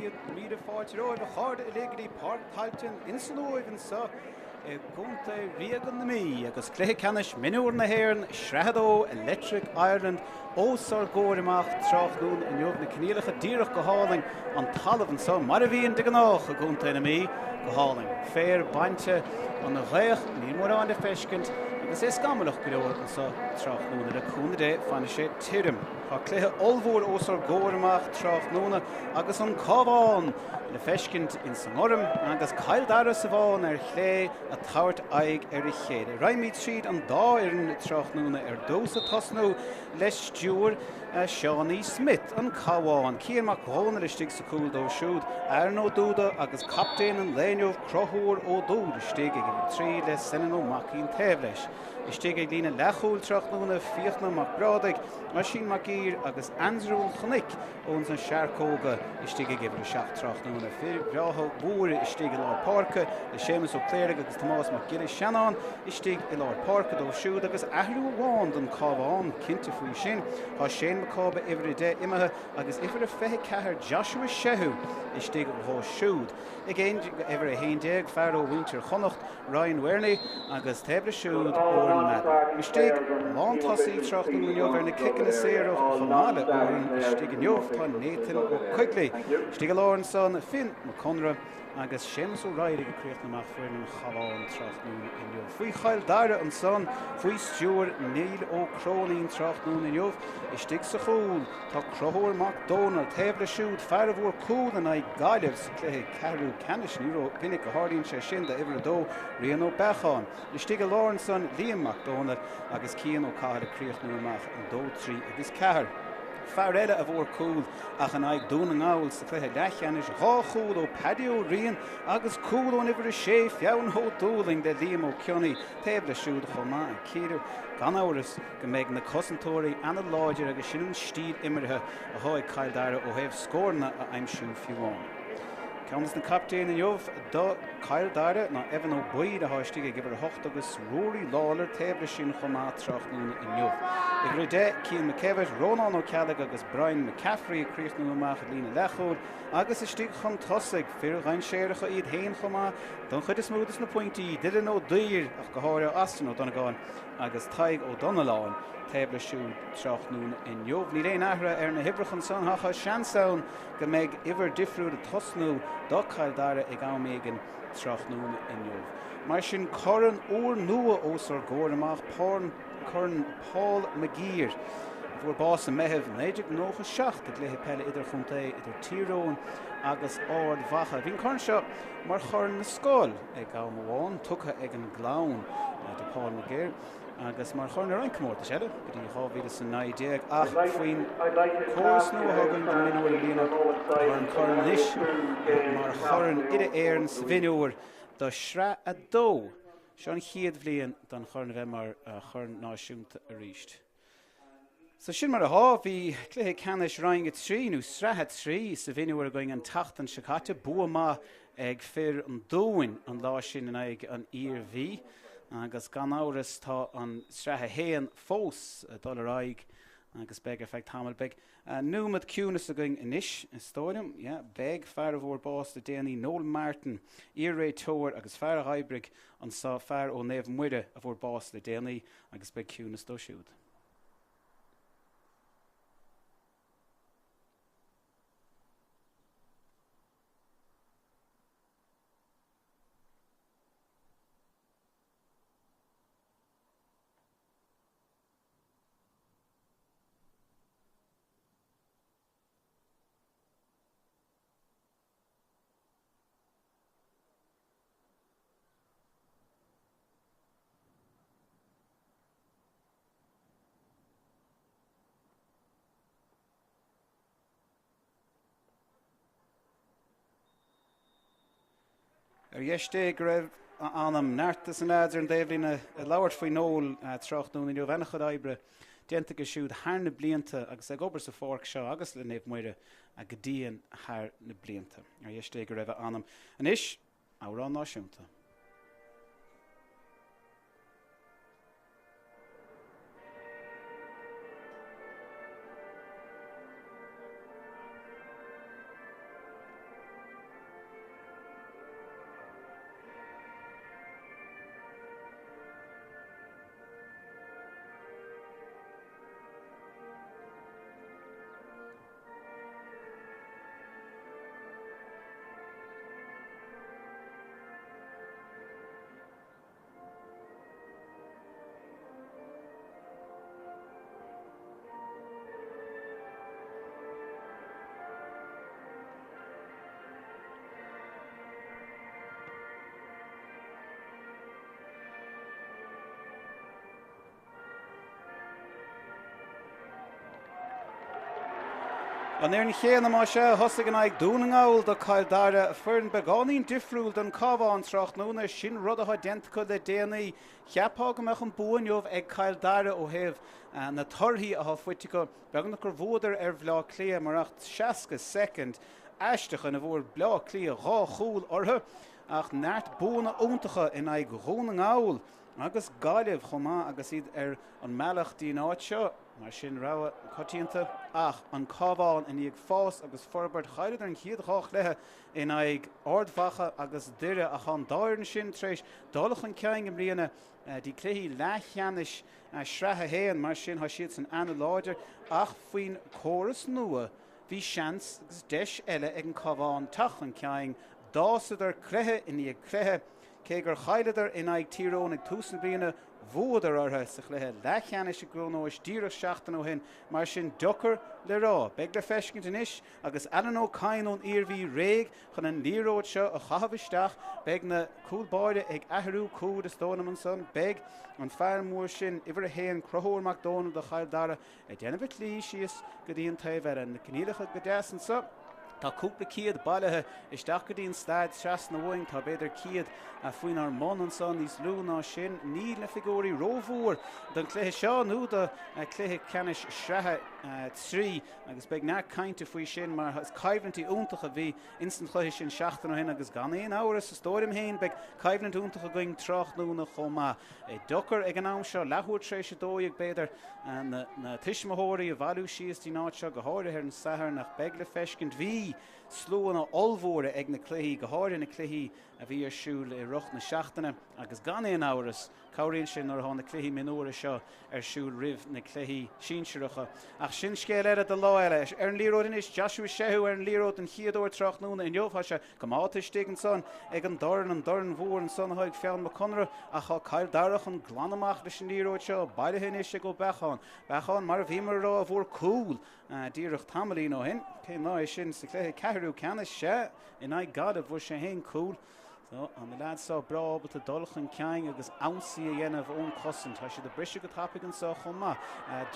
100,000 fáilte romhaibh a chairde uilig go dtí Páirc Tailteann ins an Uaimh anseo i gContae Ríoga na Mí agus Cluiche Ceannais Mionúr na hÉireann Sraith 2 Electric Ireland os ár gcomhair amach tráthnóna inniu. Na coinníollacha díreach go hálainn, an talamh anseo mar a bhíonn de ghnách i gContae na Mí, go hálainn. Féar bainte, an ghaoth, níl mórán le feiscint agus é scamallach go leor anseo tráthnóna. Le cúnamh Dé fanfaidh sé tirim. Tá cluiche ollmhór os ár gcomhair amach tráthnóna agus an Cabhán le feiscint ins an ngorm agus Cill Dara sa bhán ar chlé ag tabhairt aghaidh ar a chéile. Raghaimid tríd an dá fhoireann tráthnóna ar dtús ag tosnú le stiúir Seánie Smith, an Cabhán, Cian Mac Dhónaill istigh sa chúl dóibh siúd, Aaron Ó Dúda agus captaen an lae inniu Conchúr Ó Dúill istigh ag uimhir 3 le Senan Ó Maicín taobh leis. Istigh ag líne leathchúil tráthnóna, Fiachna Mac Brádaigh, Oisín Mac Uidhir agus Aindriú an Chnoic ós na Searcóga istigh ag uimhir 7 tráthnóna. Fir bhreátha mhóra istigh i lár páirce le Séamus Ó Cléirigh agus Tomás Mac Giolla Seanáin istigh i lár páirce dóibh siúd agus athrú amháin don Cabhán, cinnte faoi sin. Tá Shane Mac Cába uimhir 10 imithe agus uimhir 24 Joshua Shehu istigh dhó siúd. Ag uimhir 11, fear ó mhuintir Chonnacht, Ryan Werney agus taobh leis siúd Odhrán Madden. Istigh, lántosaí tráthnóna inniu ar na ciceanna saora chomh maith le Odhrán istigh inniu tá Nathan Ó Coigligh. Istigh i lár ansan Finn Mac Conra agus Séamus Ó Raghallaigh ag críochnú amach foireann an Chabháin tráthnóna inniu. Faoi Chill Dara ansan faoi stiúir Neil Ó Cróinín tráthnóna inniu istigh sa chúl Tá Conchúr Mac Dónaill taobh leis siúd, fear a bhfuair cúl in aghaidh Gaillimh sa chluiche ceathrú ceannais. Ní ró-mhinic a tharlaíonn sé sin d'uimhir 2, Rian Ó Beacháin. Istigh i lár ansan, Liam Mac Dónaill agus Cian Ó Cathail ag críochnú amach an 2, 3 agus 4. Fear eile a bhfuair cúl ach in aghaidh Dún na nGall sa chluiche leathcheannais, 2 chúl ó Paddy Ó Riain agus cúl ón uimhir 6, Fionn Ó Dúlaing le Liam Ó Cionnaith taobh leis siúd chomh maith ag cíoradh, gan amhras. go mbeidh na cosantóirí ana-láidir agus sin an stíl imeartha atá ag Cill Dara ó thaobh scóranna a aimsiú fiú amháin. Ceann des na captaein inniu do Chill Dara ná Evan Ó Baoill atá istigh ag uimhir 8 agus Rory Lawlor taobh leis sin chomh maith tráthnóna inniu. Uimhir 10, Cian McKevitt, Rónán Ó Ceallaigh agus Brian McCaffrey ag críochnú amach i líne leathchúil agus istigh chun tosaigh, fir dhainséaracha iad féin chomh maith don chuid is mó des na pointí, Dylan Ó Duibhir ach go háirithe Austin Ó Donnagáin agus Tadhg Ó Donnalláin taobh leis siúd tráthnóna inniu. Níl aon athruithe ar na huimhreacha ansan ach tá seans ann go mbeidh uimhir difriúil ag tosnú do Chill Dara ag am éigin tráthnóna inniu. Mar sin corn úr nua os ár gcomhair amach, Corn Paul McGeer, a fuair bás i Meitheamh 1997 i gcluiche peile idirchontae idir Tír Eoghain agus Ard Mhacha. Bhí an corn seo mar chorn na scol ag am amháin, tugtha ag an gclann do Paul McGirr agus mar chorn i roinnt comórtais eile go dtí 2019 ach faoin córas nua atá againn don mionúr i mbliana tá an corn anois mar chorn uile-Éireann sa mhionúr do Shraith 2. Seo an chéad bhliain don chorn a bheith mar chorn náisiúnta arís. So sin mar atá. Bhí cluiche ceannais Roinn 3, nó Sraith 3, sa mhionúr againn an tseachtain seo caite. Bua maith ag fir an Dúin an lá sin in aghaidh an Iarmhí agus gan amhras tá an Sraith 1 fós ag dul ar aghaidh agus beidh ar feadh tamaill. Beidh nóiméad ciúnas againn anois, is dóigh liom. Yeah, beidh. Fear a bhfuair bás le déanaí, Noel Martin, iar-réiteoir agus fear a dh'oibrigh anso, fear ó Naomh Muire a bhfuair bás le déanaí agus beidh ciúnas dó siúd. Ar dheis Dé go raibh a anam. Neart de na leaids ar an dtaobhlíne ag labhairt faoi Noel tráthnóna inniu. Ana-chuid oibre déanta aige siúd thar na blianta agus ag obair sa pháirc seo agus le Naomh Muire go dian thar na blianta. Ar dheis Dé go raibh a anam. Anois, amhrán náisiúnta. An fhoireann chéanna, más ea, a thosaigh in aghaidh Dún na nGall do Chill Dara, foireann beagáinín difriúil don Cabhán tráthnóna, sin rud atá déanta acu le déanaí. Cheapfá go mbeadh an bua inniu ag Cill Dara ó thaobh na torthaí atá faighte acu, beagnach gur bhuadar ar Bhleá Cliath murach 60 soicind aisteach ina bhfuair Bleá Cliath dhá chúl orthu ach neart buanna iontacha in aghaidh Dhún na nGall agus Gaillimh chomh maith agus iad ar an mbealach dtí'n áit seo. Mar sin, rogha coitianta ach an Cabhán i ndiaidh fás agus forbairt. Chailleadar an chéad dhá chluiche in aghaidh Ard Mhacha agus Doire ach tá an dá fhoireann sin tar éis dul chun cinn i mbliana dtí cluichí leathcheannais Sraith 1. Mar sin, tá siadsan an-láidir ach faoin córas nua bhí seans agus deis eile ag an Cabhán teacht chun cinn. D'fhásadar cluiche i ndiaidh cluiche. Cé gur chailleadar in aghaidh Tír Eoghain ag tús na bliana, Bhuadar orthu sa chluiche leathcheannais i gClonóis díreach seachtain ó shin, mar sin deocair le rá. Beidh le feiscint anois agus Alan Ó Cadhain ón Iarmhí réidh chun an liathróid seo a chaitheamh isteach. Beidh na cúl báire ag athrú cúil is dóigh liom ansan. Beidh an fear mór sin, uimhir a haon, Conchúr Mac Dónaill do Chill Dara, Ag déanamh a tslí síos go dtí an taobh eile. Na coinníollacha go deas anso. Tá cúpla céad bailithe isteach go dtí an staid trasna uainn. Tá b'fhéidir 100 faoinár mbun anso, níos lú ná sin. Níl na figiúirí rómhór don chluiche seo nó do chluiche ceannais sraithe 3 agus beidh neart cainte faoi sin mar is coimhlintí iontach a bhí ins an chluiche sin seachtain ó shin agus gan aon amhras, is dóigh liom féin, beidh coimhlint iontach againn tráthnóna chomh maith. Deocair ag an am seo, leathuair tar éis 12 b'fhéidir, na tuismitheoirí a bhailiú síos dtí'n áit seo, go háirithe ar an Satharn, ach beidh le feiscint. Bhí sluanna ollmhóra ag na cluichí, go háirithe na cluichí a bhí ar siúl i rith na seachtaine agus gan aon amhras, cabhraíonn sé nuair atá na cluichí mionúra seo ar siúl roimh na cluichí sinsearacha. Ach sin scéal eile do lá eile. Ar an liathróid anois, Joshua Shehu ar an liathróid den chéad uair tráthnóna inniu. Tá sé Coimeádta istigh ansan ag an dorn, an dorn mhór ansan atá ag Fionn Mac Conraidh, ach tá Cill Dara chun glanadh amach leis an liathróid seo, bailithe anois ag Ó Beacháin. Beacháin, mar a bhíomar a rá, a bhfuair cúl díreach tamaillín ó shin. Cén lá é sin sa chluiche ceathrú ceannais? Sea, in aghaidh Gaillimh, bhfuair sé féin cúl. So, tá na leaids seo breá ábalta dul chun cinn agus ionsaí a dhéanamh ón chosaint. Tá siad ag briseadh go tapaidh anso chomh maith.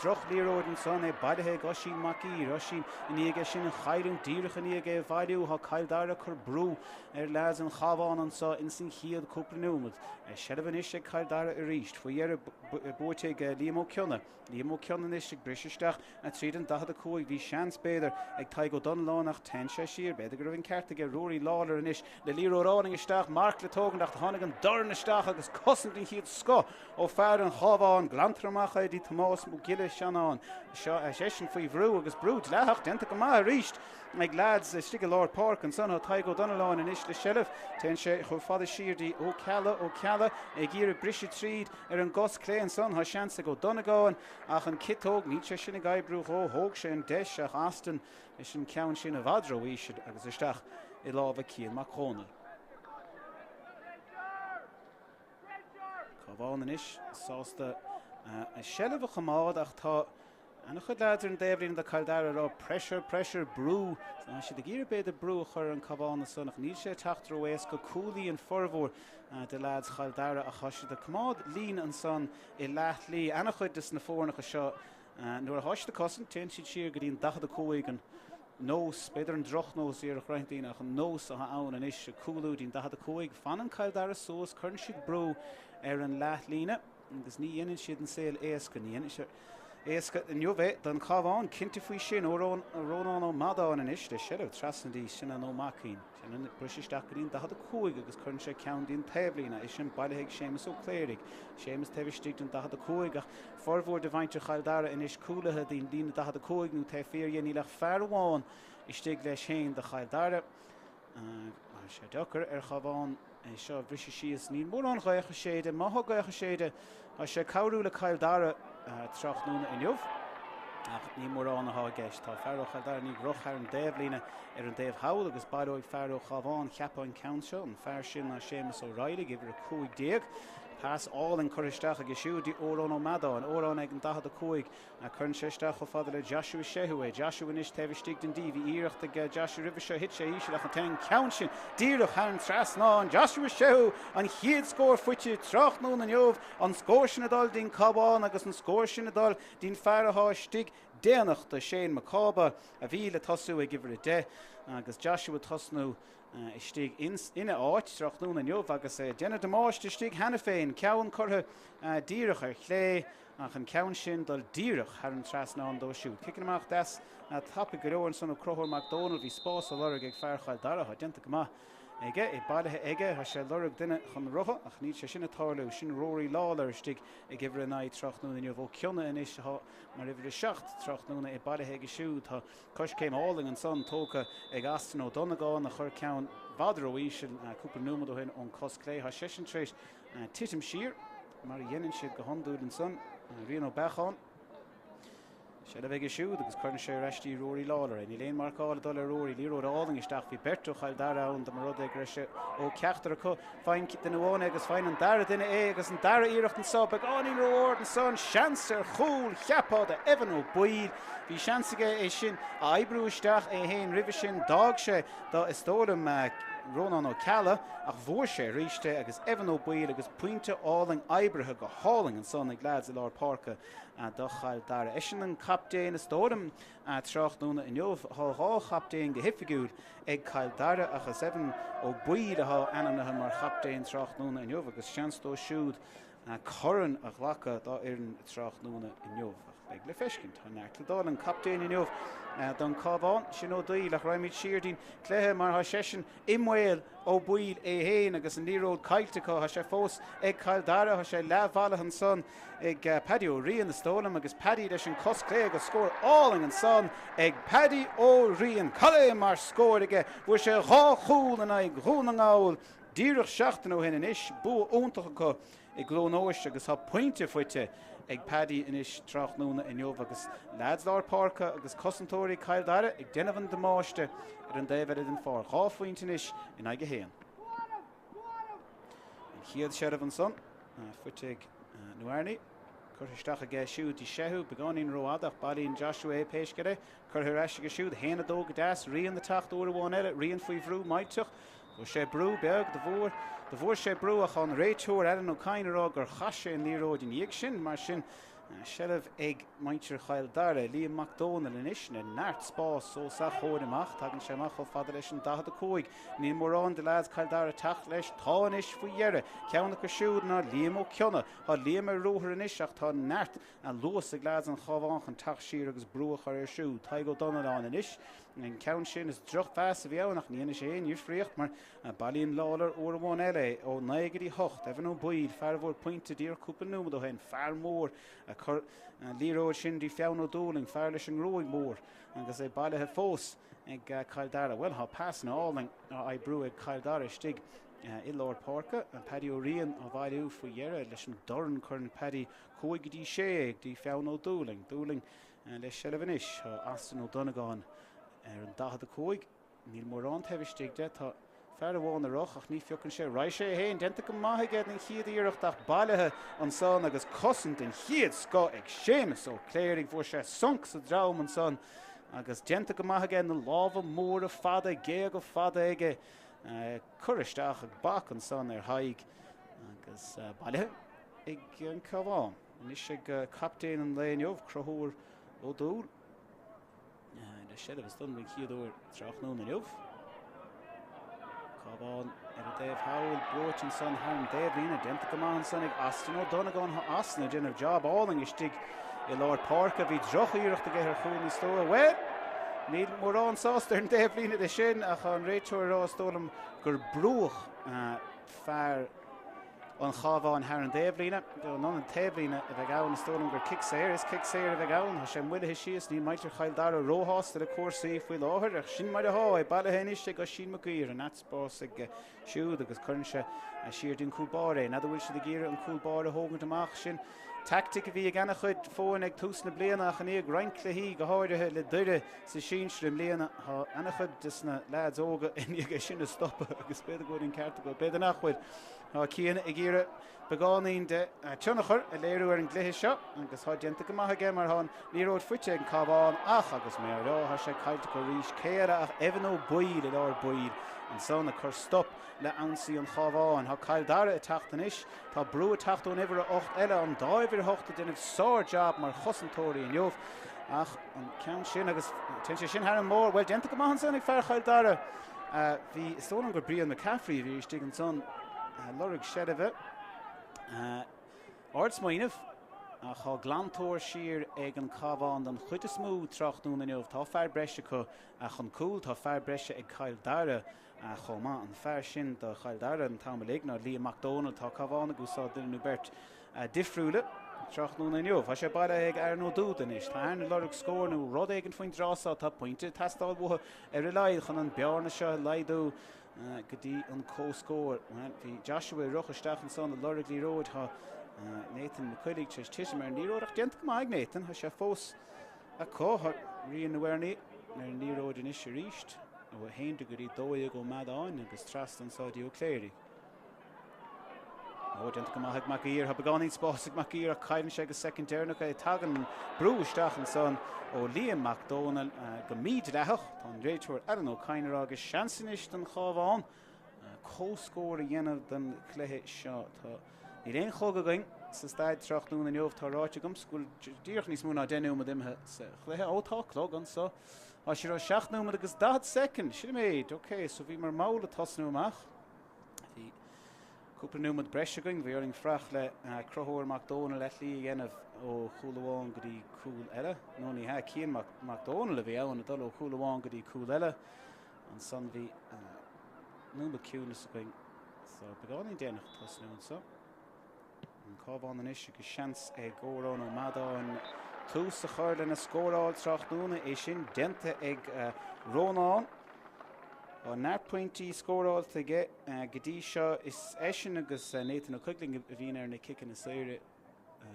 Droch-liathróid ansan, é bailithe ag Oisín Mac Uidhir. Oisín i ndiaidh é sin a chailliúint, díreach i ndiaidh é a bhailiú. Tá Cill Dara ag cur brú ar leaids an Chabháin anso ins an chéad cúpla nóiméad. Seilbh anois ag Cill Dara arís. Faoi dheireadh buaite ag Liam Ó Cionnaith. Liam Ó Cionnaith anois ag briseadh isteach tríd an 45. Bhí seans, b'fhéidir, ag Tadhg Ó Donnalláin ach téann sé siar. B'fhéidir go raibh an ceart aige Ruairí Lawlor anois le liathróid álainn isteach, marc le tógaint ach tháinig an dorn isteach agus cosaint den chéad scoth ó fear an Chabháin. Glantar amach é dtí Tomás Mac Giolla Seanáin. Seo é seisean faoi bhrú agus brú dleathach déanta go maith arís ag leaids istigh i lár páirce ansan. Tá Tadhg Ó Donnalláin anois le seilbh. Téann sé chomh fada siar dtí Ó Ceallaigh, Ó Ceallaigh ag iarraidh briseadh tríd. Ar an gcos clé ansan, tá seans ag Ó Donnagáin ach an ciotóg, níl sé sin ag oibriú dhó. Thóg sé an deis ach Austin leis an ceann sin i bhfad ró-íseal agus isteach i lámha Cian Mac Dhónaill. Cabhán anois sásta a seilbh a choimeád ach tá An-chuid leaids ar an dtaobhlíne do Chill Dara ag rá pressure, pressure, brú. Tá siad ag iarraidh b'fhéidir brú a chur ar an Cabhán ansan ach níl sé ag teacht ró-éasca. Cúlaíonn formhór de leaids Chill Dara ach tá siad ag coimeád líne ansan i leathshlí. An-chuid des na foirneacha seo nuair atá siad ag cosaint téann siad siar go dtí an 45 an nós, b'fhéidir an drochnós a déarfadh roinnt daoine ach an nós atá ann anois ag cúlú dtí'n 45. Fanann Cill Dara suas, cuireann siad brú ar an leathlíne. Agus ní dhéanann siad an saol éasca, ní dhéanann sé éasca inniu é don Chabhán, cinnte faoi sin. Ó Rónán Ó Madáin anois le seilbh trasna dtí Senan Ó Maicín. Senan ag briseadh isteach go dtí an 45 agus cuireann sé ceann dtí an taobhlíne, é sin bailithe ag Séamus Ó Cléirigh. Séamus taobh istigh den 45 ach formhór de mhuintir Chill Dara anois cúlaithe dtí'n líne 45 nó taobh thiar dhe. Níl ach fear amháin istigh leis féin do Chill Dara. Tá sé deacair ar Chabhán é seo a bhriseadh síos. Níl mórán gaoth ag séideadh. Má thá gaoth ag séideadh, tá sé ag cabhrú le Cill Dara tráthnóna inniu. Ach ní mórán atá i gceist. Tá fear ó Chill Dara ní dhroch thar an dtaobhlíne ar an dtaobh thall agus baileoidh fear ó Chabhán cheapfá an ceann seo. An fear sin ná Séamus Ó Raghallaigh, uimhir 15. Pas álainn curtha isteach aige siúd dtí Odhrán Ó Meadáin. Odhrán ag an 45. Cuireann sé isteach chomh fada le Joshua Shehu é. Joshua anois taobh istigh den D. Bhí iarracht ag Joshua roimhe seo, thit sé íseal ach an ceann sin díreach thar an trasnán. Joshua Shehu an chéad scór faighte tráthnóna inniu. An scór sin ag dul dtí'n Cabhán agus an scór sin ag dul dtí'n fear atá istigh. déanach do Shane Mac Cába a bhí le tosú ag uimhir 10 agus Joshua tosnú istigh ina áit tráthnóna inniu agus é ag déanamh damáiste istigh cheana féin, ceann curtha díreach ar chlé ach an ceann sin dul díreach thar an trasnán dó siúd. Ciceanna amach deas tapaidh go leor ansan ó Conchúr Mac Dónaill, bhí spás á lorg ag fear Chill Dara, tá déanta go maith aige, é bailithe aige, tá sé ag lorg duine chun rotha ach níl sé sin ag tarlú, sin Rory Lawlor istigh ag uimhir 9 tráthnóna inniu. Ó Cionnaith anois atá mar uimhir 7 tráthnóna, é bailithe aige siúd. Tá Coiscéim álainn ansan tógtha ag Austin Ó Donnagáin a chuir ceann i bhfad ró-íseal cúpla nóiméad ó shin ón cos clé. Tá seisean tar éis titim siar mar a dhéanann siad go hiondúil ansan. Rian Ó Beacháin. Seilbh aige siúd agus cuireann sé ar ais dtí Rory Lawlor é. Níl aon marcáil ag dul ar Rory. Liathróid álainn isteach. Bhí beirt ó Chill Dara ann dá mba rud é go raibh sé ó ceachtar acu. Faigheann duine amháin é agus faigheann an dara duine é agus an dara iarracht anso beagáinín ró-ard ansan. Seans ar chúl, cheapfá do Evan Ó Baoill. Bhí seans aige é sin a oibriú isteach é féin roimhe sin. D'fhág sé do, is dóigh liom, Rónán Ó Ceallaigh ach bhuaigh sé arís é agus Evan Ó Baoill agus pointe álainn oibrithe go hálainn ansan ag leaids i lár páirce do Chill Dara. Eisean an captaen is dóigh liom tráthnóna inniu. Tá dhá chaptaen go hoifigiúil ag Cill Dara ach is Evan Ó Baoill atá ainmnithe mar chaptaen tráthnóna inniu agus seans dó siúd corn a ghlacadh dá fhoireann tráthnóna inniu. Ach beidh le feiscint. Tá neart le dul. An captaen inniu don Cabhán, sin Ó Dúill ach raghaimid siar dtí'n cluiche mar tá seisean i mbaol Ó Baoill é féin agus an liathróid caillte acu. Tá sé fós ag Cill Dara. Tá sé leathbhailithe ansan ag Paddy Ó Riain, is dóigh liom, agus Paddy leis an cos clé agus scór álainn ansan ag Paddy Ó Riain. Cad é mar scór aige! Fuair sé dhá chúl in aghaidh Dhún na nGall díreach seachtain ó shin anois. Bua iontach acu i gCluain Eois agus tá pointe faighte ag Paddy anois tráthnóna inniu agus leaids lár páirce agus cosantóirí Chill Dara ag déanamh an damáiste ar an dtaobh eile den pháirc. Dhá phointe anois in aghaidh a haon. An chéad seilbh ansan faighte ag Nuarny. Curtha isteach aige siúd dtí Sehu, beagáinín rófhada ach bailíonn Joshua é pé scéal é. Curtha ar ais aige siúd, 1, 2 go deas, Rian ag teacht uair amháin eile, Rian faoi bhrú millteach. Fuair sé brú beag, do bhfuair, do bhfuair sé brú ach tá an réiteoir Alan Ó Cadhain ag rá gur chaith sé an liathróid i ndiaidh sin, mar sin, seilbh ag muintir Chill Dara. Liam Mac Dónaill anois, le neart spás os a chomhair amach, tagann sé amach chomh fada leis an 45. Níl mórán de leaids Chill Dara ag teacht leis, tá anois faoi dheireadh. Ceann acu siúd ná Liam Ó Cionnaith. Tá Liam ar ruathar anois ach tá neart luas ag leaids an Chabháin chun teacht siar agus brú a chur air siúd. Tadhg Ó Domhnalláin anois. An ceann sin, is drochphas a bhí ann ach ní dhéanfaidh sé aon dhifríocht mar bailíonn Lawlor uair amháin eile é ó 9 go dtí 8. Evan Ó Baoill, fear a bhfuair pointe díreach cúpla nóiméad ó shin, fear mór a chuir an liathróid sin dtí Fionn Ó Dúlaing, fear leis an ngruaig mhór agus é bailithe fós ag Cill Dara. Bhuel, tá pasanna álainn á oibriú ag Cill Dara istigh i lár páirce. Paddy Ó Riain á bhailiú faoi dheireadh leis an dorn. Cuireann Paddy 5 go dtí 6 é go dtí Fionn Ó Dúlaing. Dúlaing Le seilbh anois, tá Austin Ó Donnagáin ar an 45. Níl mórán taobh istigh de. Tá fear amháin a roch ach ní phiocann sé. Raghaidh sé é féin. Déanta go maith aige den chéad iarracht ach bailithe ansan agus cosaint den chéad scoth ag Séamus Ó Cléirigh. Fuair sé sonc sa droim ansan agus déanta go maith aige. Na lámha móra fada, géaga fada aige. Cur isteach ag bac ansan ar Thadhg agus bailithe ag an Cabhán. Anois ag captaen an lae inniu, Conchúr Ó Dúill, le seilbh is don chéad uair tráthnóna inniu. Cabhán ar an dtaobh thall, buaite ansan thar an dtaobhlíne, déanta go maith ansan ag Austin Ó Donnagáin. Tá Austin ag déanamh job álainn istigh i lár páirce. Bhí droch-iarracht aige ar chúl níos luaithe. Bhuel, níl mórán sásta ar an dtaobhlíne de sin ach an réiteoir ag rá is dóigh liom gur brúdh fear an Chabháin thar an dtaobhlíne. An taobhlíne a bheidh ann, is dóigh liom gur cic saor. Is cic saor a bheidh ann. Tá sé moillithe síos. Níl muintir Chill Dara róshásta le cúrsaí faoi láthair, ach sin mar atá. É bailithe anois ag Oisín Mac Uidhir. Neart spás aige siúd agus cuireann sé siar dtí'n cúl báire é. N'fheadar bhfuil siad ag iarraidh an cúl báire a thógaint amach. Sin teaictic a bhí ag ana-chuid foirne ag tús na bliana ach i ndiaidh roinnt cluichí, go háirithe le Doire sa sinsir i mbliana, tá ana-chuid des na leaids óga i ndiaidh é sin a stopadh agus b'fhéidir go bhfuil an ceart acu, b'fhéidir nach bhfuil. Tá Cian ag iarraidh beagáinín de tionchar a léiriú ar an gcluiche seo agus tá déanta go maith aige mar tá an liathróid faighte ag an Cabhán ach, agus mé á rá, tá sé caillte acu arís. Cé eile ach Evan Ó Baoill i lár baill ansan ag cur stop le ionsaí an Chabháin. Tá Cill Dara ag teacht anois. Tá brú ag teacht ón uimhir 8 eile, an dá uimhir 8 ag déanamh sár-jab mar chosantóirí inniu. Ach an ceann sin agus téann sé sin thar an mbarr. Bhuel, déanta go maith ansan ag fear Chill Dara. Bhí, is dóigh liom gur Brian McCaffrey a bhí istigh ansan ag lorg seilbhe. Ard-smaoineamh, ach tá glantóir siar ag an Cabhán don chuid is mó tráthnóna inniu. Tá fear breise acu chun cúil, tá fear breise ag Cill Dara chomh maith. An fear sin do Chill Dara an t-am uilig ná Liam Mac Dónaill. Tá Cabhán ag úsáid duine nó beirt difriúla tráthnóna inniu. Tá sé bailithe ag Aaron Ó Dúda anois. Tá Aaron ag lorg scór nó rud éigin faoin dtráth seo. Tá pointe ag teastáil uathu ar a laghad chun an bearna seo a laghdú go dtí an comhscór. Bhuel, bhí Joshua ag rith isteach ansan ag lorg liathróid. Tá Nathan Mac Coilligh tar éis titim ar an liathróid ach déanta go maith ag Nathan. Tá sé fós acu. Tá Rian nó Ernie ar an liathróid anois arís. Ó 11 go dtí 12 Ó Meadáin agus trasna anso dtí Ó Cléirigh. Ó, déanta go maith ag Mac Uidhir. Tá beagáinín spáis ag Mac Uidhir ach cailleann sé go soicind deireanach é. Tagann brú isteach ansan ó Liam Mac Dónaill go mídhleathach. Tá an réiteoir Alan Ó Cadhain ag rá agus seans anois don Chábhán comhscór a dhéanamh den chluiche seo. Tá Níl aon chlog againn sa staid tráthnóna inniu. Tá ráite agamsa go bhfuil díreach níos mó ná 10 nóiméad imithe sa chluiche. Ó, tá clog anso. Tá sé ag rá 7 nóiméad agus 40 soicind. Sin an méid. Ok, so bhíomar mall ag tosnú amach. Bhí cúpla nóiméad breise againn. Bhí orainn fuireach le Conchúr Mac Dónaill eitlí a dhéanamh ó chúl amháin go dtí cúl eile. Nó ní hea, Cian Mac Dónaill a bhí ann ag dul ó chúl amháin go dtí cúl eile. Ansan bhí nóiméad ciúnas againn. So beagáinín déanach ag tosnú anso. An Cabhán anois agus seans ag Odhrán Ó Meadáin tús a chur lena scóráil tráthnóna, é sin déanta ag Rónán. Tá neart pointí scóráilte aige go dtí seo. Is eisean agus Nathan Ó Coigligh a bhíonn ar na ciceanna saora.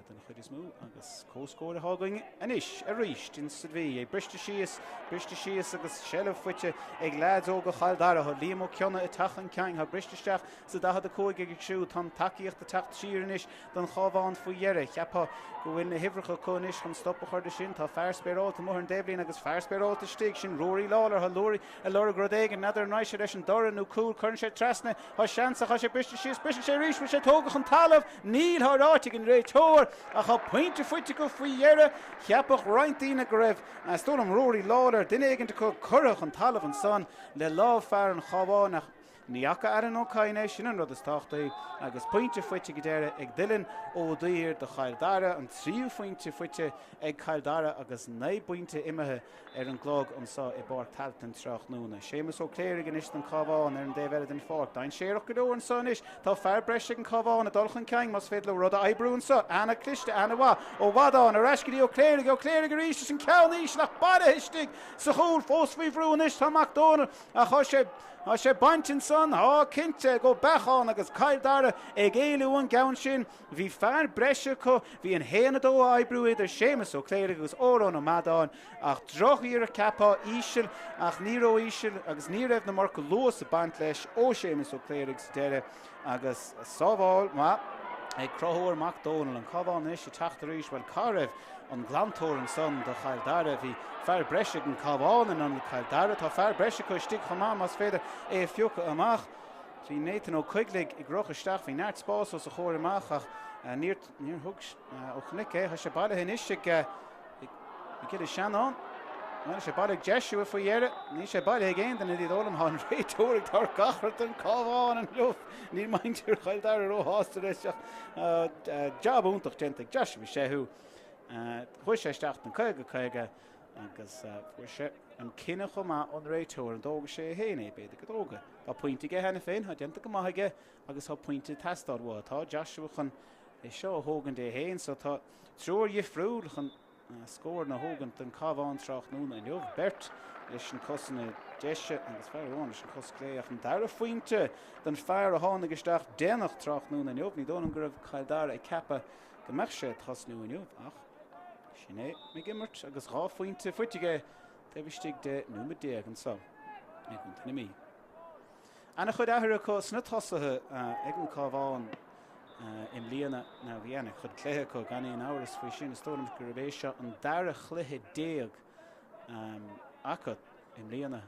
den chuid is mó agus comhscór atá againn anois arís insa Mhí. É briste síos, briste síos agus seilbh faighte ag leaids óga Chill Dara. Tá Liam Ó Cionnaith ag teacht chun cinn, tá briste isteach sa 45 aige siúd. Tá an tacaíocht ag teacht siar anois don Chábhán faoi dheireadh. Cheapfá go bhfuil na huimhreacha acu anois chun stop a chur de sin. Tá fear spéireálta amuigh ar an dtaobhlíne agus fear spéireálta istigh. Sin Ruairí Lawlor. Tá Ruairí ag lorg rud éigin. N'fheadar an raghaidh sé leis an dtoradh nó cúl. Cuireann sé trasna. Tá seans ach tá sé briste síos. Briseann sé arís. Bhfuil sé tógtha chun talaimh? Níl, tá ráite ag an réiteoir ach tá pointe faighte acu faoi dheireadh. Cheapfadh roinnt daoine go raibh, is dóigh liom, Ruairí Lawlor, duine éigin acu curtha chun talaimh ansan le lámh fear an Chabháin ach ní fhaca Alan Ó Cadhain é, sin an rud is tábhachtaí agus pointe faighte ag deireadh ag Dylan Ó Duibhir do Chill Dara, an tríú phointe faighte ag Cill Dara agus 9 bpointe imithe ar an gclog anso i bPáirc Tailteann tráthnóna. Séamus Ó Cléirigh anois don Chabhán ar an dtaobh eile den pháirc. Dainséarach go leor anso anois. Tá fear breise ag an Chabhán ag dul chun cinn más féidir leo rud a oibriú anso. Ana cliste, ana mhaith. Ó Mhadáin ar ais go dtí Ó Cléirigh. Ó Cléirigh arís is an ceann íseal ach bailithe istigh sa chúl. Fós faoi bhrú anois tá Mac Dónaill ach tá sé Tá sé bainte ansan, tá, cinnte, ag Ó Beacháin agus Cill Dara ag éalú ón gceann sin. Bhí fear breise acu, bhí an haon a dó á oibriú idir Séamus Ó Cléirigh agus Odhrán Ó Meadáin ach drochiarracht cheapfá, íseal ach ní ró-íseal agus ní raibh an iomarca luas ag baint leis ó Séamus Ó Cléirigh sa deireadh agus sábháil mhaith ag Conchúr Mac Dónaill. An Cabhán anois ag teacht arís, bhuel cá raibh an glantóir ansan do Chill Dara? Bhí fear breise ag an Cabhán in ionad Cill Dara. Tá fear breise acu istigh chomh maith más féidir é a phiocadh amach. Bhí Nathan Ó Coigligh ag rith isteach, bhí neart spáis os a chomhair amach ach níor thug Ó Cnoic é. Tá sé bailithe anois ag Giolla Seanáin. Tá sé bailithe ag Joshua faoi dheireadh. Níl sé bailithe ag aon duine ní dóigh liom. Tá an réiteoir ag tabhairt gach rud don Cabhán inniu. Níl muintir Chill Dara róshásta leis ach jab iontach déanta ag Joshua Shehu. Chuaigh sé isteach don 50-50 agus fuair sé an cinneadh chomh maith ón réiteoir. An dtógfaidh sé é féin é? B'fhéidir go dtógfaidh. Tá pointe aige cheana féin, tá déanta go maith aige agus tá pointe ag teastáil uathu. Tá Joshua chun é seo a thógaint é féin so tá triúr dhifriúil chun scóranna a thógaint don Cabhán tráthnóna inniu. Beirt leis an cosanna deise agus fear amháin leis an cos clé ach an dara phointe don fear a tháinig isteach déanach tráthnóna inniu. Ní dóigh liom go raibh Cill Dara ag ceapadh go mbeadh sé ag tosnú inniu ach sin é ag imirt agus dhá phointe faighte aige taobh istigh de nóiméad déag anso i gContae na Mí. Ana-chuid athruithe acu sna tosaithe ag an Cabhán i mbliana. Now bhí ana-chuid cluiche acu gan aon amhras faoi sin. Is dóigh liom gurb é seo an dara chluiche déag acu i mbliana.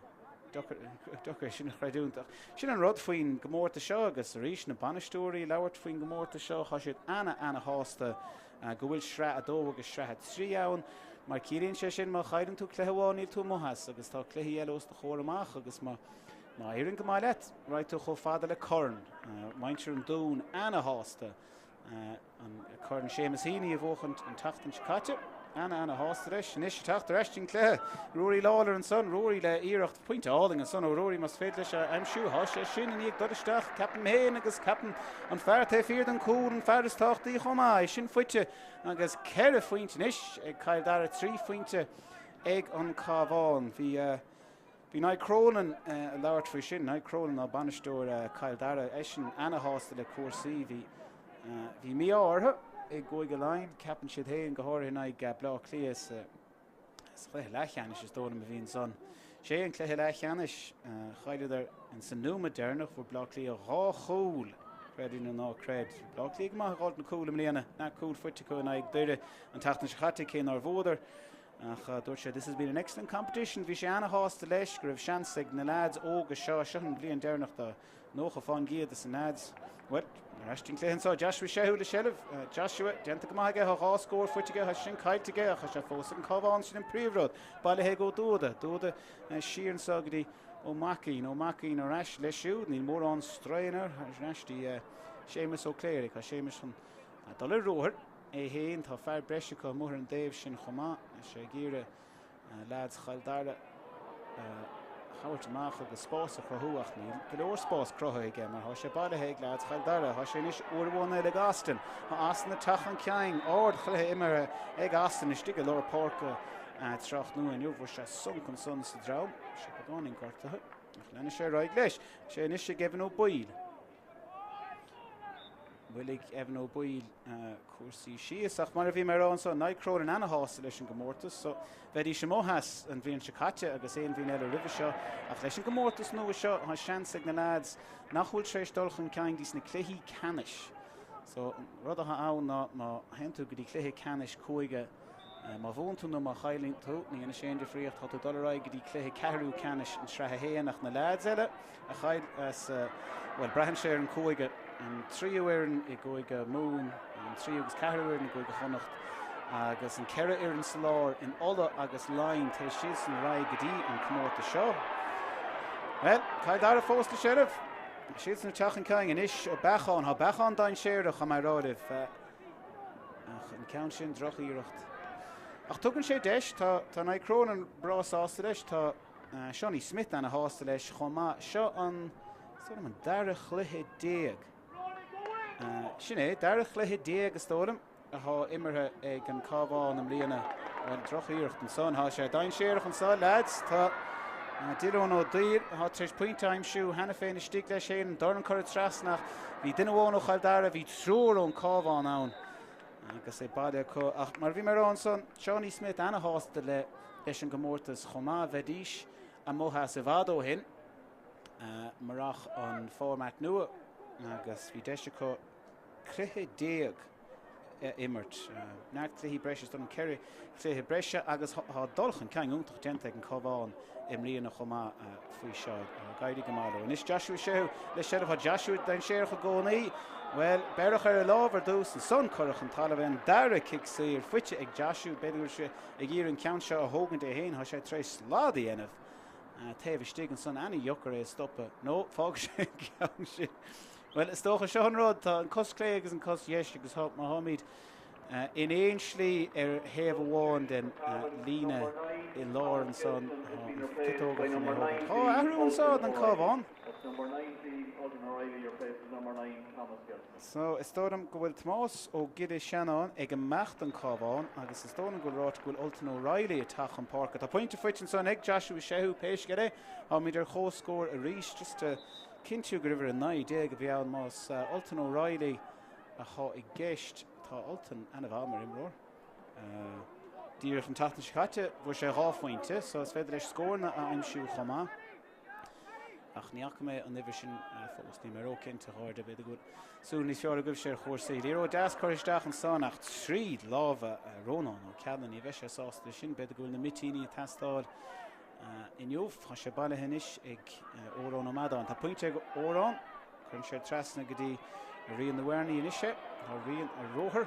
Deacair sin a chreidiúint ach sin an rud faoin gcomórtas seo agus arís na bainisteoirí ag labhairt faoin gcomórtas seo, tá siad ana-ana-shásta go bhfuil sraith 2 agus sraith 3 ann. Mar ciallaíonn sé sin má chailleann tú cluiche amháin níl tú amuigh as agus tá cluichí eile os do chomhair amach agus má má éiríonn go maith leat raghaidh tú chomh fada le corn. Muintir an Dúin ana-shásta an Corn Seamus Heaney a bhuachan an tseachtain seo caite. Ana ana shásta leis. Anois ag teacht ar ais don chluiche. Ruairí Lawlor ansan. Ruairí le iarracht pointe álainn ansan ó Ruairí más féidir leis a aimsiú. Tá sé sin i ndiaidh dul isteach. Ceapaim féin agus ceapaim an fear taobh thiar den chúl an fear is tábhachtaí chomh maith. É sin faighte agus 4 phointe anois ag Cill Dara, 3 phointe ag an Cabhán. Bhí Bhí Niall Cronin ag labhairt faoi sin. Niall Cronin ná bainisteoir Chill Dara. Eisean ana-shásta le cúrsaí. Bhí bhí mí-ádh orthu i gCúige Laighean. Ceapann siad féin, go háirithe in aghaidh Bleá Cliath sa sa chluiche leathcheannais is dóigh liom a bhí ansan. Sé an cluiche leathcheannais, chailleadar in sa nóiméad deireanach, fuair Bleá Cliath dhá chúl, creid é nó ná creid. Bhí Bleá Cliath go maith ag fháilt na cúil i mbliana, neart cúl faighte acu in aghaidh Doire an tseachtain seo caite, cé nár bhuadar. Ach dúirt sé, This has been an excellent competition. Bhí sé ana-shásta leis go raibh seans ag na leaids óga seo, seo an bhliain deireanach do 90% de na leaids. Bhuel, ar ais don chluiche anseo, Joshua Shehu le seilbh. Joshua, déanta go maith aige, tá dhá scór faighte aige, tá sin caillte aige ach tá sé fós ag an Cabhán, sin an príomhrud. Bailithe ag Ó Dúda, Dúda siar anseo go dtí Ó Maicín, Ó Maicín ar ais leis siúd, níl mórán strain air, ar ais dtí Séamus Ó Cléirigh, tá Séamus chun dul ar ruathar. é féin. Tá fear breise acu amuigh ar an dtaobh sin chomh maith. Tá sé ag iarraidh leaids Chill Dara a thabhairt amach agus spás a chruthú ach níl go leor spás cruthaithe aige mar tá sé bailithe ag leaids Chill Dara. Tá sé anois uair amháin eile ag Austin. Tá Austin ag teacht chun cinn. Ardchluiche imeartha ag Austin istigh i lár páirce tráthnóna inniu. Bhfuair sé sonc ansan sa droim. Sé beagáinín gortaithe ach leanfaidh sé ar aghaidh leis. Sé anois ag Evan Ó Baoill. Mhoilligh Evan Ó Baoill cúrsaí síos ach mar a bhí mé a rá anso, Niall Cronin ana-shásta leis an gcomórtas so bheidís amuigh as an bhliain seo caite agus aon bhliain eile roimhe seo ach leis an gcomórtas nua seo tá seans ag na leaids nach bhfuil tar éis dul chun cinn dtí sna cluichí ceannais. So an rud atá ann ná má théann tú go dtí cluiche ceannais cúige Má bhuann tú nó má chailleann tú, ní dhéanfaidh sé aon difríocht, tá tú ag dul ar aghaidh go dtí cluiche ceathrú ceannais an tSraith 1 ach na leaids eile a chaill as, bhuel, braitheann sé ar an cúige, an tríú fhoireann i gCúige Mumhan, an tríú agus ceathrú fhoireann i gCúige Chonnacht agus an 4 fhoireann sa lár in Uladh agus Laighin, téann siadsan ar aghaidh go dtí an comórtas seo. Bhuel, Cill Dara fós le seilbh. Siadsan ag teacht chun cinn anois. Ó Beacháin, tá Beacháin dainséarach, caithfidh mé a rá libh. Ach an ceann sin, drochiarracht. Ach tugann sé deis, tá tá Niall Cronin breá sásta leis, tá Seánie Smith ana shásta leis chomh maith. Seo an, is dóigh liom an dara chluiche déag. Sin é, dara chluiche déag is dóigh liom atá imeartha ag an Cabhán i mbliana. Bhuel, drochiarracht ansan, tá sé dainséarach anso, leaids. Tá Dillon Ó Dúill atá tar éis pointe a aimsiú cheana féin istigh leis féin, an dorn curtha trasna ach bhí duine amháin ó Chill Dara, bhí triúr ón Cabhán ann agus é bailithe acu. Ach mar a bhí mé a rá ansan, Seánie Smith ana-shásta le leis an gcomórtas chomh maith. Bheidís amuigh as i bhfad ó shin murach an format nua agus bhí deis acu cluiche déag a imirt. Neart cluichí breise, is dóigh liom 4 chluiche breise agus tá dul chun cinn iontach déanta ag an Cabhán i mbliana chomh maith faoi seo. Ag éirí go maith leo. Anois Joshua Shehu le seilbh, tá Joshua dainséarach i gcónaí. Bhuel, beireadh ar a lámh ar dtús, ansan cuireadh chun talaimh é an dara cic saor faighte ag Joshua. B'fhéidir go bhfuil sé ag iarraidh an ceann seo a thógaint é féin. Tá sé tar éis slad a dhéanamh taobh istigh ansan. Ana-dheacair é a stopadh. Nó fág sé an ceann sin. Bhuel, is dócha, seo an rud, tá an cos clé agus an cos dheis agus má tháimid in aon slí ar thaobh amháin den líne i lár ansan, tá an ciotógach chun é a thógaint. Tá athrú anso don Cabhán. So, is dóigh liom go bhfuil Tomás Ó Giolla Seanáin ag imeacht don Cabhán agus is dóigh liom go bhfuil ráite go bhfuil Ultan O'Reilly ag teacht chun páirce. Tá pointe faighte ansan ag Joshua Shehu, pé scéal é, táimid ar comhscór arís. Just to cinntiú gur uimhir 19 a bhí ann más Ultan O'Reilly atá i gceist. Tá Ultan ana-mhaith mar imreoir. Díreach an tseachtain seo caite fuair sé dhá phointe so is féidir leis scóranna a aimsiú chomh maith. Ach ní fhaca mé an uimhir sin fós, níl mé ró-cinnte a chairde, b'fhéidir go bhfuil súil níos fearr agaibhse ar chúrsaí. Liathróid deas curtha isteach ansan ach tríd lámha Rónán Ó Ceallaigh, ní bheidh sé sásta leis sin, b'fhéidir go bhfuil na mitíní ag teastáil Inniu, tá sé bailithe anois ag Odhrán Ó Meadáin. Tá pointe ag Odhrán. Cuireann sé trasna go dtí Rian na Bhearnaí anois é. Tá Rian ar ruathar.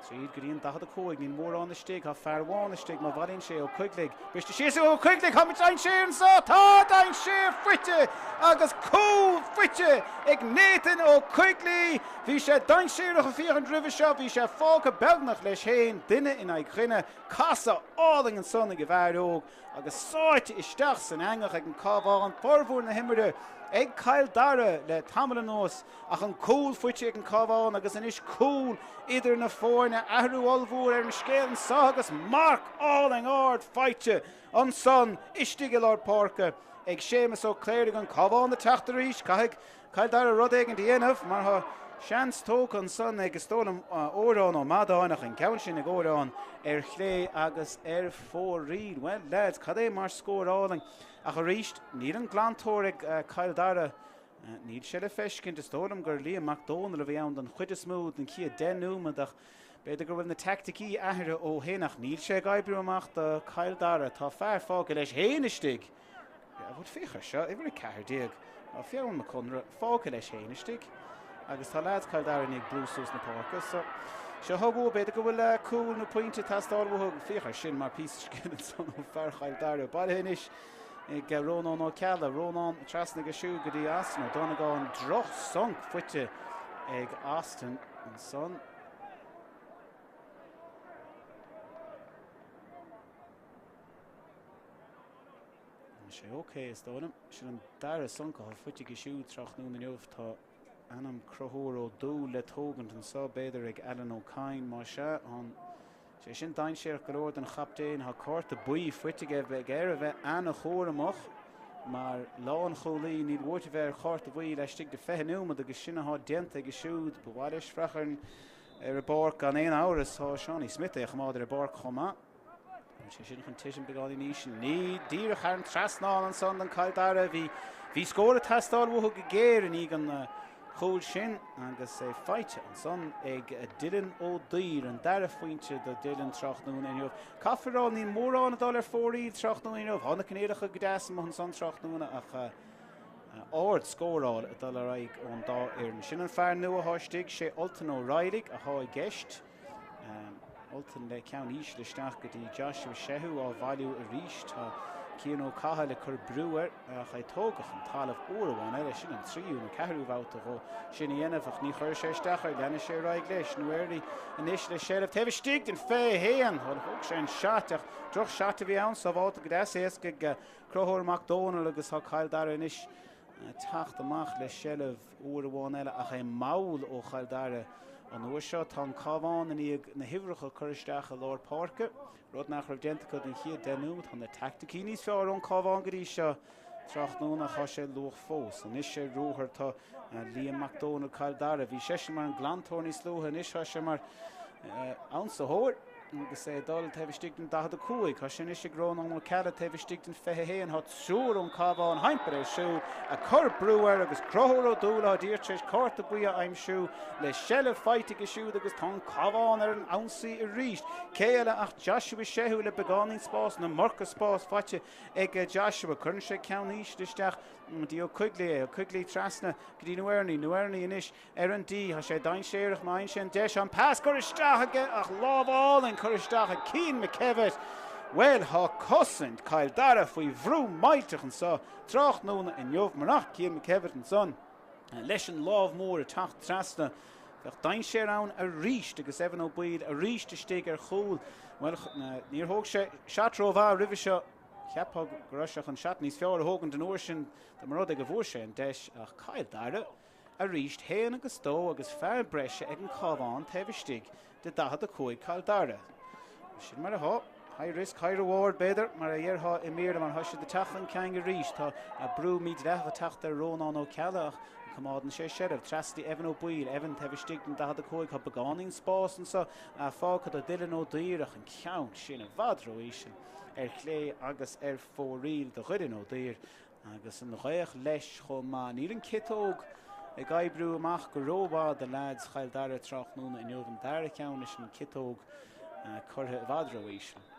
Tríd go dtí an 45, níl mórán istigh, tá fear amháin istigh má bhailíonn sé Ó Coigligh. Briste síos ag Ó Coigligh, tá dainséar anseo, tá dainséar faighte agus cúl faighte ag Nathan Ó Coigligh. Bhí sé dainséarach ag féachaint roimhe seo, bhí sé fágtha beagnach leis féin, duine in aghaidh dhuine, casadh álainn ansan ag an bhfear óg agus sáite isteach san eangach ag an Cabhán, formhór na himeartha ag Cill Dara le tamall anuas. Ach an cúl faighte ag an Cabhán agus anois cúl idir na foirne. Athrú ollmhór ar an scéal anseo agus marc álainn ard faighte ansan istigh i lár páirce ag Séamus Ó Cléirigh. An Cabhán ag teacht arís. Caithfidh Cill Dara rud éigin a dhéanamh mar tá seans tógtha ansan ag, is dóigh liom, Órán Ó Madáin ach an ceann sin ag Órán ar chlé agus ar fóraoil. Bhuel lads, cad é mar scór álainn. Ach arís, níl an glantóir ag Cill Dara. Níl sé le feiscint, is dóigh liom gur Liam Mac Dónaill a bhí ann don chuid is mó den chéad 10 nóiméad ach b'fhéidir go bhfuil na teaicticí athraithe ó shin ach níl sé ag oibriú amach do Chill Dara. Tá fear fágtha leis féin istigh. Bhuel, féach air seo, uimhir 14, tá Fionn Mac Conra fágtha leis féin istigh agus tá leaids Chill Dara i ndiaidh brú suas na páirce. So, seo thá uathu, b'fhéidir go bhfuil cúl nó pointe ag teastáil uathu. Féach air sin mar píosa scil ansan ó fear Chill Dara. Bailithe anois. ag Rónán Ó Ceallaigh. Rónán trasna aige siúd go dtí Austin Ó Donnagáin. Droch-sonc faighte ag Austin ansan. Tá sé ok is dóigh liom. Sin an dara sonc atá faighte aige siúd tráthnóna inniu. Tá ainm Conchúr Ó Dúill le tógaint anso b'fhéidir ag Alan Ó Cadhain más ea. Tá sé sin dainséarach go leor don chaptaen. Tá cárta buí faighte aige, beidh air a bheith an-chúramach mar lánchúlaí. Níl uait a bheith ar chárta buí laistigh de 20 nóiméad agus sin atá déanta aige siúd. Ba mhaith leis freach ar an bpáirc gan aon amhras. Tá Seánie Smith é a choimeád ar an bpáirc chomh maith. Bhí sé sin chun titim beagáinín íseal. Ní díreach thar an trasnán ansan don Chill Dara. Bhí bhí scór ag teastáil uathu go géar i ndiaidh an chúil sin agus é faighte ansan ag Dylan Ó Duibhir, an dara phointe do Dylan tráthnóna inniu. Caithfear a rá níl mórán ag dul ar fóraoil tráthnóna inniu. Tá na coinníollacha go deas amuigh ansan tráthnóna ach ard scóráil ag dul ar aghaidh ón dá fhoireann. Sin an fear nua atá istigh, sé Ultan Ó Raghallaigh atá i gceist. Ultan le ceann íseal isteach go dtí Joshua Shehu á bhailiú arís. Tá Cian Ó Cathail ag cur brú air ach é tógtha chun talaimh uair amháin eile. Sin an tríú nó ceathrú babhta dhó sin a dhéanamh ach ní chuirfidh sé isteach air. Leanfaidh sé ar aghaidh leis. Nuair anois le seilbh taobh istigh den 21. Thóg sé an seat ach droch seat a bhí ann. Sábhálta go deas éasca ag Conchúr Mac Dónaill agus tá Cill Dara anois teacht amach le seilbh. uair amháin eile ach é mall ó Chill Dara an uair seo. Tá an Cabhán i ndiaidh na huimhreacha a chur isteach i lár páirce, rud nach raibh déanta acu don chéad 10 nóiméad. Tá na teaicticí níos fearr ón Cabhán go dtí seo tráthnóna ach tá sé luath fós. Anois ar ruathar tá Liam Mac Dónaill Cill Dara. Bhí seisean mar an glantóir níos luaithe, anois tá sé mar ionsaitheoir. Agus é ag dul taobh istigh den 45, tá sé anois ag Rónán Ó Ceallaigh taobh istigh den 21. Tá triúr ón Cabhán thimpeall air siúd ag cur brú air agus Conchúr Ó Dúill atá díreach tar éis cárta buí a aimsiú le seilbh faighte aige siúd agus tá an Cabhán ar an ionsaí arís. Cé eile ach Joshua Shehu le beagáinín spáis, an iomarca spáis faighte ag Joshua. Cuireann sé ceann íseal isteach go dtí Ó Coigligh é. Ó Coigligh trasna go dtí Nuerny. Nuerny anois Ar an D, tá sé dainséarach má fhaigheann sé an deis an pas curtha isteach aige ach lámh álainn curtha isteach ag Cian McKevitt. Bhuel, tá cosaint Chill Dara faoi bhrú millteach anseo tráthnóna inniu. Murach Cian McKevitt ansan leis an lámh mhór ag teacht trasna, bheadh dainséar ann arís agus Evan Ó Baoill arís istigh ar chúl. Bhuel, níor thóg sé seat rómhaith roimhe seo. Cheapfá go raibh sé chun seat níos fearr a thógaint an uair sin dá mba rud é go bhfuair sé an deis ach Cill Dara Arís, haon agus dó agus fear breise ag an Cabhán taobh istigh de 45 Cill Dara. Sin mar atá. High risk, high reward, b'fhéidir, mar a dhéarfá i mBéarla, mar tá siad ag teacht chun cinn arís. Tá brú mídhleathach ag teacht ar Rónán Ó Ceallaigh ach coimeádann sé seilbh. Trasna Evan Ó Baoill. Evan taobh istigh den 45. Tá beagáinín spáis anseo fágtha do Dylan Ó Duibhir ach an ceann sin i bhfad ró-íseal ar chlé agus ar fóraoil do Dhylan Ó Duibhir. Agus an ghaoth leis chomh maith. Níl an ciotóg ag oibriú amach go rómhaith do leaids Chill Dara tráthnóna inniu. An dara ceann leis an ciotóg curtha i bhfad ró-íseal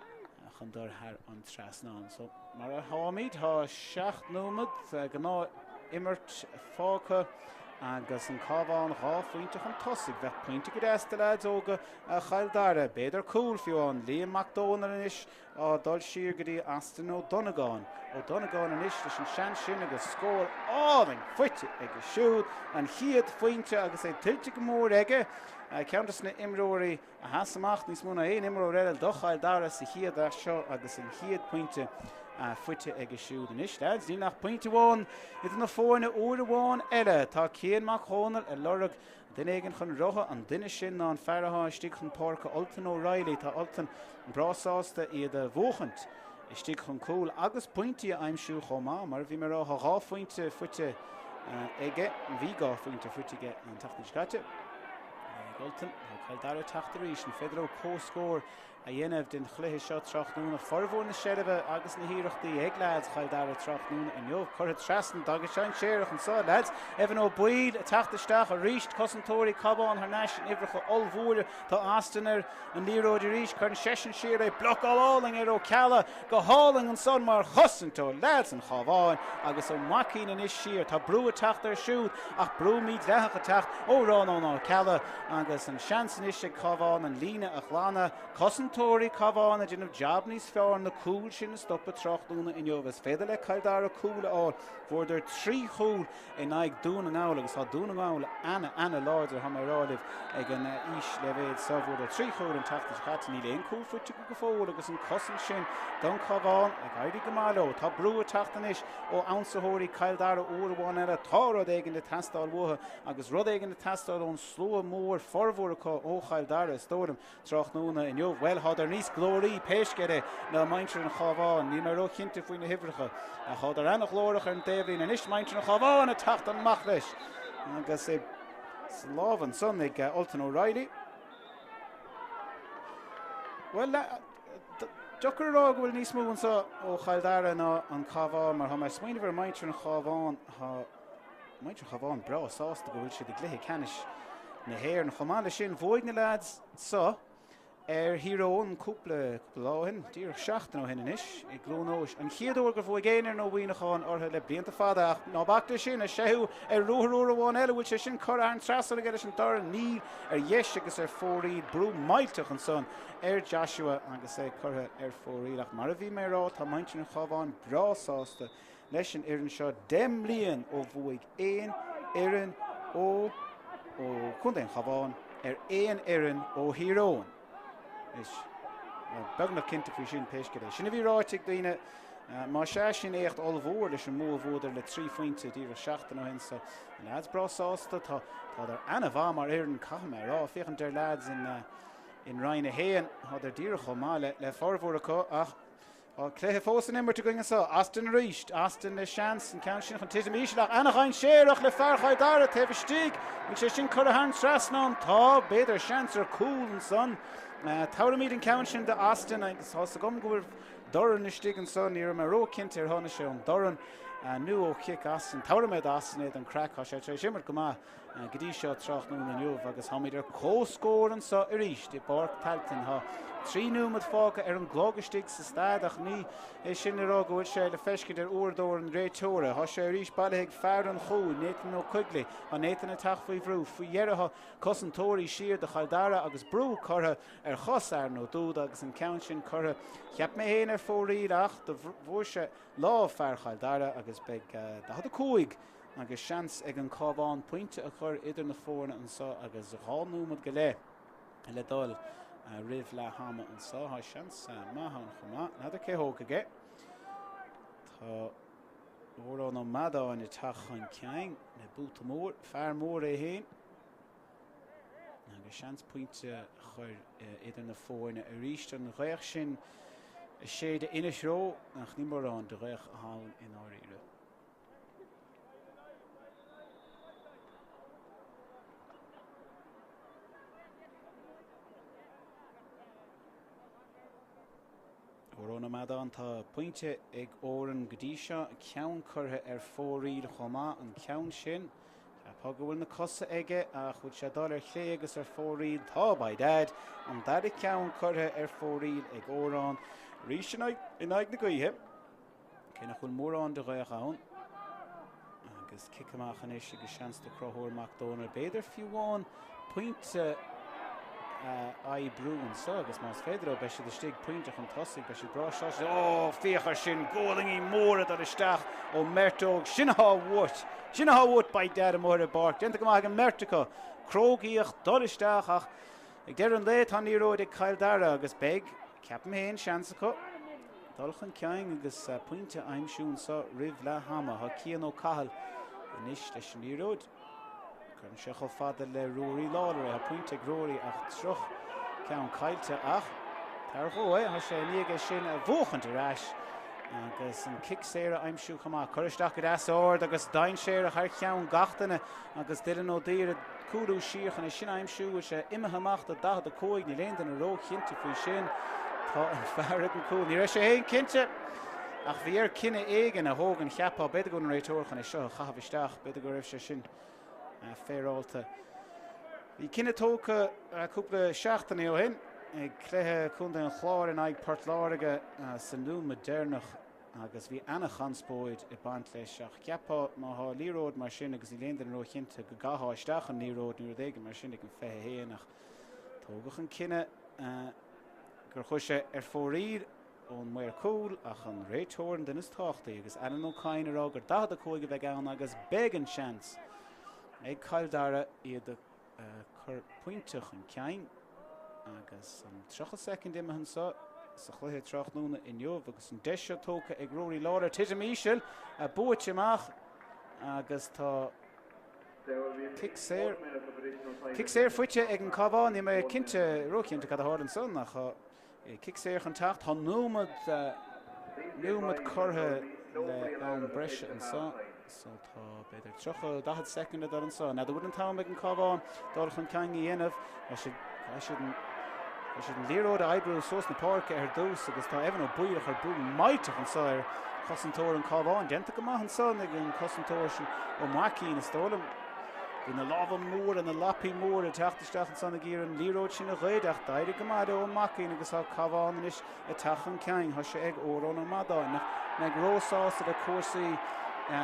chun dul thar an trasnán. So, mar a tháimid, tá 7 nóiméad gnáth imirt fágtha. Agus an Cabhán 2 phointe chun tosaigh. Bheadh pointe go deas do leaids óga Chill Dara. B'fhéidir cúl fiú amháin. Liam Mac Dónaill anois á dul siar go dtí Austin Ó Donnagáin. Ó Donnagáin anois leis an seans sin agus scór álainn faighte aige siúd. An chéad phointe agus é tuillte go mór aige. Ceann de na imreoirí a sheas amach níos mó ná aon imreoir eile do Chill Dara sa chéad leath seo agus an chéad phointe faighte aige siúd. Anois, leaids, níl ach pointe amháin idir na foirne uair amháin eile. Tá Cian Mac Dhónaill ag lorg duine éigin chun rotha. An duine sin ná an fear atá istigh chun páirce, Ultan O'Reilly. Tá Ultan breá sásta iad a bhuachaint istigh chun cúil agus pointí a aimsiú chomh maith. Mar a bhí mé ag rá, tá 2 phointe faighte aige, bhí 2 phointe faighte aige an tseachtain seo caite. Ag Ultan, tá Cill Dara ag teacht arís. An féidir leo comhscór a dhéanamh den chluiche seo tráthnóna? Formhór na seilbhe agus na hiarrachtaí ag leaids Chill Dara tráthnóna inniu. Curtha trasna, tá go dainséarach anseo, leaids. Evan Ó Baoill ag teacht isteach arís. Cosantóirí Cabhán thar n-ais in uimhreacha ollmhóra. Tá Austin ar an liathróid arís. Cuireann seisean siar é. Blocáil álainn ar Ó Ceallaigh. Go hálainn ansan mar chosaint ó leaids an Chabháin agus Ó Maicín anois siar. Tá brú ag teacht air siúd ach brú mídhleathach ag teacht ó Rónán Ó Ceallaigh agus an seans anois ag Cabhán an líne a ghlanadh. Cosantóirí Cabhán ag déanamh jab níos fearr na cúil sin a stopadh tráthnóna inniu. Is féidir le Cill Dara cúl a fháil. Fuaireadar 3 chúl in aghaidh Dún na nGall agus tá Dún na nGall ana, ana láidir, tá mé ag rá libh, ag an aoisleibhéal seo. Bhuadar 3 chúl an tseachtain seo caite, níl aon chúl faighte acu go fóill agus an cosaint sin don Chabhán ag éirí go maith leo. Tá brú ag teacht anois ó ionsaitheoirí Chill Dara uair amháin eile. Tá rud éigin ag teastáil uathu agus rud éigin ag teastáil ón slua mór, formhór acu ó Chill Dara, is dóigh liom. Tráthnóna inniu, bhuel, thádar níos glóraí pé scéal é ná muintir an Chabháin. Níl mé róchinnte faoi na huimhreacha, ach thádar ana-ghlórach ar an dtaobhlíne. Anois muintir an Chabháin ag teacht amach leis agus é sa lámh ansan ag Ultan O'Reilly. Bhuel, deacair a rá go bhfuil níos mó anseo ó Chill Dara ná an Cabhán, mar tá mé ag smaoineamh ar muintir an Chabháin, tá Muintir an Chabháin breá sásta go bhfuil siad i gcluiche ceannais na hÉireann. Chomh maith leis sin, bhuaigh na leaids seo ar Thír Eoghain cúpla lá ó shin, díreach seachtain ó shin anois, i gCluain Eois. An chéad uair gur bhuaigh aon fhoireann ó Mhuineachán orthu le blianta fada ach ná bac leis sin, a seitheadh ar ruathar uair amháin eile, bhfuil sé sin curtha thar an trasnán aige leis an dorn? Níl, ar dheis agus ar fóraoil, brú millteach ansan ar Joshua agus é curtha ar fóraoil. Ach mar a bhí mé ag rá, tá muintir an Chabháin breá sásta leis an fhoireann seo 10 mbliain ó bhuaigh aon fhoireann ó ó Chontae an Chabháin ar aon fhoireann ó Thír Eoghain. Is beagnach cinnte faoi sin pé scéal é. Sin a bhí ráite ag daoine. Más ea, sin éacht ollmhór leis an mbua a bhuadar le 3 phointe díreach seachtain ó shin. So, na leaids breá sásta. Tá tádar ana-mhaith mar fhoireann, caithfidh mé a rá. Féachaint ar leaids in in Roinn 1, tádar díreach chomh maith le le formhór acu ach Tá cluiche fós in imirt againn anseo. Austin arís. Austin le seans an ceann sin chun titim íseal ach ana-dhainséarach le fear Chill Dara taobh istigh. Bhfuil sé sin curtha thar an trasnán? Tá. B'fhéidir seans ar cúl ansan. Tabharfaimid an ceann sin do Austin agus tá's agam go bhfuil dorn istigh anso. Ní raibh mé ró-chinnte ar tháinig sé ón dorn nó ó chic Austin. Tabharfaidh mé do Austin é don craic. Tá sé tar éis imirt go maith. Go dtí seo tráthnóna inniu agus táimid ar comhscór anseo arís i bPáirc Tailteann. Tá 3 nóiméad fágtha ar an gclog istigh sa staid ach ní é sin le rá go bhfuil sé le feiscint ar uaireadóir an réiteora. Tá sé arís bailithe ag fear an chúil, Nathan Ó Coigligh. Tá Nathan ag teacht faoi bhrú. Faoi dheireadh tá cosantóirí siar do Chill Dara agus brú curtha ar chos Aaron Ó Dúda agus an ceann sin curtha, cheap mé féin, ar fóraoil ach do bhuail sé lámh fear Chill Dara agus beidh 45 Agus seans ag an Cabhán pointe a chur idir na foirne anseo agus 2 nóiméad go leith le dul roimh leath ama anseo, tá seans maith ann chomh maith. N'fheadar cé thógfaidh é. Tá Odhrán Ó Meadáin ag teacht chun cinn le búta mór, fear mór é féin. Agus seans pointe a chur idir na foirne arís. An ghaoth sin ag séideadh ina threo ach ní mórán de ghaoth atá ann i ndáiríre. Odhrán Ó Meadáin, tá pointe ag Odhrán go dtí seo, ceann curtha ar fóraoil chomh maith, an ceann sin, cheapfá go bhfuil na cosa aige ach bhfuil sé ag dul ar chlé agus ar fóraoil, tá by dad, an dara ceann curtha ar fóraoil ag Odhrán arís in aghaidh na gaoithe. Cé nach bhfuil mórán de ghaoth ann. Agus cic amach anois agus seans do Chonchúr Mac Dónaill, b'fhéidir fiú amháin pointe a oibriú anseo agus más féidir leo beidh siad istigh pointe chun tosaigh, beidh siad breá sásta. Ó, féach ar sin, gualainní móra ag dul isteach ón mbeirt óg, sin atá uait, sin atá uait by dad amuigh ar an bpáirc, déanta go maith ag an mbeirt acu, crógaíocht, dul isteach ach Ag deireadh an lae tá an liathróid ag Cill Dara agus beidh, ceapaim féin, seans acu dul chun cinn agus pointe a aimsiú anseo roimh leath ama. Tá Cian Ó Cathail anois leis an liathróid. Cuireann sé chomh fada le Ruairí Lawlor é. Tá pointe ag Ruairí ach droch ceann caillte ach tar dhó é. Tá sé i ndiaidh é sin a bhuachaint ar ais agus an cic saor a aimsiú chomh maith. Curtha isteach go deas ard agus dainséarach thar cheann gach duine Agus Dylan Ó Duibhir ag cúlú siar chun é sin a aimsiú, bhfuil sé imithe amach do 45, níl aon duine róchinnte faoi sin. Tá an fear ag an gcúl, ní raibh sé féin cinnte ach bhí air cinneadh éigin a thógaint, cheapfá. B'fhéidir go bhfuil an réiteoir chun é seo a chaitheamh isteach, b'fhéidir go raibh sé sin féaráilte. Bhí cinneadh tógtha cúpla seachtain ó shin ag cluiche Contae an Chláir in aghaidh Port Láirge sa nóiméad deireanach. Agus bhí ana-chonspóid ag baint leis, ach cheapfá má thá liathróid mar sin agus níl aon duine ró-chinnte go gcaithfeá isteach an liathróid nó rud éigin mar sin ag an 21 ach tógadh an cinneadh gur chuaigh sé ar fóraoil ón maor cúil ach an réiteoir an duine is tábhachtaí agus Alan Ó Cadhain ag rá gur 45 a bheidh ann agus beidh an seans ag Cill Dara iad a cur pointe chun cinn agus an 30 soicind imithe anseo sa chluiche tráthnóna inniu agus an deis seo tógtha ag Rory Lawlor. Titim íseal buaite amach agus tá cic saor cic saor faighte ag an Cabhán. Níl mé cinnte róchinnte cad a tharla ansan ach Cic saor chun teacht. Tá nóiméad nóiméad curtha le am breise anseo so tá b'fhéidir 30, 40 soicind le dul anseo. N'fheadar bhfuil an t-am ag an Cabhán dul chun cinn a dhéanamh. Caithfidh siad an caithfidh siad an liathróid a oibriú suas na páirce ar dtús agus tá Evan Ó Baoill ag cur brú millteach anseo ar chosantóir an Cabháin. Déanta go maith anseo ag an cosantóir sin Ó Maicín is dóigh liom. Bhí na lámha móra, na lapaí móra ag teacht isteach ansan ag iarraidh an liathróid sin a ghoid ach d'éirigh go maith le Ó Maicín agus tá Cabhán anois ag teacht chun cinn. Tá sé ag Odhrán Ó Madáin nach mbeidh róshásta le cúrsaí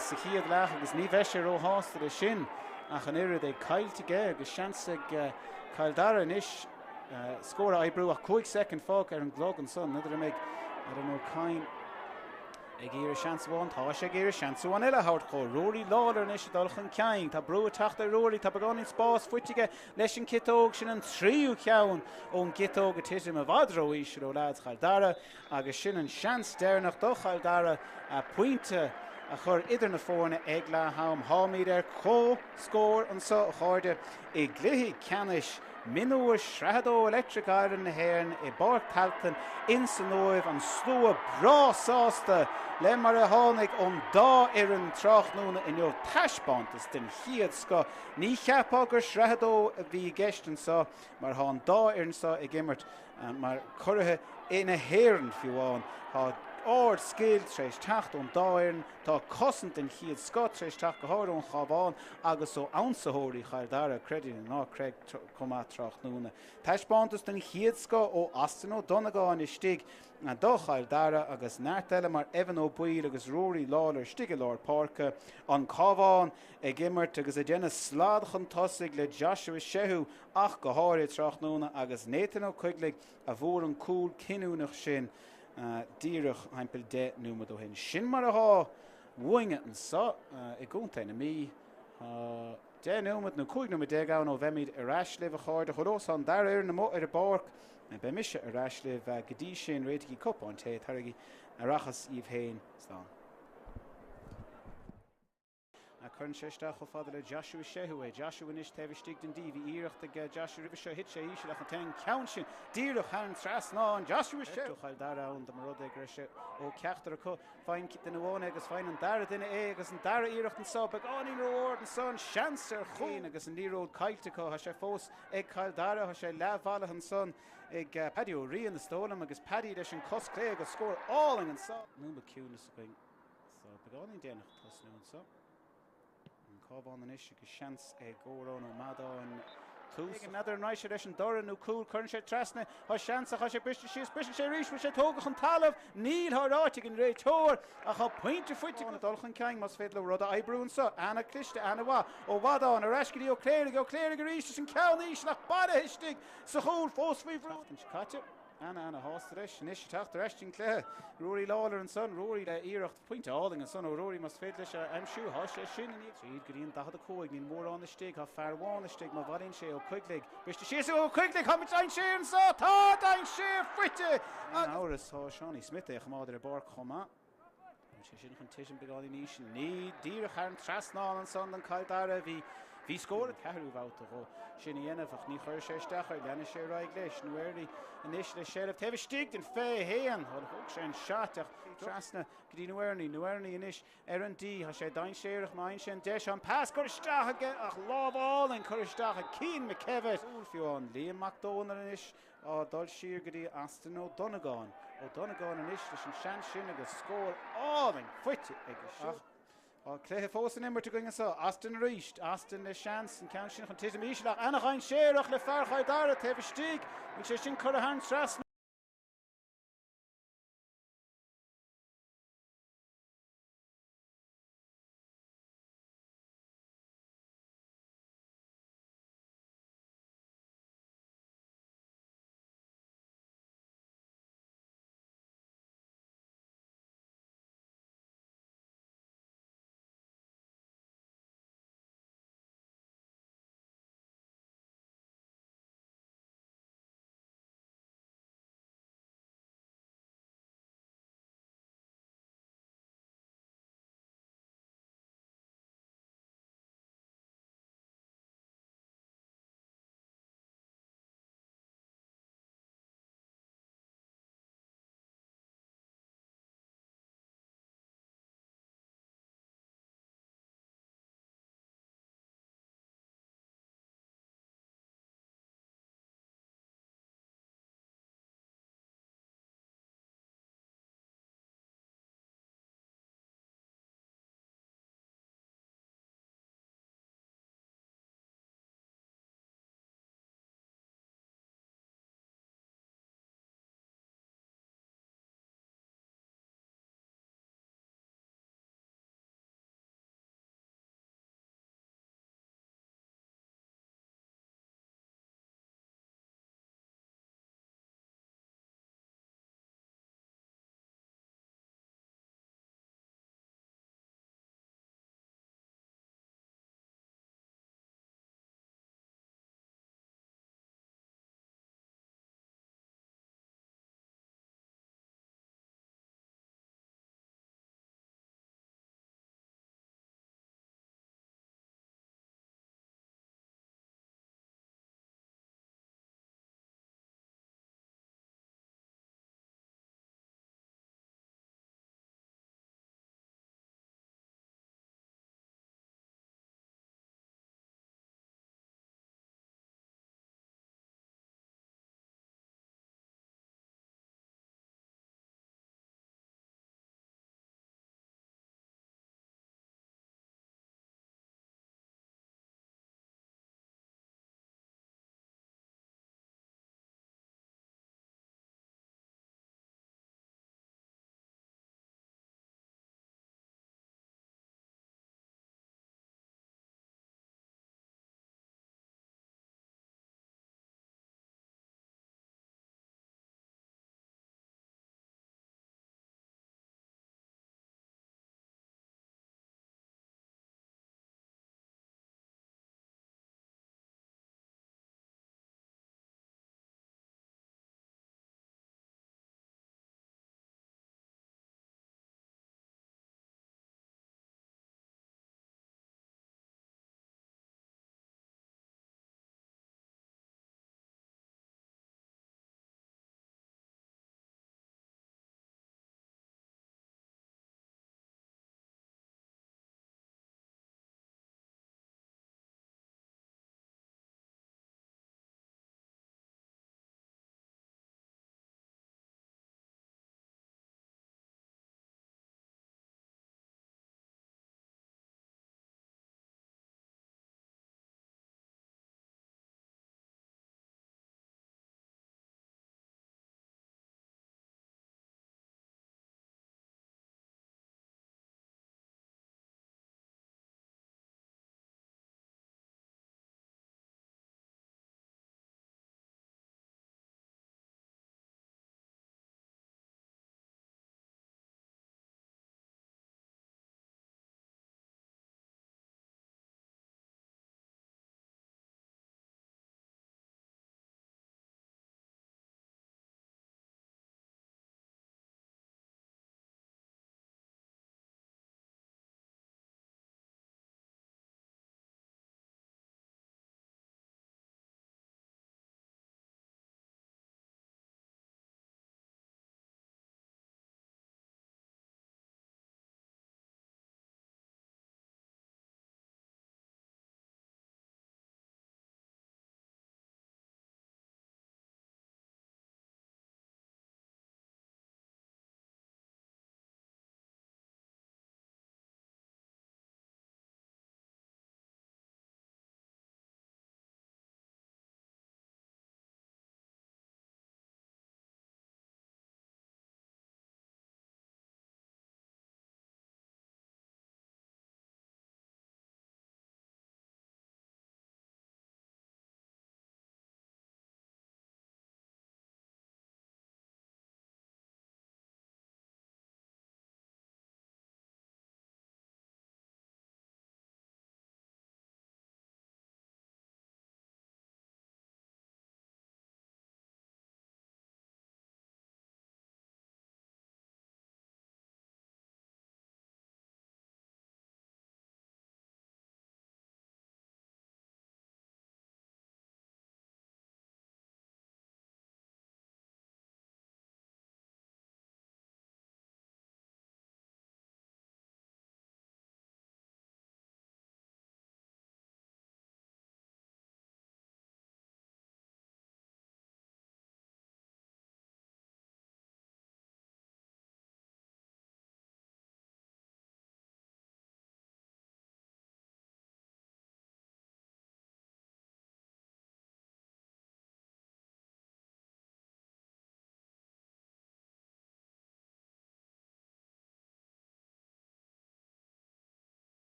sa chéad leath agus ní bheidh sé róshásta leis sin ach an oiread. É caillte aige agus seans ag Cill Dara anois scór a oibriú ach 5 soicind fágtha ar an gclog ansan. N'fheadar an mbeidh Alan Ó Cadhain Ag iarraidh seans amháin, tá sé ag iarraidh seans amháin eile a thabhairt dhó. Ruairí Lawlor anois ag dul chun cinn. Tá brú ag teacht ar Ruairí. Tá beagáinín spáis faighte aige leis an gciotóg. Sin an tríú ceann ón gciotóg ag titim i bhfad ró-íseal ó leaids Chill Dara agus sin an seans deireanach do Chill Dara pointe a chur idir na foirne ag leath am. Táimid ar comhscór anseo, a chairde, i gcluiche ceannais Mionúir Sraith 2 Electric Ireland na hÉireann i bPáirc Tailteann ins an Uaimh, an slua breá sásta le mar a tháinig ón dá fhoireann tráthnóna inniu. Taispeántas den chéad scoth. Ní cheapfá gur Sraith 2 a bhí i gceist anseo mar tá an dá fhoireann seo ag imirt mar curaithe na hÉireann fiú amháin. Tá ard-scil tar éis teacht ón dá fhoireann. Tá cosaint den chéad scoth tar éis teacht go háirithe ón Chabhán agus ó ionsaitheoirí Chill Dara, creid é nó ná creid, chomh maith tráthnóna. Taispeántas den chéad scoth ó Austin Ó Donnagáin istigh do Chill Dara agus neart eile mar Evan Ó Baoill agus Rory Lawlor istigh i lár páirce. An Cabhán ag imirt agus ag déanamh slad chun tosaigh le Joshua Shehu ach go háirithe tráthnóna agus Nathan Ó Coigligh a bhfuair an cúl cinniúnach sin díreach thimpeall 10 nóiméad ó shin. Sin mar atá uainne anseo i gContae na Mí. Tá 10 nóiméad nó 15 nóiméad ann ó bheimid ar ais libh, a chairde. Chomh luath is atá an dara fhoireann amuigh ar an bpáirc, beidh mise ar ais libh. Go dtí sin, réitigí cupán tae, taraigí aireachas dhíbh féin. Slán. Cuireann sé isteach chomh fada le Joshua Shehu é. Joshua anois taobh istigh den D. Bhí iarracht ag Joshua roimhe seo, thit sé íseal ach an ceann sin díreach thar an trasnán. Joshua Shehu! Chill Dara ann dá mba rud é go raibh sé ó ceachtar acu. Faigheann duine amháin é agus faigheann an dara duine é agus an dara iarracht anseo beagáinín ró-ard ansan. Seans ar chúl agus an liathróid caillte acu. Tá sé fós ag Cill Dara. Tá sé leathbhailithe ansan ag Paddy Ó Riain is dóigh liom agus Paddy leis an cos clé agus scór álainn anseo. Nóiméad ciúnas againn. So, beagáinín déanach tosnú anseo. An Cabhán anois agus seans ag Odhrán Ó Madáin. Tús. N'fheadar an raghaidh sé leis an dorn nó cúl, cuireann sé trasna, tá seans ach tá sé briste síos, briseann sé arís, bhfuil sé tógtha chun talaimh? Níl, tá ráite ag an réiteoir ach tá pointe faighte ag dul chun cinn más féidir leo rud a oibriú anseo. Ana-chliste, ana-mhaith Ó Mhadáin, ar ais go dtí Ó Cléirigh, Ó Cléirigh arís is an ceann íseal ach bailithe istigh sa chúl fós faoi bhrú. Seachtain seo caite. Ana ana shásta leis anois ag teacht ar ais den chluiche. Ruairí Lawlor ansan, Ruairí le iarracht pointe álainn ansan ó Ruairí más féidir leis a aimsiú. Tá sé sin i ndiaidh. Tríd go dtí an 45, níl mórán istigh, tá fear amháin istigh má bhailíonn sé Ó Coigligh. Briste síos ag Ó Coigligh, tá dainséar anso, tá dainséar faighte! Aon amhras tá Seánie Smith é a choimeád ar an bpáirc chomh maith. Bhí sé sin chun titim beagáinín íseal. Ní díreach thar an trasnán ansan don Chill Dara. Bhí bhí scór an ceathrú bhabhta dhó sin a dhéanamh ach ní chuir sé isteach air. Leanfaidh sé ar aghaidh leis. Nó Early anois le seilbh taobh istigh den 21. Thóg sé an shot ach trasna go dtí Nuerney. Nuerney anois ar an D. Tá sé dainséarach má fhaigheann sé an deis. An pas curtha isteach aige ach lámh álainn curtha isteach ag Cian McKevitt. Fiú amháin Liam Mac Dónaill anois Á dul siar go dtí Austin Ó Donnagáin. Ó Donnagáin anois leis an seans sin agus scór álainn faighte aige siúd. Ach tá cluiche fós in imirt againn anseo. Austin arís. Austin le seans, an ceann sin chun titim íseal ach ana-dhainséarach le fear Chill Dara taobh istigh. Bhfuil sé sin curtha thar an trasnán?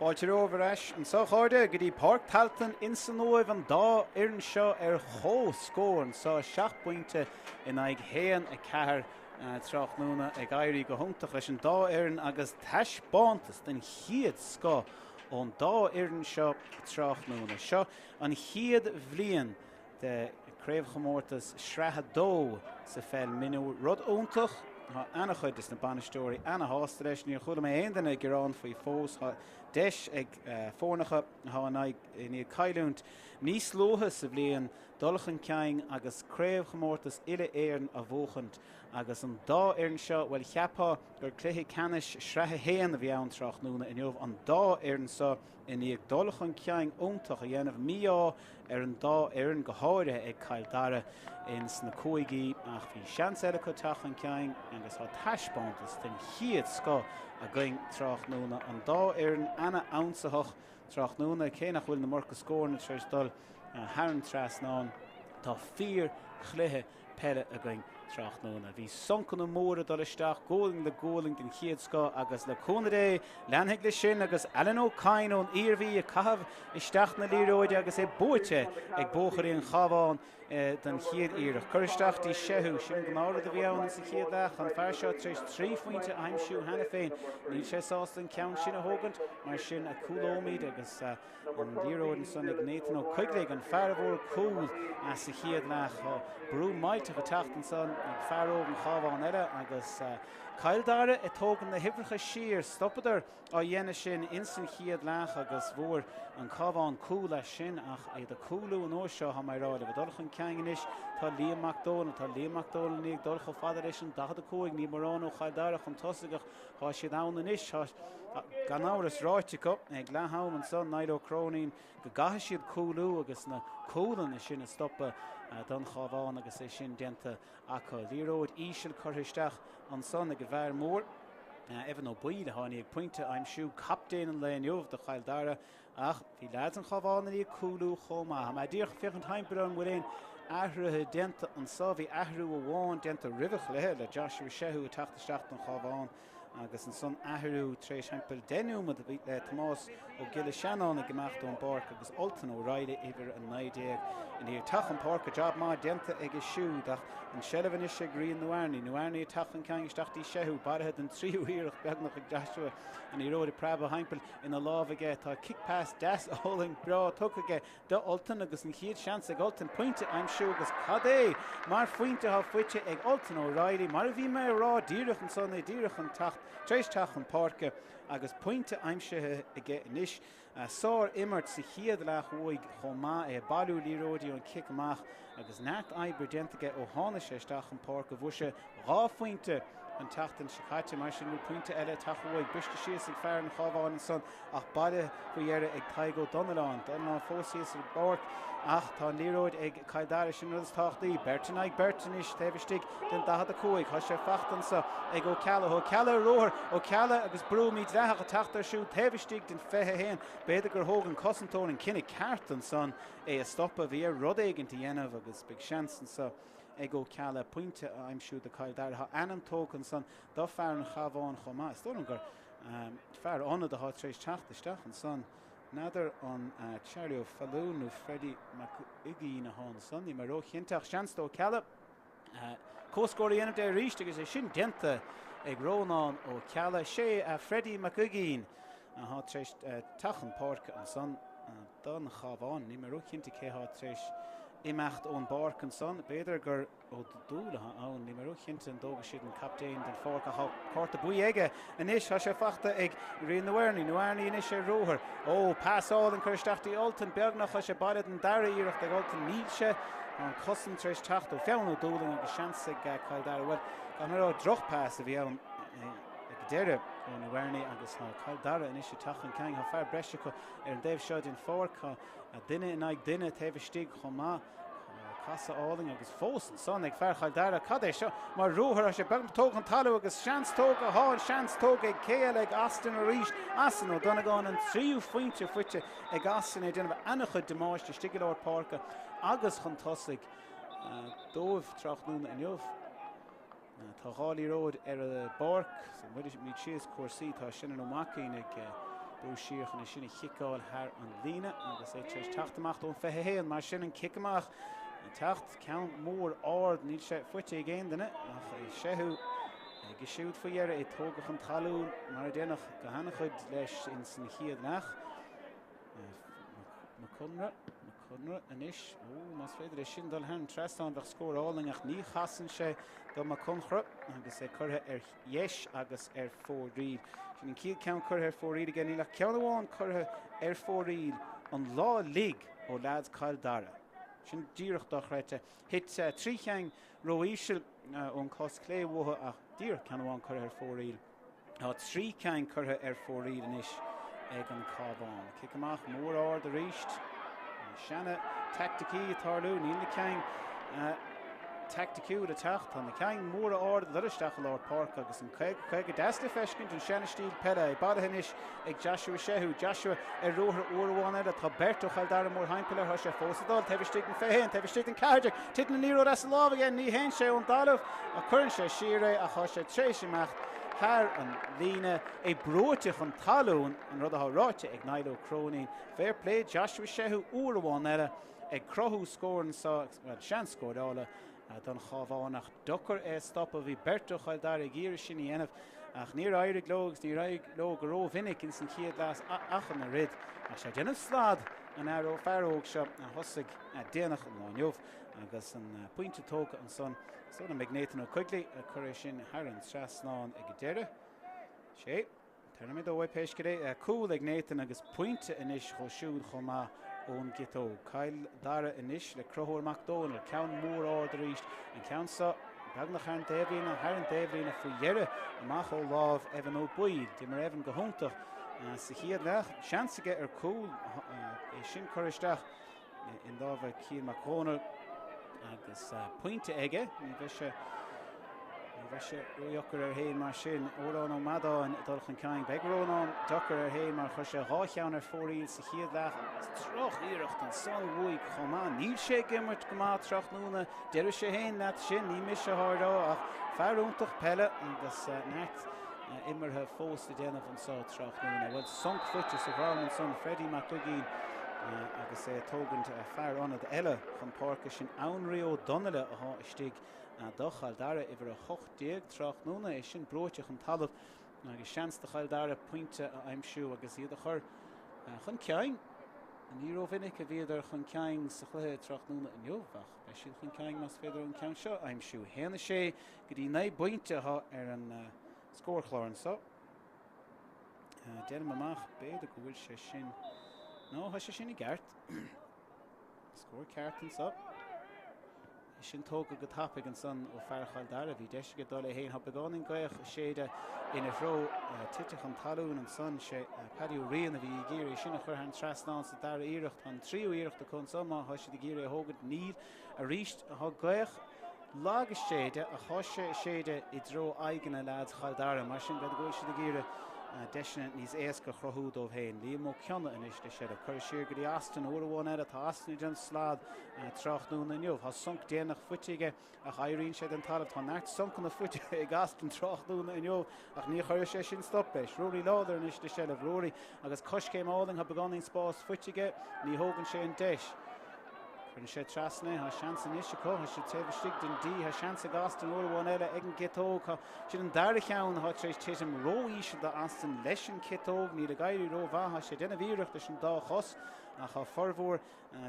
Fáilte romhaibh ar ais anseo a chairde go dtí Páirc Tailteann ins an Uaimh, an dá fhoireann seo ar chomhscór anseo, 7 bpointe in aghaidh 1, 4 tráthnóna ag éirí go hiontach leis an dá fhoireann agus taispeántas den chéad scoth ón dá fhoireann seo tráthnóna. Seo an chéad bhliain de Craobhchomórtas Sraith 2 sa pheil mionúr. Rud iontach, tá ana-chuid des na bainisteoirí ana-shásta leis, níor chuala mé aon duine ag gearán faoi fós. Tá deis ag foirneacha atá in aghaidh i ndiaidh cailliúint níos luaithe sa bhliain dul chun cinn agus Craobhchomórtas Uile-Éireann a bhuachaint agus an dá fhoireann seo, bhuel cheapfá gur cluiche ceannais Sraith 1 a bhí ann tráthnóna inniu, an dá fhoireann seo i ndiaidh dul chun cinn iontach a dhéanamh, mí-ádh ar an dá fhoireann, go háirithe ag Cill Dara ins na cúigí, ach bhí seans eile acu teacht chun cinn agus tá taispeántas den chéad scoth againn tráthnóna. An dá fhoireann ana-ionsaitheach tráthnóna, cé nach bhfuil an iomarca scóranna tar éis dul thar an trasnán, tá fíorchluiche peile againn tráthnóna. Bhí soncanna móra ag dul isteach, gualainn le gualainn den chéad scoth agus le cúnamh Dé leanfaidh leis sin agus Alan Ó Cadhain ón Iarmhí ag caitheamh isteach na liathróide agus é buaite ag buachaillí an Chabháin don chéad iarracht. Cur isteach dtí Sehu, sin an gnáthrud a bhí ann sa chéad leath. An fear seo tar éis 3 phointe a aimsiú cheana féin. Níl sé sásta an ceann sin a thógaint, mar sin cúlóimid agus An liathróid ansan ag Nathan Ó Coigligh, an fear a bhfuair cúl sa chéad leath. Tá brú millteach ag teacht ansan ag fear óg an Chabháin eile agus Cill Dara ag tógaint na huimhreacha siar. Stopadar á dhéanamh sin ins an chéad leath agus bhfuair an Cabhán cúl as sin ach iad ag cúlú an uair seo, tá mé ag rá libh. Ag dul chun cinn anois tá Liam Mac Dónaill. Tá Liam Mac Dónaill i ndiaidh dul chomh fada leis an 45. Níl mórán ó Chill Dara chun tosaigh ach Tá siad ann anois, tá gan amhras ráite acu ag leath am anso, Niall Ó Cróinín, go gcaithfidh siad cúlú agus na cúlanna sin a stopadh don Chabhán agus é sin déanta acu. Liathróid íseal curtha isteach ansan ag an bhfear mór, Evan Ó Baoill, atá i ndiaidh pointe a aimsiú, captaen an lae inniu do Chill Dara. Ach bhí leaids an Chabháin i ndiaidh cúlú chomh maith. Tá mé díreach ag féachaint thimpeall an bhfuil aon athruithe déanta anso. Bhí athrú amháin déanta roimh an chluiche le Joshua Shehu ag teacht isteach don Chabhán agus ansan athrú tar éis thimpeall 10 nóiméad le Tomás Ó Giolla Seanáin ag imeacht ón bpáirc agus Ultan O'Reilly uimhir 19 i ndiaidh teacht chun páirce. Jab maith déanta aige siúd ach an seilbh anois ag Rian Nuarnaí. Nuarnaí ag teacht chun cinn isteach dtí Shehu, bailithe den tríú hiarracht beagnach ag Joshua. An liathróid ag preabadh thimpeall ina lámh aige. Tá cic pas deas álainn breá tugtha aige do Ultan agus an chéad seans ag Ultan pointe a aimsiú agus cad é mar phointe atá faighte ag Ultan O'Reilly mar a bhí mé a rá díreach ansan é díreach chun teacht tar éis teacht chun páirce agus pointe aimsithe aige anois. Sár imirt sa chéad leath uaidh chomh maith é ag bailiú liathróidí ón chic amach agus neart oibre déanta aige ó tháinig sé isteach chun páirce. Bhfuair sé 2 phointe an tseachtain seo caite, mar sin bhfuil pointe eile ag teacht uaidh. Briste síos ag fear an Chabháin ansan ach bailithe faoi dheireadh ag Tadhg Ó Donnalláin. Donnalláin fós thíos ar an bpáirc ach tá an liathróid ag Cill Dara, sin an rud is tábhachtaí. Beirt in aghaidh beirt anois taobh istigh den 45. Tá sé fachta anso ag Ó Ceallaigh. Ó Ceallaigh ar ruathar. Ó Ceallaigh agus brú mídhleathach ag teacht air siúd taobh istigh den 21. B'fhéidir gur thóg an cosantóir an cinneadh ceart ansan é a stopadh. Bhí air rud éigint a dhéanamh agus beidh seans anso ag Ó Ceallaigh pointe a aimsiú do Chill Dara. Tá ainm tógtha ansan do fear an Chabháin chomh maith. Is dóigh liom gur fear ionaid atá tar éis teacht isteach ansan. N'fheadar an Charlie Ó Fallúin nó Freddie Mac Uiginn atá ansan. Níl mé róchinnte ach seans do Ó Ceallaigh comhscór a dhéanamh de arís agus é sin déanta ag Rónán Ó Ceallaigh. Sé Freddie Mac Uiginn atá tar éis teacht chun páirce ansan don Chabhán. Níl mé róchinnte cé atá tar éis imeacht ón bpáirc ansan. B'fhéidir gur Ó Dúill atá ann. Níl mé róchinnte an dtógfaidh siad an captaen den pháirc ach tá cárta buí aige anois. Tá sé fachta ag Rian Nuarnaí. Nuarnaí anois ar ruathar. Ó, pas álainn curtha isteach dtí Ultan. Beagnach tá sé bailithe den dara iarracht ag Ultan. Níl sé. Tá an cosaint tar éis teacht ó Pheann Ó Dúlaing agus seans ag Cill Dara. Bhuel, caithfidh mé a rá, drochphas a bhí ann ag deireadh ó Nuarnaí agus tá Cill Dara anois ag teacht chun cinn. Tá fear breise acu ar an dtaobh seo den pháirc. Tá duine in aghaidh duine taobh istigh chomh maith. Casadh álainn agus fós ansan ag fear Chill Dara. Cad é seo mar ruathar? Tá sé beagnach tógtha chun talaimh agus seans tógtha. Tá an seans tógtha ag cé eile? Ag Austin arís. Austin Ó Donnagáin, an tríú phointe faighte ag Austin, é ag déanamh an-chuid damáiste istigh i lár páirce agus chun tosaigh dóibh tráthnóna inniu. Tá dhá liathróid ar an bpáirc, so cuirfimid síos cúrsaí. Tá Senan Ó Maicín ag Brú siar chun é sin a chiceáil thar an líne agus é tar éis teacht amach ón 21. Mar sin an cic amach ag teacht, ceann mór ard, níl sé faighte ag aon duine ach é Shehu aige siúd faoi dheireadh, é tógtha chun talún mar a deineadh go han-chuid leis ins an chéad leath. Mac Conra, Mac Conra anois, ó más féidir leis sin dul thar an trasnán bheadh scór álainn ach ní chasann sé do Mac Conchra agus é curtha ar dheis agus ar fóraoil. Sin an chéad ceann curtha ar fóraoil aige. Níl ach ceann amháin curtha ar fóraoil an lá uilig ó leaids Chill Dara. Sin díreach dochreidte. Thit 3 cheann ró-íseal ón cos clé uathu ach díreach ceann amháin curtha ar fóraoil. Tá 3 ceann curtha ar fóraoil anois ag an Cabhán. Cic amach mór ard arís. Seana teaicticí ag tarlú. Níl na cinn teaicticiúil ag teacht. Tá na cinn móra ard ag dul isteach i lár páirce agus an 50 50 deas le feiscint an seana stíl peile. É bailithe anois ag Joshua Shehu. Joshua ar ruathar uair amháin eile. Tá beirt ó Chill Dara mórthimpeall air. Tá sé fós ag dul taobh istigh den 21, taobh istigh den 14. Titeann an liathróid as a lámh aige. Ní théann sé ón dtalamh ach cuireann sé siar é ach tá sé tar éis imeacht thar an líne. É brúite chun talún, an rud atá ráite ag Niall Ó Cróinín. Fair play Joshua Shehu uair amháin eile ag cruthú scór anseo, bhuel, seans scórála don Chabhán ach deacair é a stopadh. Bhí beirt ó Chill Dara ag iarraidh sin a dhéanamh ach níor éirigh leo agus níor éirigh leo go rómhinic ins an chéad leath ach an oiread. Ach sé ag déanamh slad an fear óg seo a thosaigh déanach an lá inniu agus an pointe tógtha ansan. Is dóigh liom ag Nathan Ó Coigligh a chuir é sin thar an trasnán ag an deireadh. Sé. Tabharfaidh mé dó é pé scéal é. Cúl ag Nathan agus pointe anois dhó siúd chomh maith ón gciotóg. Cill Dara anois le Conchúr Mac Dónaill. Ceann mór ard arís. An ceann seo beagnach thar an dtaobhlíne, thar an dtaobhlíne faoi dheireadh amach ó lámh Evan Ó Baoill. D'imir Evan go hiontach sa chéad leath. Seans aige ar cúl, é sin curtha isteach. i lámha Cian Mac Dhónaill agus pointe aige. Ní bheidh sé ní bheidh sé ródheacair air féin mar sin. Odhrán Ó Meadáin ag dul chun cinn. Beidh Rónán deacair air féin mar chuir sé dhá cheann ar fóraoil sa chéad leath agus droch-iarracht ansan uaidh chomh maith. Níl sé ag imirt go maith tráthnóna. Deireadh sé féin leat sin, ní mise atá á rá ach fear iontach peile agus neart imeartha fós le déanamh anseo tráthnóna. Bhuel, sonc faighte sa dhroim ansan, Freddie Mac Uiginn agus é ag tógaint fear ionad eile chun páirce, sin Anraí Ó Donnaile atá istigh do Chill Dara, uimhir 18 tráthnóna, é sin brúite chun talaimh agus seans do Chill Dara pointe a aimsiú agus iad a chur chun cinn. Ní rómhinic a bhíodar chun cinn sa chluiche tráthnóna inniu ach beidh siad chun cinn más féidir an ceann seo a aimsiú. 1-6 go dtí 9 bpointe atá ar an scórchlár anseo. Déanaim amach, b'fhéidir go bhfuil sé sin... No, tá sé sin i gceart. Scór ceart anseo. É sin tógtha go tapaidh ansan ó fear Chill Dara. Bhí deis aige dul é féin. Tá beagáinín gaoth ag séideadh ina threo. Tite chun talún ansan. Sé Paddy Ó Riain a bhí ag iarraidh é sin a chur thar an trasnán sa dara iarracht. Tá an tríú iarracht acu anseo má tá siad ag iarraidh é a thógaint. Níl. Arís tá gaoth lag ag séideadh ach tá sé ag séideadh i dtreo aghaidheanna leaids Chill Dara. Mar sin, b'fhéidir go bhfuil siad ag iarraidh deiseanna níos éasca a chruthú dóibh féin. Liam Ó Cionnaith anois le seilbh. Curtha siar go dtí Austin uair amháin eile. Tá Austin ag déanamh slad tráthnóna inniu. Tá sonc déanach faighte aige ach éiríonn sé den talamh. Tá neart soncanna faighte ag Austin tráthnóna inniu ach ní chuirfidh sé sin stop leis. Ruairí Lawlor anois le seilbh. Ruairí agus coiscéim álainn. Tá beagáinín spáis faighte aige. Ní thógann sé an deis. Cuireann sé trasna é. Tá seans anois acu. Tá siad taobh istigh den D. Tá seans ag Austin uair amháin eile ag an gciotóg. Tá sin an dara cheann atá tar éis titim ró-íseal do Austin leis an ciotóg. Níl ag éirí rómhaith. Tá sé ag déanamh iarracht leis an dá chos ach tá formhór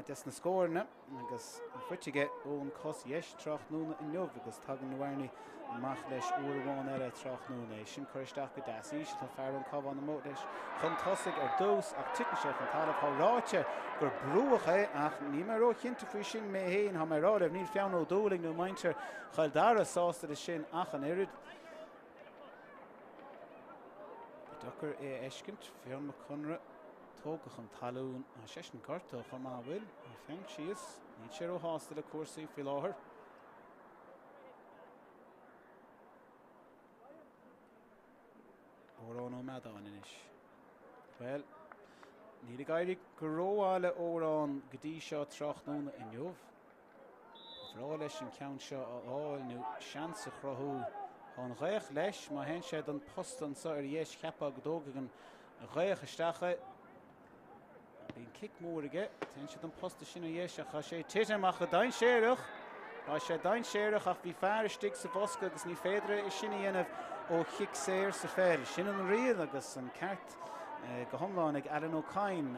des na scóranna agus faighte aige ón cos dheis tráthnóna inniu agus tagann Luarnaí amach leis uair amháin eile tráthnóna. É sin curtha isteach go deas íseal. Tá fear ón Cabhán amuigh leis chun tosaigh ar dtús ach titeann sé chun talaimh. Tá ráite gur brúdh é ach níl mé róchinnte faoi sin mé féin. Tá mé ag rá libh, níl Fionn Ó Dúlaing nó muintir Chill Dara sásta leis sin ach an oiread. Deacair é a fheiscint. Fionn Mac Conra tógtha chun talún. Tá seisean gortaithe chomh maith, an bhfuil? Tá Fionn síos. Níl sé róshásta le cúrsaí faoi láthair. Odhrán Ó Meadáin anois. Bhuel, níl ag éirí go rómhaith le Odhrán go dtí seo tráthnóna inniu. Ba bhreá leis an ceann seo a fháil nó seans a chruthú. Tá an ghaoth leis, má théann sé don posta anseo ar dheis, cheapfá go dtógfaidh an. ghaoth isteach é. Bíonn cic mór aige. Téann sé don posta sin ar dheis ach tá sé ag titim ach go dainséarach. Tá sé dainséarach ach bhí fear istigh sa bhosca agus ní féidir é sin a dhéanamh ó chic saor sa pheil. Sin an riail agus an ceart go hiomlán ag Alan Ó Cadhain.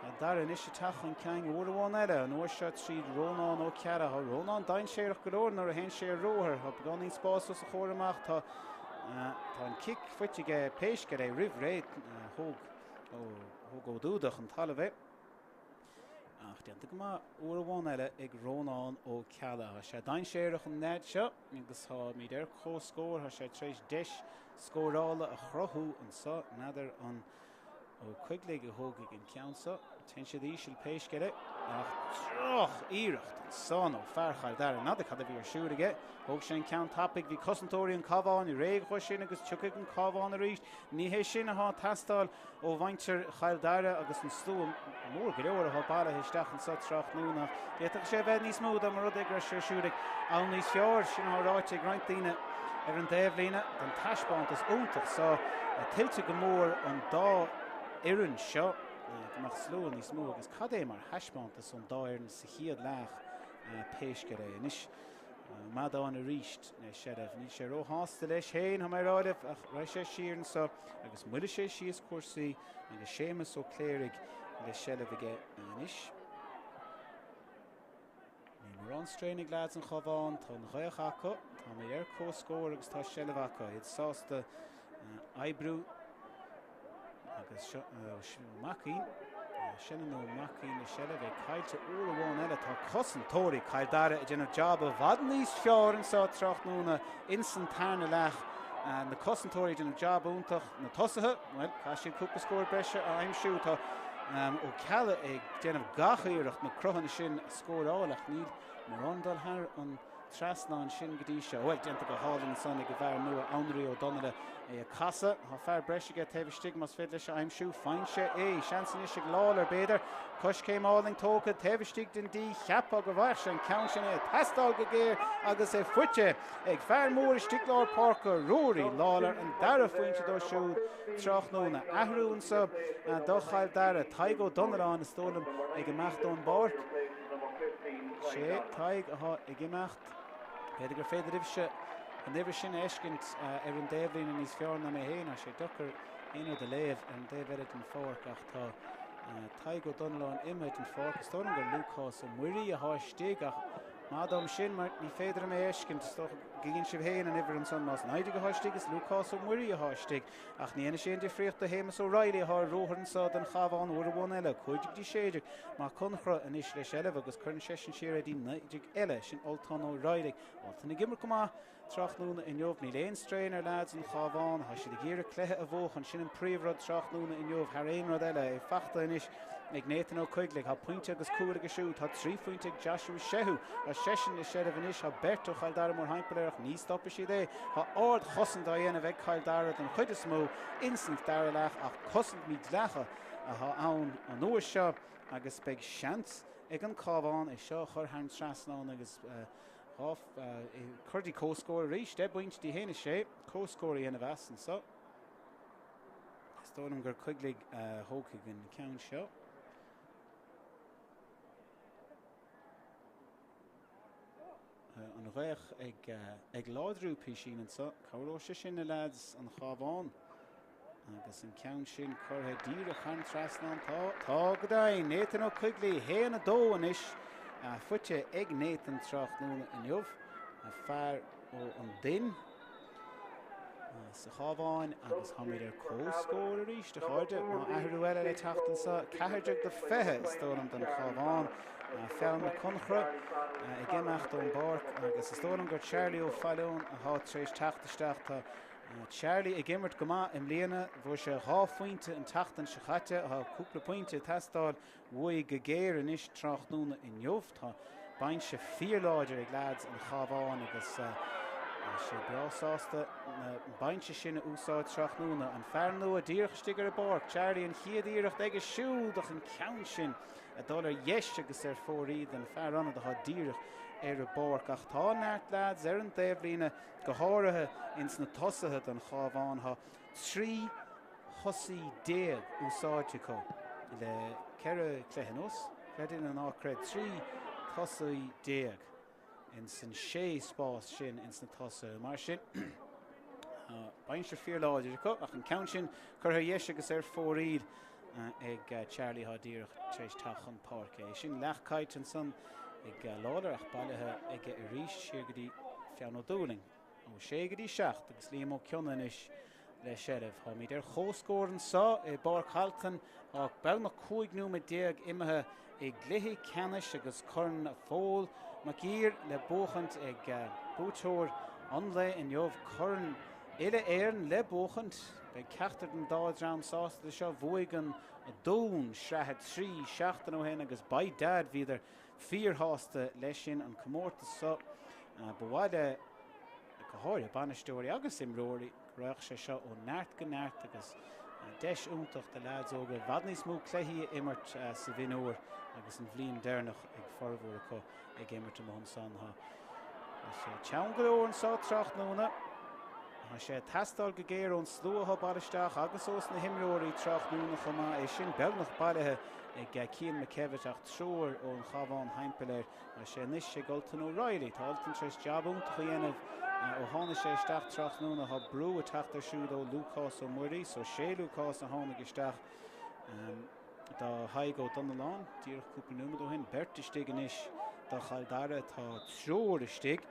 Tá Dara anois ag teacht chun cinn uair amháin eile, an uair seo tríd Rónán Ó Ceallaigh. Tá Rónán dainséarach go leor nuair a théann sé ar ruathar. Tá beagáinín spáis os a chomhair amach. Tá an cic faighte aige pé scéal é roimh ré. Thóg Thóg Ó Dúda chun talaimh é. Ach déanta go maith uair amháin eile ag Rónán Ó Ceallaigh. Tá sé dainséarach an leaid seo agus táimid ar comhscór. Tá sé tar éis deis scórála a chruthú anseo. N'fheadar an Ó Coigligh a thógfaidh an ceann seo. Téann siad íseal pé scéal é. Ach droch-iarracht ansan ó fear Chill Dara. N'fheadar cad a bhí ar siúl aige. Thóg sé an ceann tapaidh. Bhí cosantóirí an Chabháin réidh dhó sin agus tiocfaidh an Cabhán arís. Ní hé sin atá ag teastáil ó mhuintir Chill Dara agus an slua mór go leor atá bailithe isteach anseo tráthnóna ach d'fhéadfadh sé a bheith níos mó dá mba rud é go raibh sé ar siúl ag am níos fearr. Sin atá ráite ag roinnt daoine ar an dtaobhlíne den taispeántas iontach seo tuillte go mór an dá fhoireann seo go mbeadh slua níos mó agus cad é mar thaispeántas ón dá fhoireann sa chéad leath pé scéal é. Anois Madáin arís le seilbh. Níl sé róshásta leis féin, tá mé ag rá libh, ach raghaidh sé siar anseo agus moillfidh sé síos cúrsaí agus Séamus Ó Cléirigh le seilbh aige anois. Níl mórán strain ag leaids an Chabháin, tá an ghaoth acu, táimid ar comhscór agus tá seilbh acu, iad sásta oibriú Agus seo Ó Maicín, Senan Ó Maicín le seilbh, é caillte uair amháin eile. Tá cosantóirí Chill Dara ag déanamh jab i bhfad níos fearr anseo tráthnóna ins an tarna leath. Na cosantóirí ag déanamh jab iontach. Na tosaithe, bhuel, caithfidh siad cúpla scór breise a aimsiú. Tá Ó Ceallaigh ag déanamh gach iarracht na cruthanna sin a scóráil ach níl mórán dul thar an trasnán sin go dtí seo. Bhuel, déanta go hálainn ansan ag an bhfear nua, Anraí Ó Donnaile, é a casadh. Tá fear breise aige taobh istigh más féidir leis a aimsiú. Faigheann sé é. Seans anois ag Lawlor, b'fhéidir. Coiscéim álainn tógtha taobh istigh den D. Cheapfá go bhfaigheadh sé an ceann sin, é ag teastáil go géar agus é faighte ag fear mór istigh lár páirce, Ruairí Lawlor, an dara phointe dó siúd tráthnóna. Athrú anso do Chill Dara. Tadhg Ó Donnalláin, is dóigh liom, ag imeacht ón bpáirc. Sé Tadhg atá ag imeacht. B'fhéidir gur féidir libhse an uimhir sin a fheiscint ar an dtaobhlíne níos fearr ná mé féin. Tá sé deacair aon rud a léamh ar an dtaobh eile den pháirc ach tá Tadhg Ó Donnalláin imithe den pháirc. Is dóigh liom gur Lúcás Ó Muirí atá istigh ach maith dom sin mar ní féidir liom é a fheiscint. Is dócha go gcíonn sibh féin an uimhir ansan. Más 19 atá istigh is Lúcás Ó Muirí atá istigh. Ach ní dhéanfaidh sé aon difríocht do Shéamus O'Reilly atá ar ruathar anso don Chabhán uair amháin eile, 15 go dtí 16. Mac Conchra anois le seilbh agus cuireann seisean siar é dtí 19 eile, sin Ultán O'Reilly. Ultán ag imirt go maith tráthnóna inniu. Níl aon strain ar leaids an Chabháin. Tá siad ag iarraidh cluiche a bhuachan. Sin an príomhrud tráthnóna inniu thar aon rud eile. É fachta anois ag Nathan Ó Coigligh. Tá pointe agus cúl aige siúd. Tá 3 phointe ag Joshua Shehu. Tá seisean le seilbh anois. Tá beirt ó Chill Dara mórthimpeall air ach ní stopfaidh siad é. Tá ardchosaint á dhéanamh ag Cill Dara den chuid is mó insan dara leath ach cosaint mídhleathach atá ann an uair seo agus beidh seans ag an Cabhán é seo a chur thar an trasnán agus cur dtí comhscór arís. 10 bpointe dtí 1-6. Comhscór a dhéanamh as anseo. Is dóigh liom gur Coigligh a thógfaidh an ceann seo. An ghaoth ag, ag láidriú písín anseo. Cabhróidh sé sin le leaids an Chabháin. Agus an ceann sin curtha díreach thar an trasnán. Tá, tá go deimhin. Nathan Ó Coigligh, 1-2 anois, faighte ag Nathan tráthnóna inniu. Fear ó an Dinn. sa Chabhán agus táimid ar comhscór arís, a chairde. Tá athrú eile le teacht anseo, 14 do 20 is dóigh liom don Chabhán. Feall Mac Conchra ag imeacht ón bpáirc agus is dóigh liom gur Charlie Ó Failleoin atá tar éis teacht isteach. Tá Charlie ag imirt go maith i mbliana. Fuair sé dhá phointe an tseachtain seo caite. Tá cúpla pointe ag teastáil uaidh go géar anois tráthnóna inniu. Tá binse fíorláidir ag leaids an Chabháin agus tá sé breá sásta na binse sin a úsáid tráthnóna. An fear nua díreach istigh ar an bpáirc, Charlie, an chéad iarracht aige siúd ach an ceann sin ag dul ar dheis agus ar fóraoil don fear ionaid atá díreach ar an bpáirc. Ach tá neart leaids ar an dtaobhlíne, go háirithe ins na tosaithe don Chabhán. Tá 3. tosaí úsáidte acu le 4 chluiche anuas. Creid é nó ná creid, 13 tosaí ins an 6 spás sin ins na tosaithe. Mar sin, tá binse fíorláidir acu ach an ceann sin curtha ar dheis agus ar fóraoil ag Charlie atá díreach tar éis teacht chun páirce. É sin leath caillte ansan ag Lawlor ach bailithe aige arís siar go dtí Fionn Ó Dúlaing. Ó 6 go dtí 7 agus Liam Ó Cionnaith anois le seilbh. Táimid ar chomhscór anseo i bPáirc Thalton. Tá beagnach 15 nóiméad imithe i gcluiche ceannais agus Corn Phóil Mac Uidhir le buachaint ag buaiteoir an lae inniu. Corn Uile-Éireann le buachaint. Beidh ceachtar den dá dhream sásta le seo. Bhuaigh an Dún Sraith 3 seachtain ó shin agus by dad bhíodar fíorshásta leis sin an comórtas seo. Ba mhaith le go háirithe bainisteoirí agus imreoirí go raghadh sé seo ó neart go neart agus deis iontach do leaids óga i bhfad níos mó cluichí a imirt sa mhionúr agus an bhliain deireanach ag formhór acu ag imirt amuigh ansan. Tá sé teann go leor anseo tráthnóna. Tá sé ag teastáil go géar ón slua atá bailithe isteach agus ós na himreoirí tráthnóna chomh maith. É sin beagnach bailithe ag Cian McKevitt ach triúr ón Chabhán thimpeall air. Tá sé anois ag Ultan O'Reilly. Tá Ultan tar éis jab iontach a dhéanamh ó tháinig sé isteach tráthnóna. Tá brú ag teacht air siúd ó Lúcás Ó Muirí. So sé Lúcás a tháinig isteach do Thadhg Ó Donnalláin díreach cúpla nóiméad ó shin. Beirt istigh anois do Chill Dara. Tá triúr istigh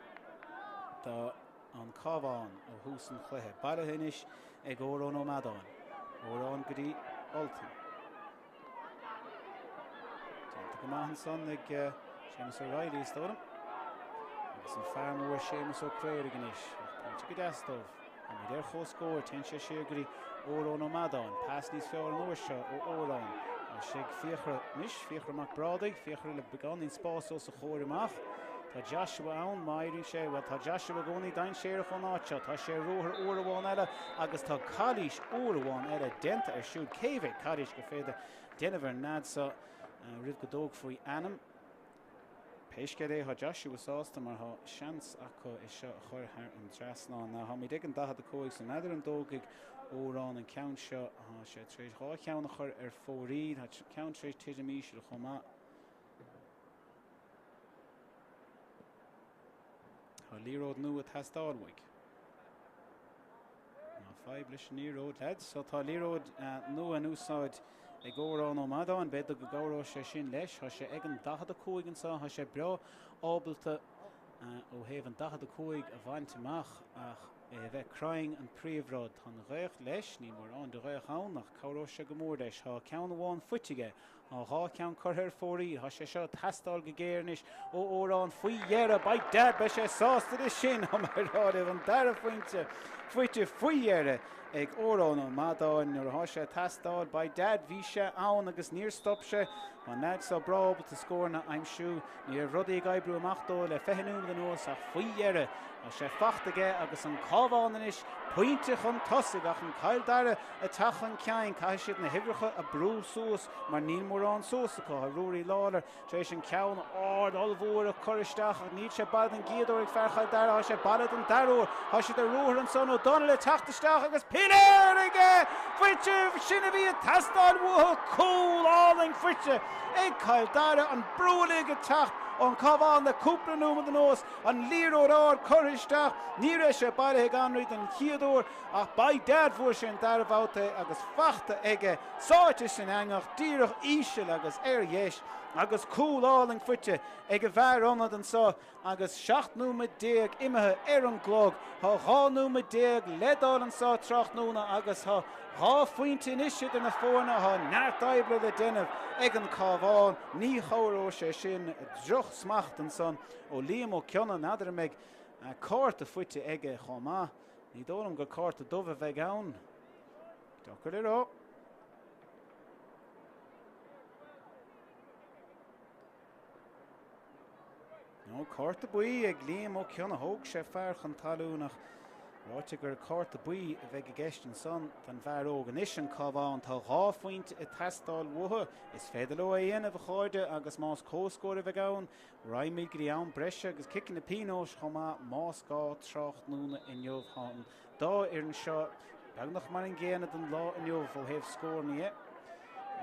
do an Cabhán ó thús an chluiche. Bailithe anois ag Órán Ó Meadáin. Órán go dtí Ultan. Déanta go maith ansan ag Séamus O'Reilly is dóigh liom. Agus an fear mór Séamus Ó Cléirigh anois. Ach pointe go deas dóibh. Táimid ar chomhscór, téann sé siar go dtí Órán Ó Meadáin. Pas níos fearr an uair seo ó Órán. Tá sé ag Fiachra anois, Fiachra Mac Brádaigh, Fiachra le beagáinín spáis os a chomhair amach. Tá Joshua ann, má éiríonn sé, bhuel tá Joshua i gcónaí dainséarach ón áit seo. Tá sé ar ruathar uair amháin eile agus tá calaois uair amháin eile déanta air siúd. Cé mhéad calaois gur féidir déanamh ar an leaid seo roimh go dtógfaí ainm? Pé scéal é, tá Joshua sásta mar tá seans acu é seo a chur thar an trasnán. Now táimid ag an 45 so n'fheadar an dtógfaidh Órán an ceann seo. Tá sé tar éis dhá cheann a chur ar fóraoil. Tá ceann tar éis titim íseal chomh maith. Tá liathróid nua ag teastáil uaidh. Ná fadhb leis an liathróid, lads. So tá liathróid nua in úsáid ag Órán Ó Madáin. B'fhéidir go gcabhróidh sé sin leis. Tá sé ag an 45 anseo. Tá sé breá ábalta ó thaobh an 45 a bhaint amach ach é a bheith cruinn an príomhrud. Tá an ghaoth leis. Níl mórán de ghaoth ann ach cabhróidh sé go mór leis. Tá ceann amháin faighte aige. Tá 2 cheann curtha ar fóraoil. Tá sé seo ag teastáil go géar anois ó Órán faoi dheireadh. By dad, beidh sé sásta leis sin, tá mé ag rá libh. An dara phointe faighte faoi dheireadh ag Órán Ó Madáin. Nuair atá sé ag teastáil, by dad, bhí sé ann agus níor stop sé. Tá an leaid seo breá ábalta scóranna a aimsiú. Ní raibh rudaí ag oibriú amach dó le 20 nóiméad anuas ach faoi dheireadh tá sé faighte aige agus an Cabhán anois pointe chun tosaigh ach an Cill Dara ag teacht chun cinn. Caithfidh siad na huimhreacha a brú suas mar níl mórán suas acu. Tá Ruairí Lawlor tar éis an ceann ard ollmhór a chur isteach ach níl sé bailithe den gcéad uair ag fear Chill Dara. Tá sé bailithe den dara huair. Tá siad ar ruathar ansan. O'Donnell ag teacht isteach agus piléar aige! Faighte! Sin a bhí ag teastáil uathu! Cúl álainn faighte ag Cill Dara. An brú uilig ag teacht ón Cabhán le cúpla nóiméad anuas. An liathróid ard curtha isteach. Ní raibh sé bailithe ag Anraí den chéad uair ach by dad fuair sé an dara babhta é agus faighte aige, sáite san eangach, díreach íseal agus ar dheis agus cúl álainn faighte ag an bhfear ionaid anseo agus 17 nóiméad imithe ar an gclog. Tá 12 nóiméad le dul anseo tráthnóna agus tá dhá phointe anois idir na foirne. Tá neart oibre le déanamh ag an Cabhán. Ní chabhróidh sé sin. Drochsmacht ansan ó Liam Ó Cionnaith. N'fheadar an mbeidh cárta faighte aige chomh maith. Ní dóigh liom gur cárta dubh a bheidh ann. Deacair le rá. Nó cárta buí ag Liam Ó Cionnaith. Thóg sé fear chun talún ach ráite gur cárta buí a bheidh i gceist ansan don bhfear óg. Anois an Cabhán, tá dhá phointe ag teastáil uathu. Is féidir leo é a dhéanamh, a chairde, agus más comhscór a bheidh ann, raghaimid go dtí am breise agus ciceanna pionóis chomh maith más gá tráthnóna inniu. Tá an dá fhoireann seo. Beagnach mar an gcéanna don lá inniu ó thaobh scóranna dhe.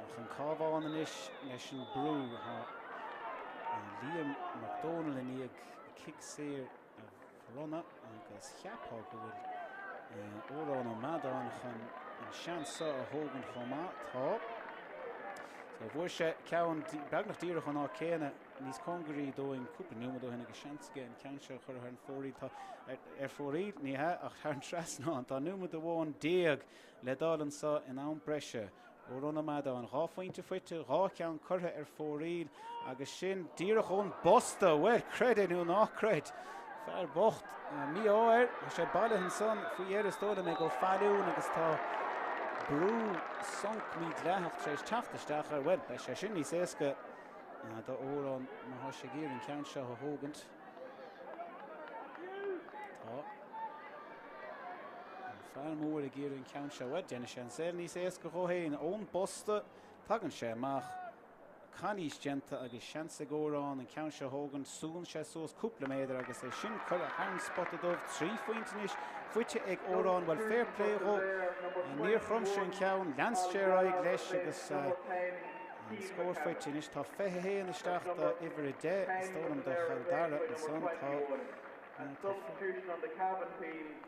Ach an Cabhán anois leis an brú. Tá Liam Mac Dónaill i ndiaidh cic saor a bhronnadh agus cheapfá go bhfuil Odhrán Ó Meadáin chun an seans seo a thógaint chomh maith. Tá. So bhfuair sé ceann beagnach díreach an áit céanna. níos cóngaraí dúinn cúpla nóiméad ó shin agus seans aige an ceann seo a chur thar an fóraoil. Tá ar fóraoil, ní hea, ach thar an trasnán. Tá nóiméad amháin le dul anseo in am breise. Odhrán Ó Meadáin, 2 phointe faighte, 2 cheann curtha ar fóraoil agus sin díreach ón bposta. Bhuel, creid é nó ná creid, fear bocht, mí-ádh air. Tá sé bailithe ansan faoi dheireadh is dóigh liom ag Ó Failliún agus tá brú sonc mídhleathach tar éis teacht isteach air. Bhuel, beidh sé sin níos éasca. Do Odhrán má thá sé ag iarraidh an ceann seo a thógaint. Tá an fear mór ag iarraidh an ceann seo. Bhuel, déanfaidh sé an saol níos éasca dhó féin. Ón bposta, tagann sé amach. Calaois déanta agus seans ag Odhrán an ceann seo a thógaint. Súnn sé suas cúpla méadar agus é sin curtha thar an spota dubh. 3 phointe anois faighte ag Odhrán. Bhuel, fair play dhó. Níor chrom sé an ceann. Lean sé ar aghaidh leis agus. An scór faighte anois, tá 21 isteach do uimhir 10, is dóigh liom do Chill Dara ansan.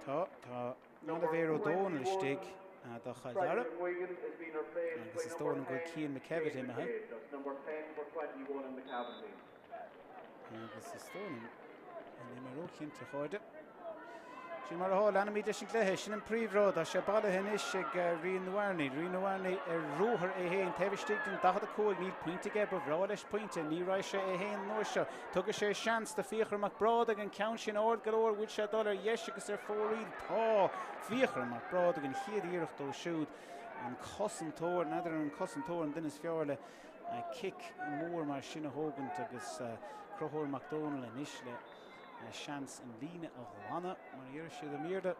Tá, tá, tá Oilibhéar Ó Dónaill istigh do Chill Dara agus is dóigh liom go bhfuil Cian McKevitt imithe. Agus is dóigh liom, níl mé róchinnte a chairde. Sin mar atá, leanfaimid leis an gcluiche. Sin an príomhrud. Tá sé bailithe anois ag Rian Warney. Rian Warney ar ruathar é féin taobh istigh den 45. Níl pointe aige, ba bhreá leis pointe. Ní raghaidh sé é féin an uair seo. Tugann sé seans do Fiachra Mac Brádaigh an ceann sin ard go leor. Bhfuil sé ag dul ar dheis agus ar fóraoil? Tá! Fiachra Mac Brádaigh an chéad iarracht dó siúd. An cosantóir, n'fheadar an cosantóir an duine is fearr le cic mór mar sin a thógaint agus Conchúr Mac Dónaill anois le seans an líne a ghlanadh mar a déarfadh siad i mBéarla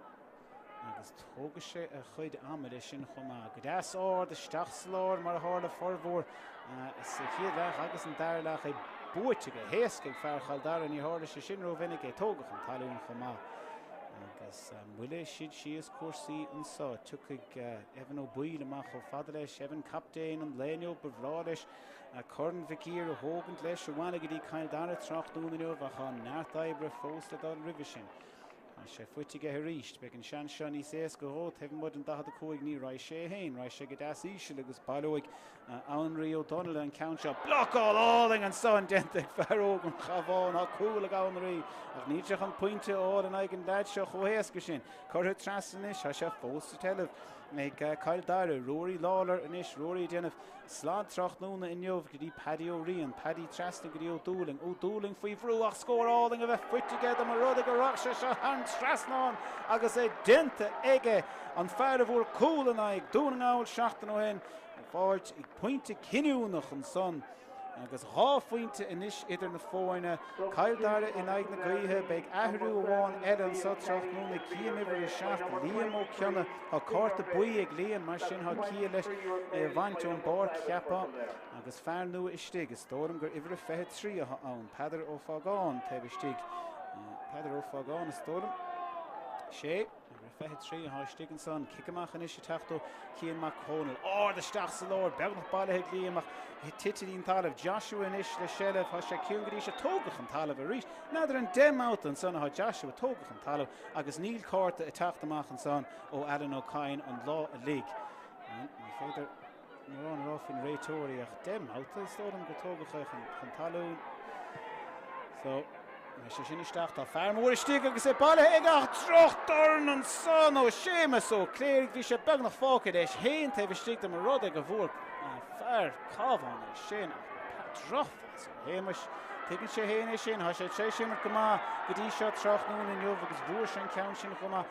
agus tógfaidh sé a chuid ama leis sin chomh maith. Go deas ard isteach sa lár mar a tharla formhór sa chéad leath agus an dara leath é buaite go héasca ag fear Chill Dara. Ní tharla sé sin rómhinic é tógadh chun talún chomh maith agus moilleoidh siad síos cúrsaí anseo. Tiocfaidh Evan Ó Baoill amach chomh fada leis. Evan captaen an lae inniu, ba bhreá leis Corn Mhic Uidhir a thógaint leis abhaile go dtí Cill Dara tráthnóna inniu ach tá neart oibre fós le dul roimhe sin. Tá sé faighte aige arís. Beidh an seans seo níos éasca dhó taobh amuigh den 45. Ní raghaidh sé é féin. Raghaidh sé go deas íseal agus baileoidh Anraí Ó Donnaile an ceann seo. Blocáil álainn ansan déanta ag fear óg an Chabháin. Tá cúl ag Anraí ach níl sé chun pointe a fháil in aghaidh an leaid seo chomh héasca sin. Curtha trasna anois. Tá sé fós sa tseilbh ag Cill Dara. Ruairí Lawlor anois. Ruairí ag déanamh Slad tráthnóna inniu go dtí Paddy Ó Riain, Paddy trasna go dtí Ó Dúlaing, Ó Dúlaing faoi bhrú ach scór álainn a bheith faighte aige dá mba rud é go raghadh sé seo thar an trasnán agus é déanta aige, an fear a bhfuair cúl in aghaidh Dún na nGall seachtain ó shin ag fáilt pointe cinniúnach ansan. Agus 2 phointe anois idir na foirne, Cill Dara in aghaidh na gaoithe. Beidh athrú amháin eile anseo tráthnóna, Cian uimhir 7, Liam Ó Cionnaith. Tá cárta buí ag Liam, mar sin tá ciall leis é a bhaint ón bpáirc, cheapfá. Agus fear nua istigh, is dóigh liom gur uimhir a 23 atá ann, Peadar Ó Fágáin taobh istigh. Peadar Ó Fágáin, is dóigh liom. Sé. Uimhir 23 atá istigh ansan. Cic amach anois ag teacht ó Cian Mac Cónaill. Ard isteach sa lár, beagnach bailithe ag Liam ach tite den talamh. Joshua anois le seilbh. Tá sé ciúin go dtí seo. Tógadh chun talaimh arís. N'fheadar an 10 mbabhta ansan atá Joshua tógtha chun talaimh agus níl cárta ag teacht amach ansan ó Alan Ó Cadhain an lá uilig. Ní féidir. Mórán a rá faoin réiteoirí ach 10 mbabhta is dóigh liom gur tógadh é chun talún. So, beidh sé sin isteach. Tá fear mór istigh agus é bailithe aige ach drochdhorn ansan ó Séamus Ó Cléirigh. Bhí sé beagnach fágtha leis féin taobh istigh dá mba rud é go bhfuair fear Cabhán é sin ach drochphas ó Shéamus. Tuigeann sé féin é sin. Tá sé tar éis imirt go maith go dtí seo tráthnóna inniu agus bhfuair sé an ceann sin chomh maith.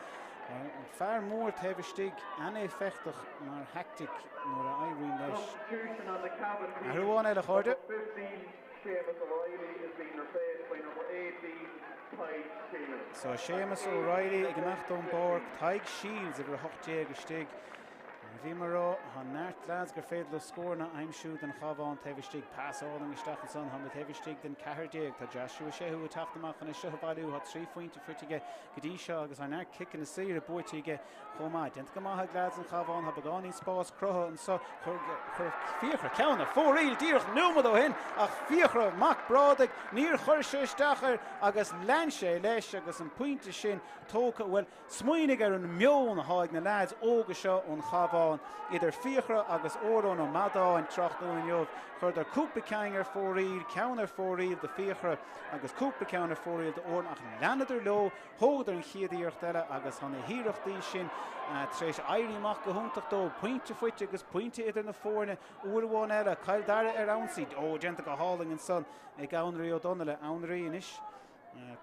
An fear mór taobh istigh an-éifeachtach mar thaictic nuair a éiríonn leis. Athrú amháin eile, a chairde. So Séamus O'Reilly ag imeacht ón bpáirc, Tadhg Shields, uimhir 18 istigh. Mar a bhí mé a rá, tá neart leaids gur féidir leo scóranna a aimsiú don Chabhán taobh istigh. Pas álainn isteach ansan. Tá muid taobh istigh den 14. Tá Joshua Shehu ag teacht amach chun é seo a bhailiú. Tá 3 phointe faighte aige go dtí seo agus tá neart ciceanna saora buaite aige chomh maith. Déanta go maith ag leaids an Chabháin. Tá beagáinín spás cruthaithe anso. Chuir Fiachra ceann ar fóraoil díreach nóiméad ó shin ach Fiachra Mac Brádaigh, níor chuir sé isteach air agus lean sé leis agus an pointe sin tógtha. Bhuel, Smaoinigh ar an meon atá ag na leaids óga seo ón Chabhán, idir Fiachra agus Odhrán Ó Madáin, tráthnóna inniu. Chuireadar cúpla ceann ar fóraoil, ceann ar fóraoil do Fiachra agus cúpla ceann ar fóraoil do Odhrán ach leanadar leo, thógadar an chéad iarracht eile agus tá na hiarrachtaí sin tar éis éirí amach go hiontach dóibh. Pointe faighte agus pointe idir na foirne uair amháin eile. Cill Dara ar ionsaí. Ó, déanta go hálainn ansan ag Anraí Ó Donnaile. Anraí anois.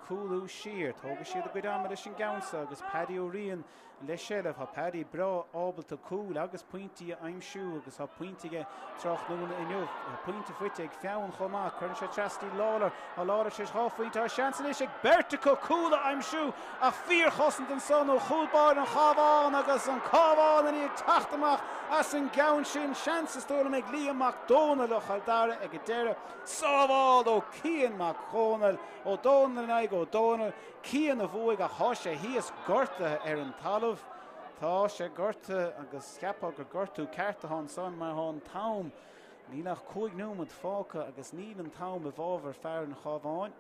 Cúlú siar. Tógfaidh siad a gcuid ama leis an gceann seo agus Paddy Ó Riain le seilbh. Tá Paddy breá ábalta cúil agus pointí a aimsiú agus tá pointe aige tráthnóna inniu. Tá pointe faighte ag Feann chomh maith. Cuireann sé trasna dtí Lawlor. Tá Lawlor tar éis 2 phointe. Tá seans anois ag beirt acu cúl a aimsiú ach fíorchosaint ansan ó chúl báire an Chabháin agus an Cabhán i ndiaidh teacht amach as an gceann sin. Seans is dóigh liom ag Liam Mac Dónaill ó Chill Dara ag an deireadh. Sábháil ó Cian Mac Dhónaill, Ó Dónaill in aghaidh Ó Dónaill, Cian a bhuaigh ach thá sé thíos gortaithe ar an talamh. Tá sé gortaithe agus cheapfá gur gortú ceart atá ansan mar thá an t-am, níl ach 5 nóiméad fágtha agus níl an t-am i bhfabhar fear an Chabháin.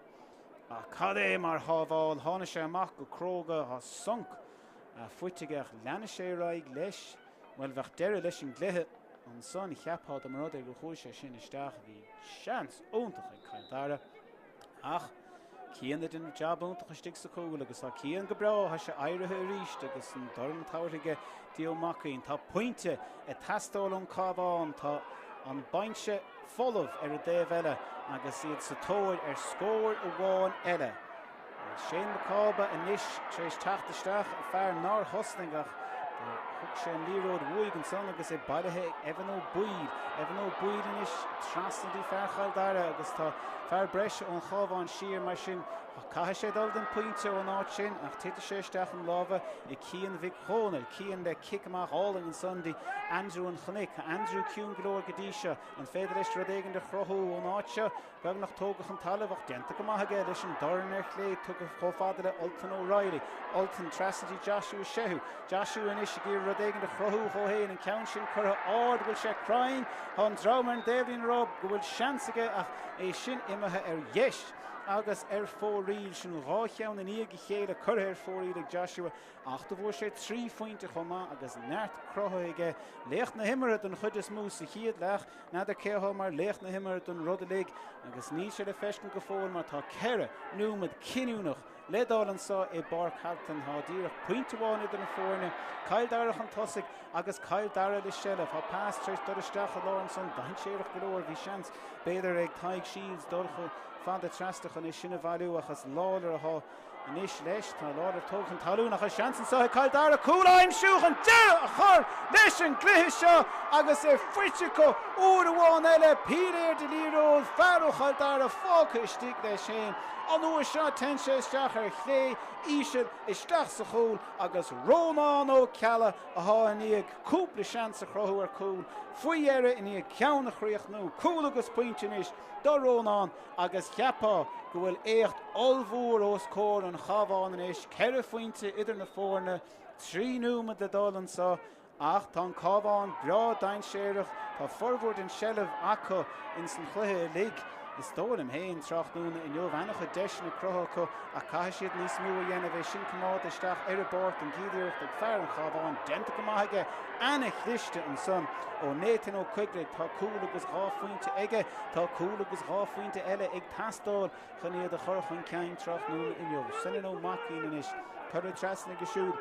Ach cad é mar shábháil, tháinig sé amach go cróga, thá sonc faighte aige ach leanfaidh sé ar aghaidh leis. Bhuel, bheadh deireadh leis an gcluiche ansan, cheapfá dá mba rud é gur chuaigh sé sin isteach. Bhí seans iontach ag Cill Dara ach Cian ag déanamh jab iontach istigh sa chúl agus tá Cian go breá, tá sé éirithe arís agus an dorn tabhartha aige dtí Ó Maicín. Tá pointe ag teastáil ón Cabhán, tá an binse folamh ar an dtaobh eile agus iad sa tóir ar scór amháin eile. Shane Mac Cába anois tar éis teacht isteach, fear nár thosnaigh ach do thug sé an liathróid uaidh ansan agus é bailithe ag Evan Ó Baoill. Evan Ó Baoill anois trasna dtí fear Chill Dara agus tá fear breise ón Chabhán siar mar sin caithfidh sé dul don phointe ón áit sin ach titfidh sé isteach in lámha ag Cian Mhic Dhónaill. Cian le cic amach álainn ansan dtí Andrew an Chnoic. Andrew ciúin go leor go dtí seo. An féidir leis rud éigin a chruthú ón áit seo? Beagnach tógtha chun talaimh ach déanta go maith aige leis an dorn ar chlé tugtha chomh fada le Ultan O'Reilly. Ultan trasna dtí Joshua Shehu. Joshua anois ag iarraidh rud éigin a chruthú dhó féin. An ceann sin curtha ard, bhfuil sé cruinn? Tá an dream ar an dtaobhlíne ag rá go bhfuil seans aige ach é sin imithe ar dheis agus ar fóraoil. Sin dhá cheann i ndiaidh a chéile curtha ar fóraoil ag Joshua ach do bhfuair sé 3 phointe chomh maith agus neart cruthaithe aige. Laoch na himeartha den chuid is mó sa chéad leath. N'fheadar cé atá mar laoch na himeartha don rud uilig agus níl sé le feiscint go fóill mar tá 4 nóiméad cinniúnach le dul anso i bPáirc Thalton. Tá díreach pointe amháin idir na foirne, Cill Dara chun tosaigh agus Cill Dara le seilbh. Tá pas tar éis dul isteach i lár ansan, dainséarach go leor. Bhí seans b'fhéidir ag Tadhg Shields dul chomh fada trasna chun é sin a bhailiú ach is Lawlor atá Anois leis, tá Lawlor tógtha chun talún ach tá seans anseo ag Cill Dara cúl a aimsiú chun deireadh a chur leis an gcluiche seo agus é faighte acu uair amháin eile. Píléar de liathróid, fear ó Chill Dara fágtha istigh leis féin. An uair seo téann sé isteach ar chlé, íseal, isteach sa chúl agus Rónán Ó Ceallaigh atá i ndiaidh cúpla seans a chruthú ar chúl faoi dheireadh i ndiaidh ceann a chríochnú. Cúl agus pointe anois do Rónán. Agus cheapfá go bhfuil éacht ollmhór os comhair an Chabháin anois, 4 phointe idir na foirne, 3 nóiméad le dul anseo, ach tá an Cabhán breá dainséarach, tá formhór den tseilbh acu ins an chluiche uilig, is dóigh liom féin, tráthnóna inniu. An-chuid deiseanna cruthaithe acu ach caithfidh siad níos mó a dhéanamh, é sin coimeádta isteach ar an bpáirc don gcéad iarracht ag fear an Chabháin, déanta go maith aige, ana-chliste ansan ó Nathan Ó Coigligh, tá cúl agus 2 phointe aige. Tá cúl agus 2 phointe eile ag teastáil chun iad a chur chun cinn tráthnóna inniu. Senan Ó Maicín anois curtha trasna aige siúd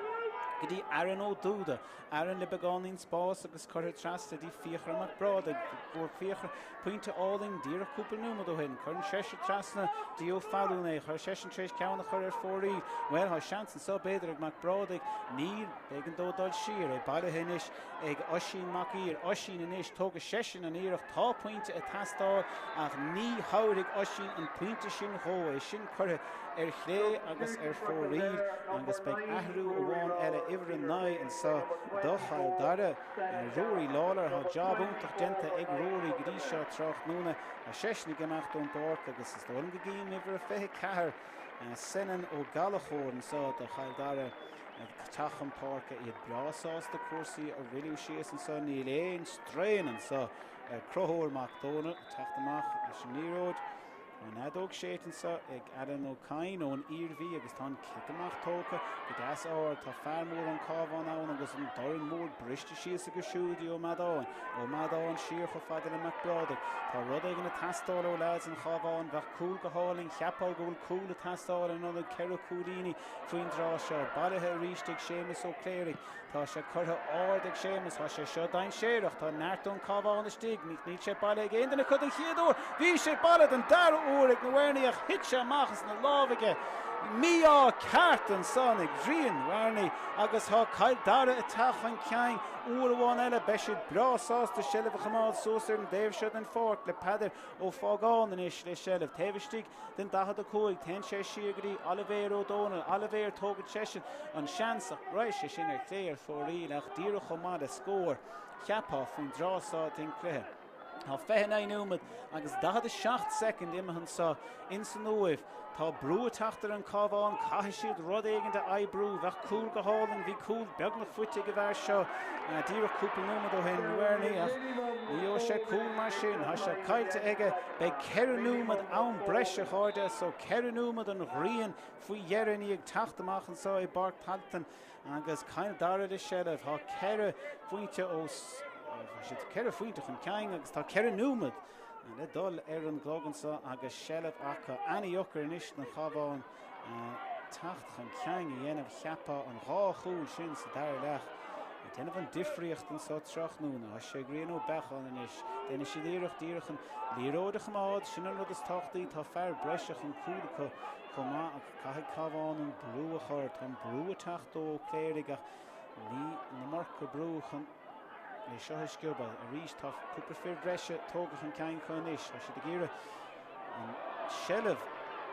go dtí Aaron Ó Dúda. Aaron le beagáinín spás agus curtha trasna dtí Fiachra Mac Brádaigh. Fuair Fiachra pointe álainn díreach cúpla nóiméad ó shin. Cuireann seisean trasna dtí Ó Fallúin é. Tá seisean tar éis ceann a chur ar fóraoil. Bhuel, tá seans anseo b'fhéidir ag Mac Brádaigh. Níl. B'éigean dó dul siar. É bailithe anois ag Oisín Mac Uidhir. Oisín anois, tógfaidh seisean an iarracht. Tá pointe ag teastáil ach ní thabharfaidh Oisín an pointe sin dhó. É sin curtha ar chlé agus ar fóraoil agus beidh athrú amháin eile uimhir 9 anseo do Chill Dara, Ruairí Lawlor. Tá jab iontach déanta ag Ruairí go dtí seo tráthnóna. Tá seisean ag imeacht ón bpáirc agus is dóigh liom go gcím uimhir 24, Senan Ó Gallchóir anseo do Chill Dara ag teacht chun páirce. Iad breá sásta cúrsaí a mhoilliú síos anseo. Níl aon strain anseo ar Conchúr Mac Dónaill ag teacht amach leis an liathróid. Tá an fheadóg séidte anseo ag Alan Ó Cadhain ón Iarmhí agus tá an cic amach tógtha go deas ard. Tá fear mór an Cabhán ann agus an dorn mór briste síos aige siúd i Ó Meadáin. Ó Meadáin siar chomh fada le Mac Brádaigh. Tá rud éigin ag teastáil ó leaids an Chabháin. Bheadh cúl go hálainn. Cheapfá go bhfuil cúl ag teastáil in ionad 4 cúilíní faoin dtráth seo. Bailithe arís ag Séamus Ó Cléirigh. Tá sé curtha ard ag Séamus. Tá sé seo dainséarach. Tá neart ón Cabhán istigh. Níl sé bailithe ag aon duine acu den chéad uair. Bhí sé bailithe den dara huair ag Werney ach thit sé amach as na lámha aige. Mí-ádh ceart ansan ag Rian Werney agus tá Cill Dara ag teacht chun cinn uair amháin eile. Beidh siad breá sásta seilbh a choimeád suas ar an dtaobh seo den pháirc le Peadar Ó Fágáin anois le seilbh taobh istigh den 45. Téann sé siar go dtí Oilibhéar Ó Dónaill. Oilibhéar, tógann seisean an seans ach raghaidh sé sin ar chlé ar fóraoil ach díreach chomh maith le scór, cheapfá, faoin dtráth seo den chluiche. Tá 29 nóiméad agus 47 soicind imithe anseo ins an Uaimh. Tá brú ag teacht ar an Cabhán, caithfidh siad rud éigin a oibriú. Bheadh cúl go hálainn, bhí cúl beagnach faighte ag an bhfear seo díreach cúpla nóiméad ó shin, Werney, ach ní gheobhaidh sé cúl mar sin. Tá sé caillte aige. Beidh 4 nóiméad am breise, a chairde, so 4 nóiméad an ghrian faoi dheireadh i ndiaidh teacht amach anseo i bPáirc Tailteann agus Cill Dara le seilbh. Tá 4 phointe os, tá siad 4 phointe chun cinn agus tá 4 nóiméad Le dul ar an gclog anseo agus seilbh acu. Ana-dheacair anois don Chabhán teacht chun cinn a dhéanamh. Cheapfá an dhá chúl sin sa dara leath ag déanamh an difríocht anseo tráthnóna. Tá sé ag Rian Ó Beacháin anois. Déanfaidh siad iarracht díreach an liathróid a choimeád. Sin an rud is tábhachtaí. Tá fear breise chun cúl acu chomh maith ach caithfidh Cabhán an brú a chur. Tá an brú ag teacht ó Ó Cléirigh ach ní an iomarca brú chun é seo a sciobadh. Arís tá cúpla fir breise tógtha chun cinn acu anois. Tá siad ag iarraidh an seilbh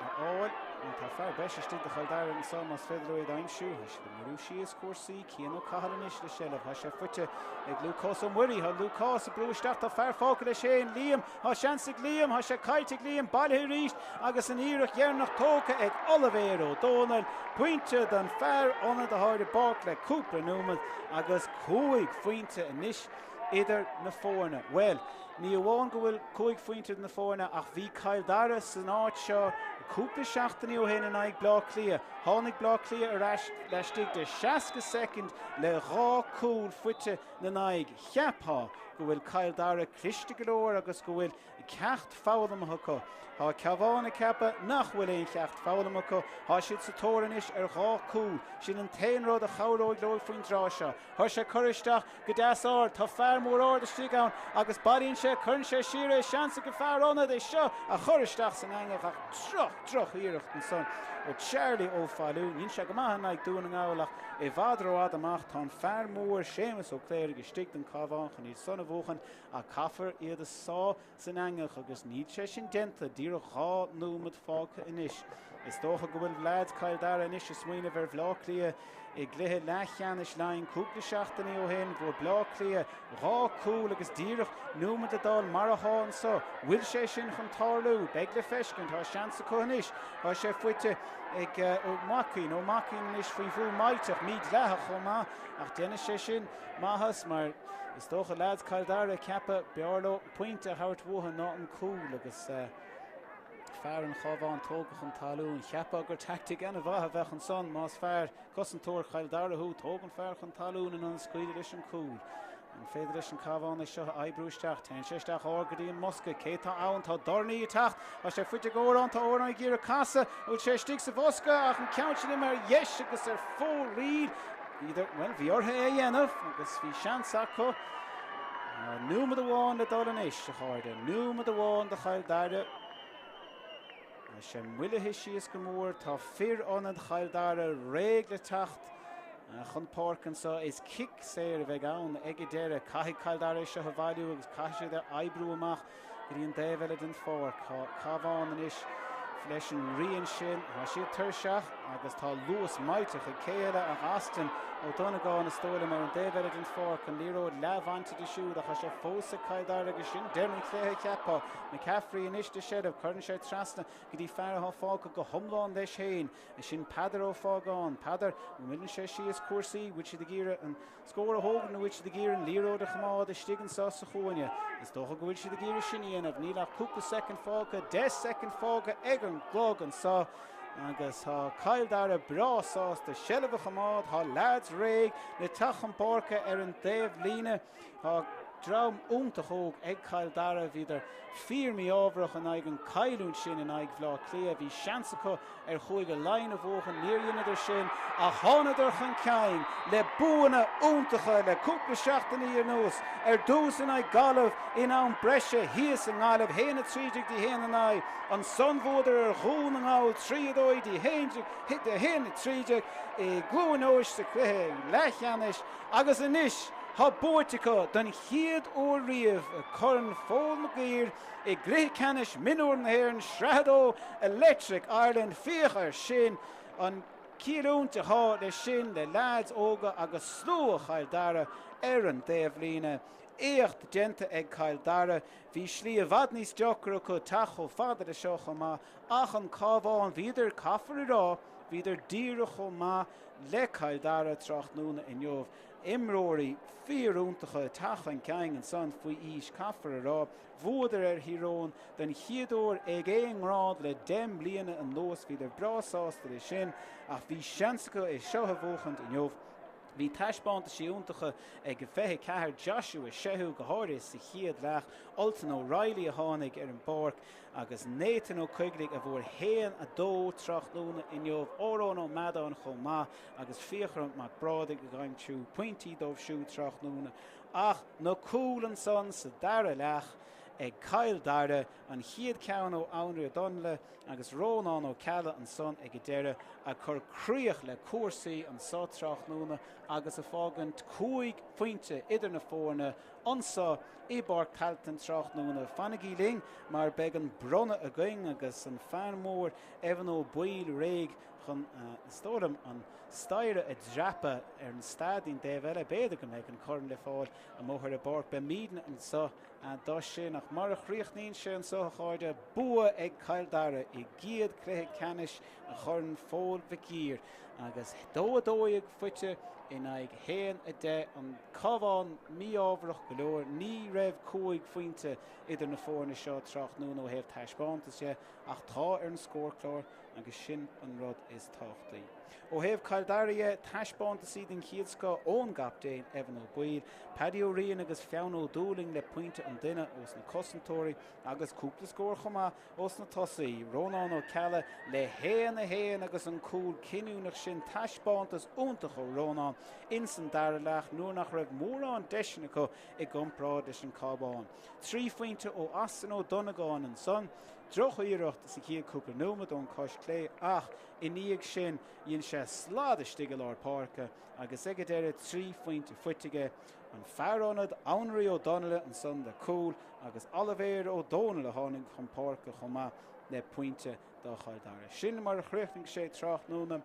a fháil. Tá fear breise istigh do Chill Dara anseo más féidir leo iad a aimsiú. Tá siad ag moilliú síos cúrsaí. Cian Ó Cathail anois le seilbh. Tá sé faighte ag Lúcás Ó Muirí. Tá Lúcás ag brú isteach. Tá fear fágtha leis féin. Liam. Tá seans ag Liam. Tá sé caillte ag Liam. Bailithe arís agus an iarracht dheireanach tógtha ag Oilibhéar Ó Dónaill. Pointe don fear ionaid atá ar an bpáirc le cúpla nóiméad agus 5 phointe anois idir na foirne. Bhuel, ní amháin go bhfuil 5 phointe idir na foirne ach bhí Cill Dara san áit seo cúpla seachtainí ó shin in aghaidh Bleá Cliath. Tháinig Bleá Cliath ar ais laistigh de 60 soicind le dhá cúl faighte na n-aghaidh. Cheapfá go bhfuil Cill Dara cliste go leor agus go bhfuil ceacht foghlamtha acu. Tá Cabhán ag ceapadh nach bhfuil aon cheacht foghlamtha acu. Tá siad sa tóir anois ar dhá cúl. Sin an t-aon rud a chabhróidh leo faoin dtráth seo. Tá sé curtha isteach go deas ard. Tá fear mór ard istigh ann agus bailíonn sé, cuireann sé siar é, seans ag an fear ionaid é seo a chur isteach san eangach ach droch, droch iarracht ansan ó Charlie Ó Failliú. Níl sé go maith in aghaidh Dún na nGall ach i bhfad rófhada amach. Tá an fear mór Séamus Ó Cléirigh istigh don Cabhán chun iad san a bhuachan. Ach caithfear iad a sá san eangach agus níl sé sin déanta, díreach 2 nóiméad fágtha anois. Is dócha go bhfuil leaids Chill Dara anois ag smaoineamh ar Bhleá Cliath i gcluiche leathcheannais Laighean cúpla seachtainí ó shin. Bhfuair Bleá Cliath dhá cúl agus díreach nóiméad le dul mar athá anso. Bhfuil sé sin chun tarlú? Beidh le feiscint. Tá seans acu anois. Tá sé faighte ag Ó Maicín. Ó Maicín anois faoi bhrú millteach, mídhleathach chomh maith ach déanfaidh sé sin maitheas mar is dócha leaids Chill Dara ag ceapadh b'fhearr leo pointe a thabhairt uathu ná an cúl agus fear an Chabháin tógtha chun talún. Cheapfá gur teaictic ana-mhaith a bheadh ansan más fear cosantóir Chill Dara thú, tóg an fear chun talún in ionad scaoileadh leis an cúl. An féidir leis an Cabhán é seo a oibriú isteach? Téann sé isteach ard go dtí an mbosca. Cé tá ann? Tá Dornaí ag teacht. Tá sé faighte ag Órán. Tá Órán ag iarraidh casadh. Bhfuil sé istigh sa bhosca? Ach an ceann sin imithe ar dheis agus ar fóraoil. Bhíodar, bhuel, bhí orthu é a dhéanamh agus bhí seans acu. Nóiméad amháin le dul anois, a chairde. Nóiméad amháin do Chill Dara. Tá sé moillithe síos go mór. Tá fir ionaid Chill Dara réidh le teacht chun páirce anseo. Is cic saor a bheidh ann ag an deireadh. Caithfidh Cill Dara é seo a bhailiú agus caithfidh siad é a oibriú amach go dtí an taobh eile den pháirc. Tá Cabhán anois leis an ngrian sin. Tá siad tuirseach agus tá luas millteach ag cé eile ach Austin Ó Donnagáin is dóigh liom ar an dtaobh eile den pháirc, an liathróid leathbhainte de siúd ach tá sé fós ag Cill Dara agus sin deireadh an chluiche cheapfá. McCaffrey anois de sheilbh, cuireann sé trasna go dtí fear atá fágtha go hiomlán leis féin, sin Peadar Ó Fágáin. Peadar, an milleann sé síos cúrsaí? Bhfuil siad ag iarraidh an. Scór a thógaint nó bhfuil siad ag iarraidh an liathróid a choimeád istigh anseo sa chúinne? Is dócha go bhfuil siad ag iarraidh sin a dhéanamh. Níl ach cúpla soicind fágtha, 10 soicind fágtha ag an gclog anseo agus tá Cill Dara breá sásta seilbh a choimeád. Tá leaids réidh le teacht chun páirce ar an dtaobh líne. Tá dream iontach óg ag Cill Dara. Bhíodar fíor-mhí-ámharach in aghaidh an cailliúint sin in aghaidh Bhaile Átha Cliath. Bhí seans acu ar Chúige Laighean a bhuachan, níor dheineadar sin ach thánadar chun cinn le buanna iontacha le cúpla seachtainí anuas, ar dtús in aghaidh Gaillimh in am breise thíos i nGaillimh, 1-13 dtí 1-9, ansan bhuadar ar Dhún na nGall 3-2 dtí 1-13 i gCluain Eois sa chluiche leathcheannais agus anois tá buaite acu don chéad uair riamh Corn Phóil Maguire i gcluiche ceannais mionúr na hÉireann, Sraith 2 Electric Ireland. Féach air sin, an chailliúint atá leis sin le leaids óga agus slua Chill Dara ar an dtaobhlíne. Éacht déanta ag Cill Dara. Bhí slí i bhfad níos deacra acu teacht chomh fada le seo chomh maith ach an Cabhán, bhíodar, caithfear a rá, bhíodar díreach chomh maith le Cill Dara tráthnóna inniu. Imreoirí fíor-iontacha ag teacht chun cinn ansan faoi aois, caithfear a rá. Bhuadar ar Thír Eoghain den chéad uair ag aon ngrád le 10 mbliana anuas. Bhíodar breá sásta leis sin ach bhí seans acu é seo a bhuachaint inniu. Bhí taispeántaisí iontacha ag 24 Joshua Shehu, go háirithe sa chéad leath, Ultan O'Reilly a tháinig ar an bpáirc agus Nathan Ó Coigligh a bhfuair 1-2 tráthnóna inniu, Órán Ó Meadáin chomh maith agus Fiachra Mac Brádaigh ag aimsiú pointí dóibh siúd tráthnóna. Ach na cúil ansan sa dara leath ag Cill Dara, an chéad ceann ó Anraí Ó Donnaile agus Rónán Ó Ceallaigh ansan ag an deireadh, ag cur críoch le cúrsaí anso tráthnóna agus ag fágaint 5 phointe idir na foirne anso i bPáirc Tailteann tráthnóna. Fanaigí linn mar beidh an bronnadh againn agus an fear mór Evan Ó Baoill réidh chun, is dóigh liom, an staighre a dhreapadh ar an staid ón dtaobh eile. B'fhéidir go mbeidh an corn le fáil amuigh ar an bpáirc. Beimidne anseo dó sin. Ach mar a chríochnaíonn sé anseo, a chairde, bua ag Cill Dara i gcéad cluiche ceannais Chorn Phóil Mhic Uidhir agus 2-12 faighte in aghaidh 1-10. An Cabhán mí-ámharach go leor. Ní raibh 5 phointe idir na foirne seo tráthnóna ó thaobh taispeántas dhe ach tá ar an scórchlár agus sin an rud is tábhachtaí. Ó thaobh Chill Dara dhe, taispeántasaí den chéad scoth ón gcaptaen Evan Ó Baoill, Paddy Ó Riain agus Fionn Ó Dúlaing le pointe an duine ós na cosantóirí agus cúpla scór chomh maith ós na tosaí, Rónán Ó Ceallaigh le 1-1 agus an cúl cinniúnach sin, taispeántas iontach ó Rónán ins an dara leath nuair nach raibh mórán deiseanna acu i gcomparáid leis an Cabhán. 3 phointe ó Austin Ó Donnagáin ansan. Droch-iarracht sa chéad cúpla nóiméad ón cois clé ach i ndiaidh sin dhein sé slad istigh i lár páirce agus ag an deireadh 3 phointe faighte aige. An fear ionaid Anraí Ó Donnaile ansan le cúl agus Oilibhéar Ó Dónaill a tháinig chun páirce chomh maith le pointe do Chill Dara. Sin mar a chríochnaigh sé tráthnóna.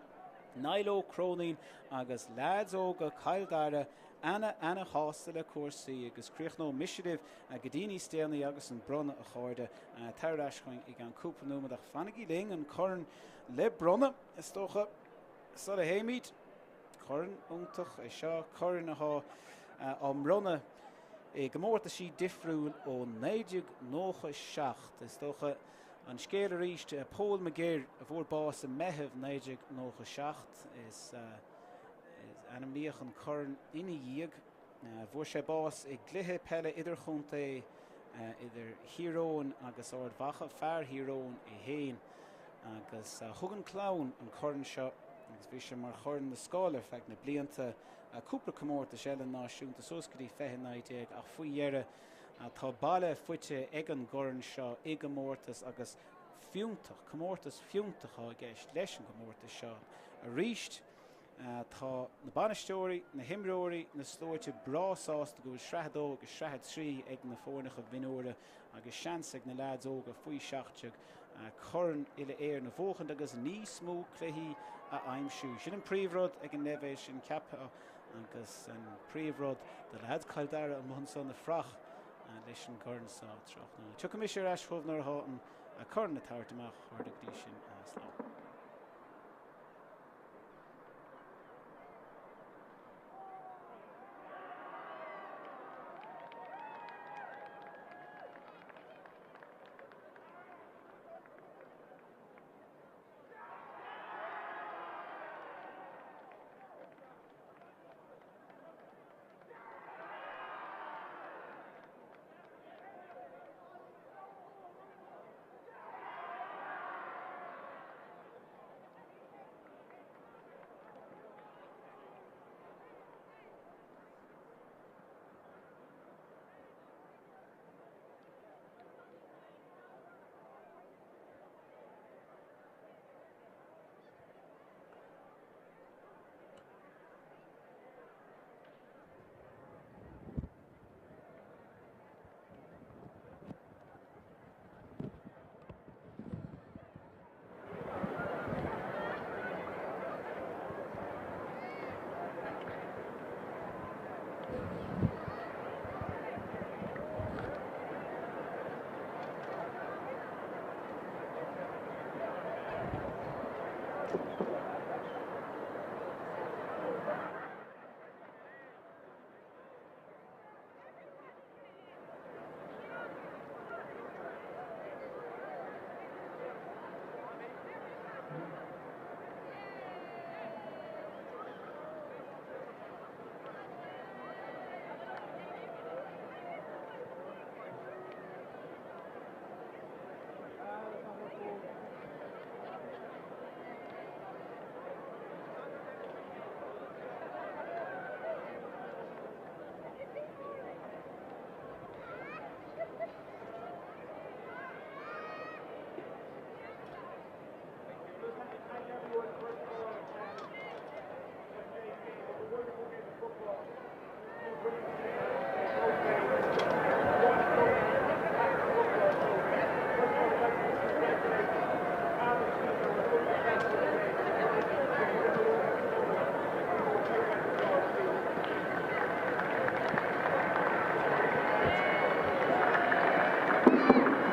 Niall Ó Cróinín agus leaids óga Chill Dara ana ana shásta le cúrsaí agus críochnóidh mise libh go dtí níos déanaí agus an bronnadh a chairde. Tar ar ais chugainn i gceann cúpla nóiméad ach fanaigí linn, an corn le bronnadh is dócha sula théimid. Corn iontach é seo, corn atá á mbronnadh i gcomórtaisí difriúil ó 1997 is dócha. An scéal arís, Paul McGirr a fuair bás i Meitheamh 1997 is ainmníodh an corn ina dhiaidh. Fuair sé bás i gcluiche peile idirchontae idir Thír Eoghain agus Ard Mhacha, fear Thír Eoghain é féin, agus thug an clann an corn seo agus bhí sé mar chorn na scol ar feadh na blianta. Cúpla comórtais eile náisiúnta suas go dtí 2019 ach faoi dheireadh tá baile faighte ag an gcorn seo i gcomórtas agus fiúntach, comórtas fiúntach atá i gceist leis an gcomórtas seo arís. Tá na bainisteoirí, na himreoirí, na sluaite breá sásta go bhfuil Sraith 2 agus Sraith 3 ag na foirneacha mhionúra agus seans ag na leaids óga faoi 17. Corn Uile-Éireann a bhuachaint agus níos mó cluichí a aimsiú. Sin an príomhrud ag an leibhéal sin, ceapfá, agus an príomhrud do leaids Chill Dara amuigh ansan ag fuireach leis an gcorn seo tráthnóna. Tiocfaidh mise ar ais chugaibh nuair atá an corn le tabhairt amach, a chairde, go dtí sin, slán.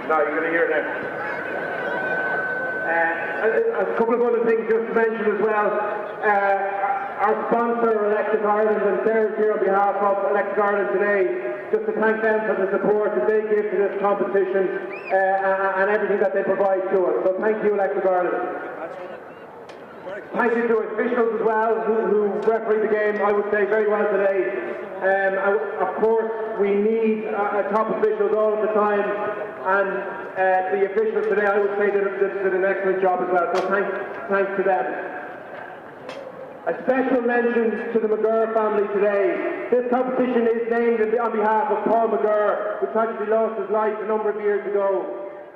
Now you're going to hear it now. Uh, a, a couple of other things just to mention as well. Uh, our sponsor, Electric Ireland, and Sarah's here on behalf of Electric Ireland today, just to thank them for the support that they give to this competition uh, and everything that they provide to us. So thank you, Electric Ireland. Thank you to officials as well who, who refereed the game, I would say, very well today. Um, I, of course, we need uh, uh, top officials all of the time, and uh, the officials today, I would say, did, did, did an excellent job as well. So thanks, thanks to them. A special mention to the McGurr family today. This competition is named on behalf of Paul McGurr, who tragically lost his life a number of years ago.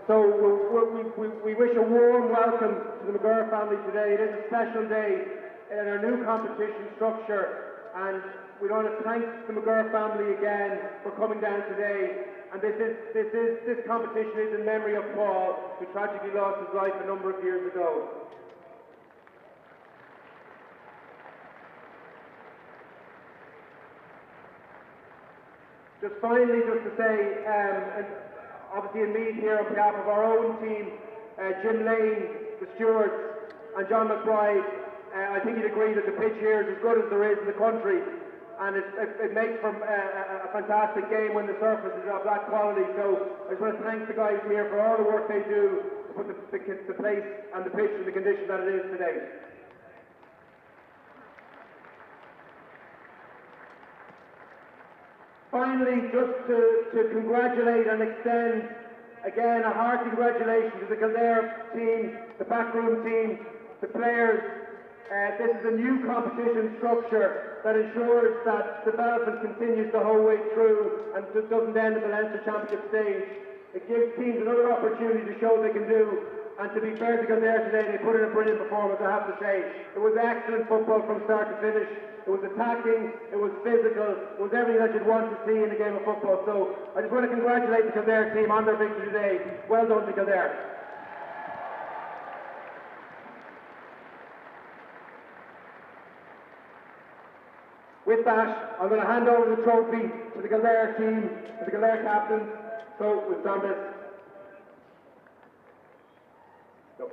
So we, we, we wish a warm welcome to the McGurr family today. It is a special day in our new competition structure and we want to thank the McGurr family again for coming down today. And this, is, this, is, this competition is in memory of Paul, who tragically lost his life a number of years ago. Just finally, just to say, um, and obviously in Meath here on behalf of our own team, uh, Jim Lane, the Stewards, and John McBride, uh, I think you'd agree that the pitch here is as good as there is in the country, and it, it, it makes for uh, a, a fantastic game when the surface is of that quality. So I just want to thank the guys here for all the work they do to put the, the, the place and the pitch in the condition that it is today. Finally, just to, to congratulate and extend again a hearty congratulations to the Kildare team, the backroom team, the players. Uh, this is a new competition structure that ensures that development continues the whole way through and just doesn't end at the Leinster Championship stage. It gives teams another opportunity to show what they can do. And to be fair to Kildare today, they put in a brilliant performance, I have to say. It was excellent football from start to finish. It was attacking, it was physical, it was everything that you'd want to see in a game of football. So I just want to congratulate the Kildare team on their victory today. Well done to Kildare. With that, I'm going to hand over the trophy to the Kildare team, to the Kildare captains. So we've done this. Go.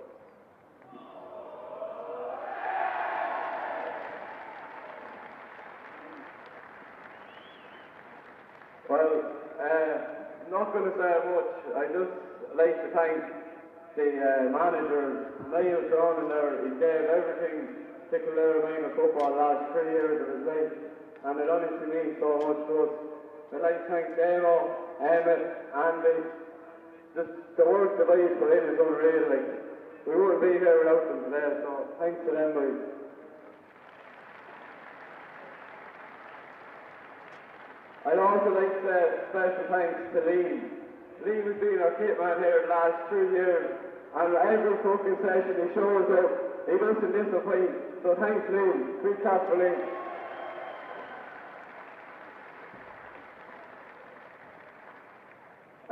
Well, uh, not going to say much. I just like to thank the uh, manager, Niall Cronin there. He gave everything to Kildare Minor football last three years of his life, and it honestly means so much to us. I'd like to thank Damo, Emmett, Andy. Just the work the boys put in is unreal. Like, we wouldn't be here without them today, so thanks to them, boys. I'd also like to say special thanks to Liam. Liam has been our kit man here the last three years, and every fucking session he shows up, he doesn't disappoint. So thanks, Liam. Big clap for Liam.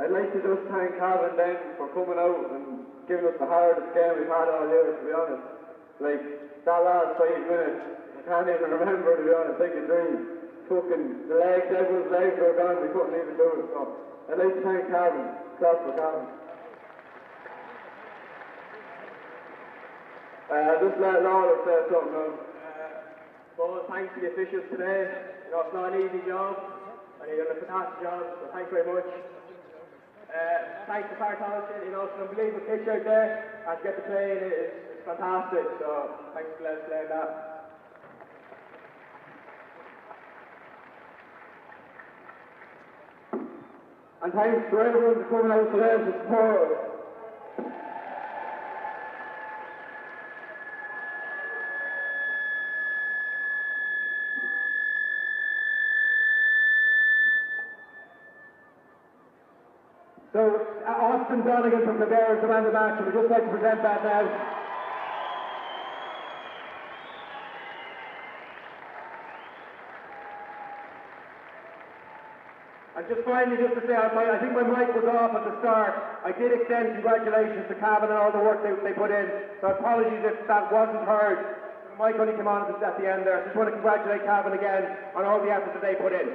I'd like to just thank Cavan then for coming out and giving us the hardest game we've had all year, to be honest. Like, that last five minutes, I can't even remember, to be honest, like a dream. Fucking the legs, everyone's legs were gone, we couldn't even do it. So I'd like to thank Cavan. Clap for Cavan. Uh, just let Lawler say something now. Well, thanks to the officials today. You know, it's not an easy job, and you've done a fantastic job, so thanks very much. Uh, thanks to Park Thompson, you know, it's an unbelievable pitch out there, and to get to play in it is, is fantastic, so thanks for letting us play in that. And thanks to everyone for coming out today to support us. So uh, Austin Donegan from the Bears, the man of the match, and we'd just like to present that now. And just finally, just to say, I, I think my mic was off at the start. I did extend congratulations to Cavan and all the work they, they put in. So apologies if that wasn't heard. The mic only came on at the, at the end there. I just want to congratulate Cavan again on all the effort that they put in.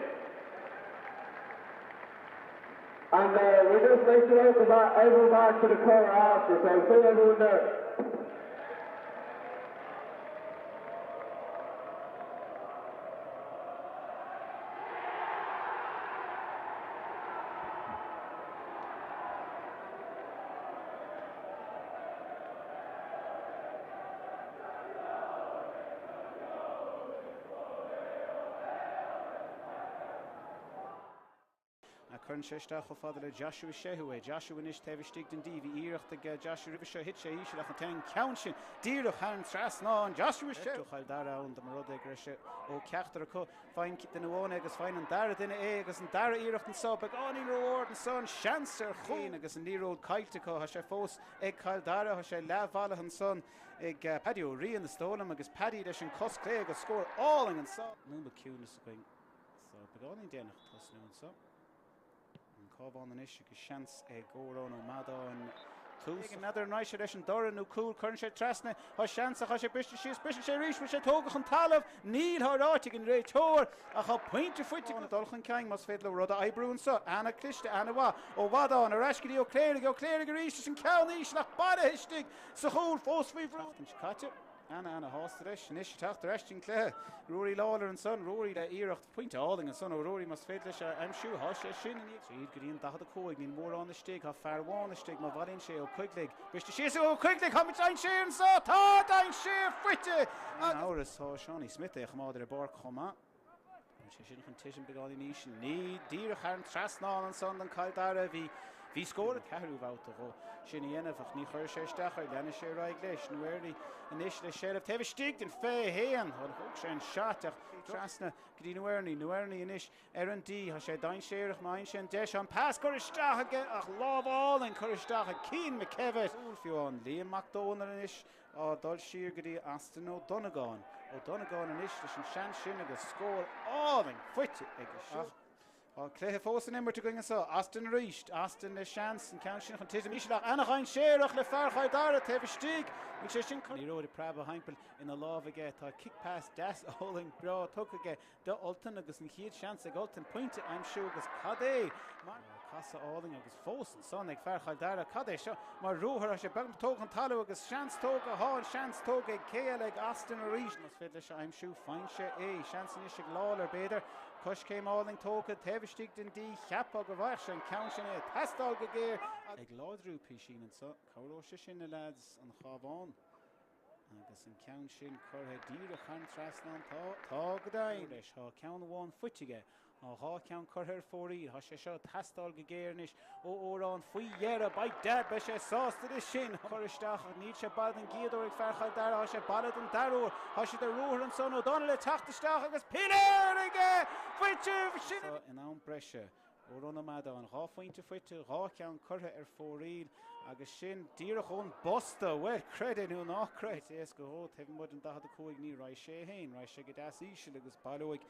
And uh, we just like to welcome back, everyone back to the car after, so see everyone there. Cuireann sé isteach chomh fada le Joshua Shehu é. Joshua anois taobh istigh den D. Bhí iarracht ag Joshua roimhe seo, thit sé íseal ach an ceann sin díreach thar an trasnán. Joshua Shehu! Chill Dara ann dá mba rud é go raibh sé ó ceachtar acu. Faigheann duine amháin é agus faigheann an dara duine é agus an dara iarracht anso beagáinín ró-ard anso an seans ar chúl agus an liathróid caillte acu. Tá sé fós ag Cill Dara. Tá sé leathbhailithe ansan ag Paddy Ó Riain is dóigh liom agus Paddy leis an cos clé agus scór álainn anso. Nóiméad ciúnas againn so beagáinín déanach tosnú anso. An Cabhán anois agus seans ag Odhrán Ó Madáin tús. N'fheadar an raghaidh sé leis an dorn nó cúl, cuireann sé trasna, tá seans ach tá sé briste síos, briseann sé arís, bhfuil sé tógtha chun talaimh? Níl, tá ráite ag an réiteoir ach tá pointe faighte ag dul chun cinn más féidir leo rud a oibriú anso. Ana-chliste, ana-mhaith ó Mhadáin, ar ais go dtí Ó Cléirigh, Ó Cléirigh arís is an ceann íseal ach bailithe istigh sa chúl fós faoi bhrú. Seachtain seo caite. Ana ana shásta leis anois ag teacht ar ais don cluiche. Ruairí Lawlor ansan, Ruairí le iarracht pointe álainn ansan ó Ruairí más féidir leis a aimsiú. Tá sé sin i ndiaidh. Tríd go dtí an 45, níl mórán istigh, tá fear amháin istigh má bhailíonn sé Ó Coigligh. Briste síos ó Ó Coigligh, tá dainséar anso, tá dainséar faighte! Gan amhras tá Seánie Smith é a choimeád ar an bpáirc chomh maith. Bhí sé sin chun titim beagáinín íseal. Ní díreach thar an trasnán ansan don Chill Dara. Bhí bhí scór an ceathrú bhabhta dhó sin a dhéanamh ach ní chuir sé isteach air. Leanfaidh sé ar aghaidh leis. Nó Early anois le seilbh taobh istigh den 21. Bhuel, thóg sé an shot ach trasna go dtí Nuerney. Nuerney anois ar an D. Tá sé dainséarach má fhaigheann sé an deis. An pas curtha isteach aige ach lámh álainn curtha isteach ag Cian McKevitt. Fiú amháin Liam Mac Dónaill anois Á dul siar go dtí Austin Ó Donnagáin. Ó Donnagáin anois leis an seans sin agus scór álainn faighte aige siúd. Tá cluiche fós in imirt againn anseo. Austin arís. Austin le seans an ceann sin chun titim íseal ach ana-dhainséarach le fear Chill Dara taobh istigh. Níl sé sin An liathróid ag preabadh thimpeall ina lámh aige. Tá cic pas deas álainn breá tugtha aige do Ultan agus an chéad seans ag Ultan pointe a aimsiú agus cad é mar casadh álainn agus fós ansan ag fear Chill Dara. Cad é seo mar ruathar? Tá sé beagnach tógtha chun talún agus seans tógtha. Tá an seans tógtha ag cé eile ag Austin arís. Más féidir leis a aimsiú, faigheann sé é. Seans anois ag Lawlor b'fhéidir. Coiscéim álainn tógtha taobh istigh den D. Cheapfá go bhfaigheadh sé an ceann sin é ag teastáil go géar. Ag láidriú písín anseo. Cabhróidh sé sin le leaids an Chabháin. Agus an ceann sin curtha díreach thar an trasnán. Tá, tá go deimhin leis. Tá ceann amháin faighte aige. Tá 2 cheann curtha ar fóraoil. Tá sé seo ag teastáil go géar anois ó Odhrán faoi dheireadh. By dad, beidh sé sásta leis sin. Cur isteach ach níl sé bailithe den gcéad uair ag fear Chill Dara. Tá sé bailithe den dara huair. Tá siad ar ruathar ansan. O'Donnell ag teacht isteach agus piléar aige! Faighte! Sin in am breise. Odhrán Ó Meadáin, 2 phointe faighte, 2 cheann curtha ar fóraoil agus sin díreach ón bposta! Bhuel, creid é nó ná creid, is éasca dhó, taobh amuigh den 45, ní raghaidh sé féin, raghaidh sé go deas íseal agus baileoidh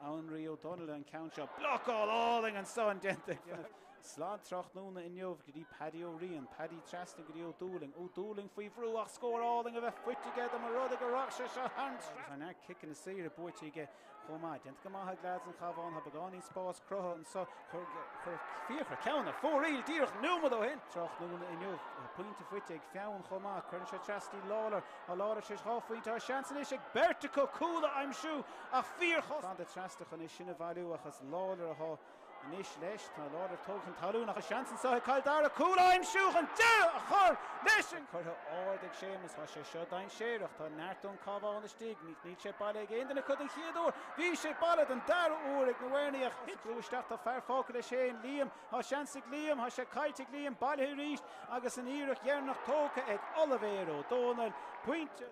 Anraí O'Donnell an ceann seo. Blocáil álainn ansan déanta ag Slad tráthnóna inniu go dtí Paddy Ó Riain, Paddy trasna go dtí Ó Dúlaing, Ó Dúlaing faoi bhrú ach scór álainn a bheith faighte aige dá mba rud é go raghadh sé seo thar an Agus tá neart ciceanna saora buaite aige chomh maith. Déanta go maith ag leaids an Chabháin, tá beagáinín spás cruthaithe anseo. Chuir Fiachra ceann ar fóraoil díreach nóiméad ó shin. Tráthnóna inniu, pointe faighte ag Feabhail chomh maith. Cuireann sé trasna Lawlor. Tá Lawlor tar éis 2 phointe. Tá seans anois ag beirt acu cúl a aimsiú ach fíorchos. Fanda trasna chun é sin a bhailiú ach is Lawlor atá anois leis. Tá Lawlor tógtha chun talún ach seans anseo ag Cill Dara cúl a aimsiú chun deireadh a chur leis an. Curtha ard ag Séamus. Tá sé seo dainséarach. Tá neart ón Cabhán istigh. Níl sé bailithe ag aon duine acu den chéad uair. Bhí sé bailithe den dara huair ag na Bhearnaí ach thit brú isteach. Tá fear fágtha leis féin, Liam. Tá seans ag Liam. Tá sé caillte ag Liam. Bailithe arís agus an iarracht dheireanach tógtha ag Oilibhéar Ó Dónaill. Pointe.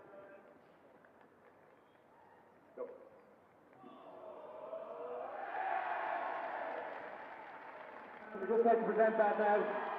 We'd just like to present that now.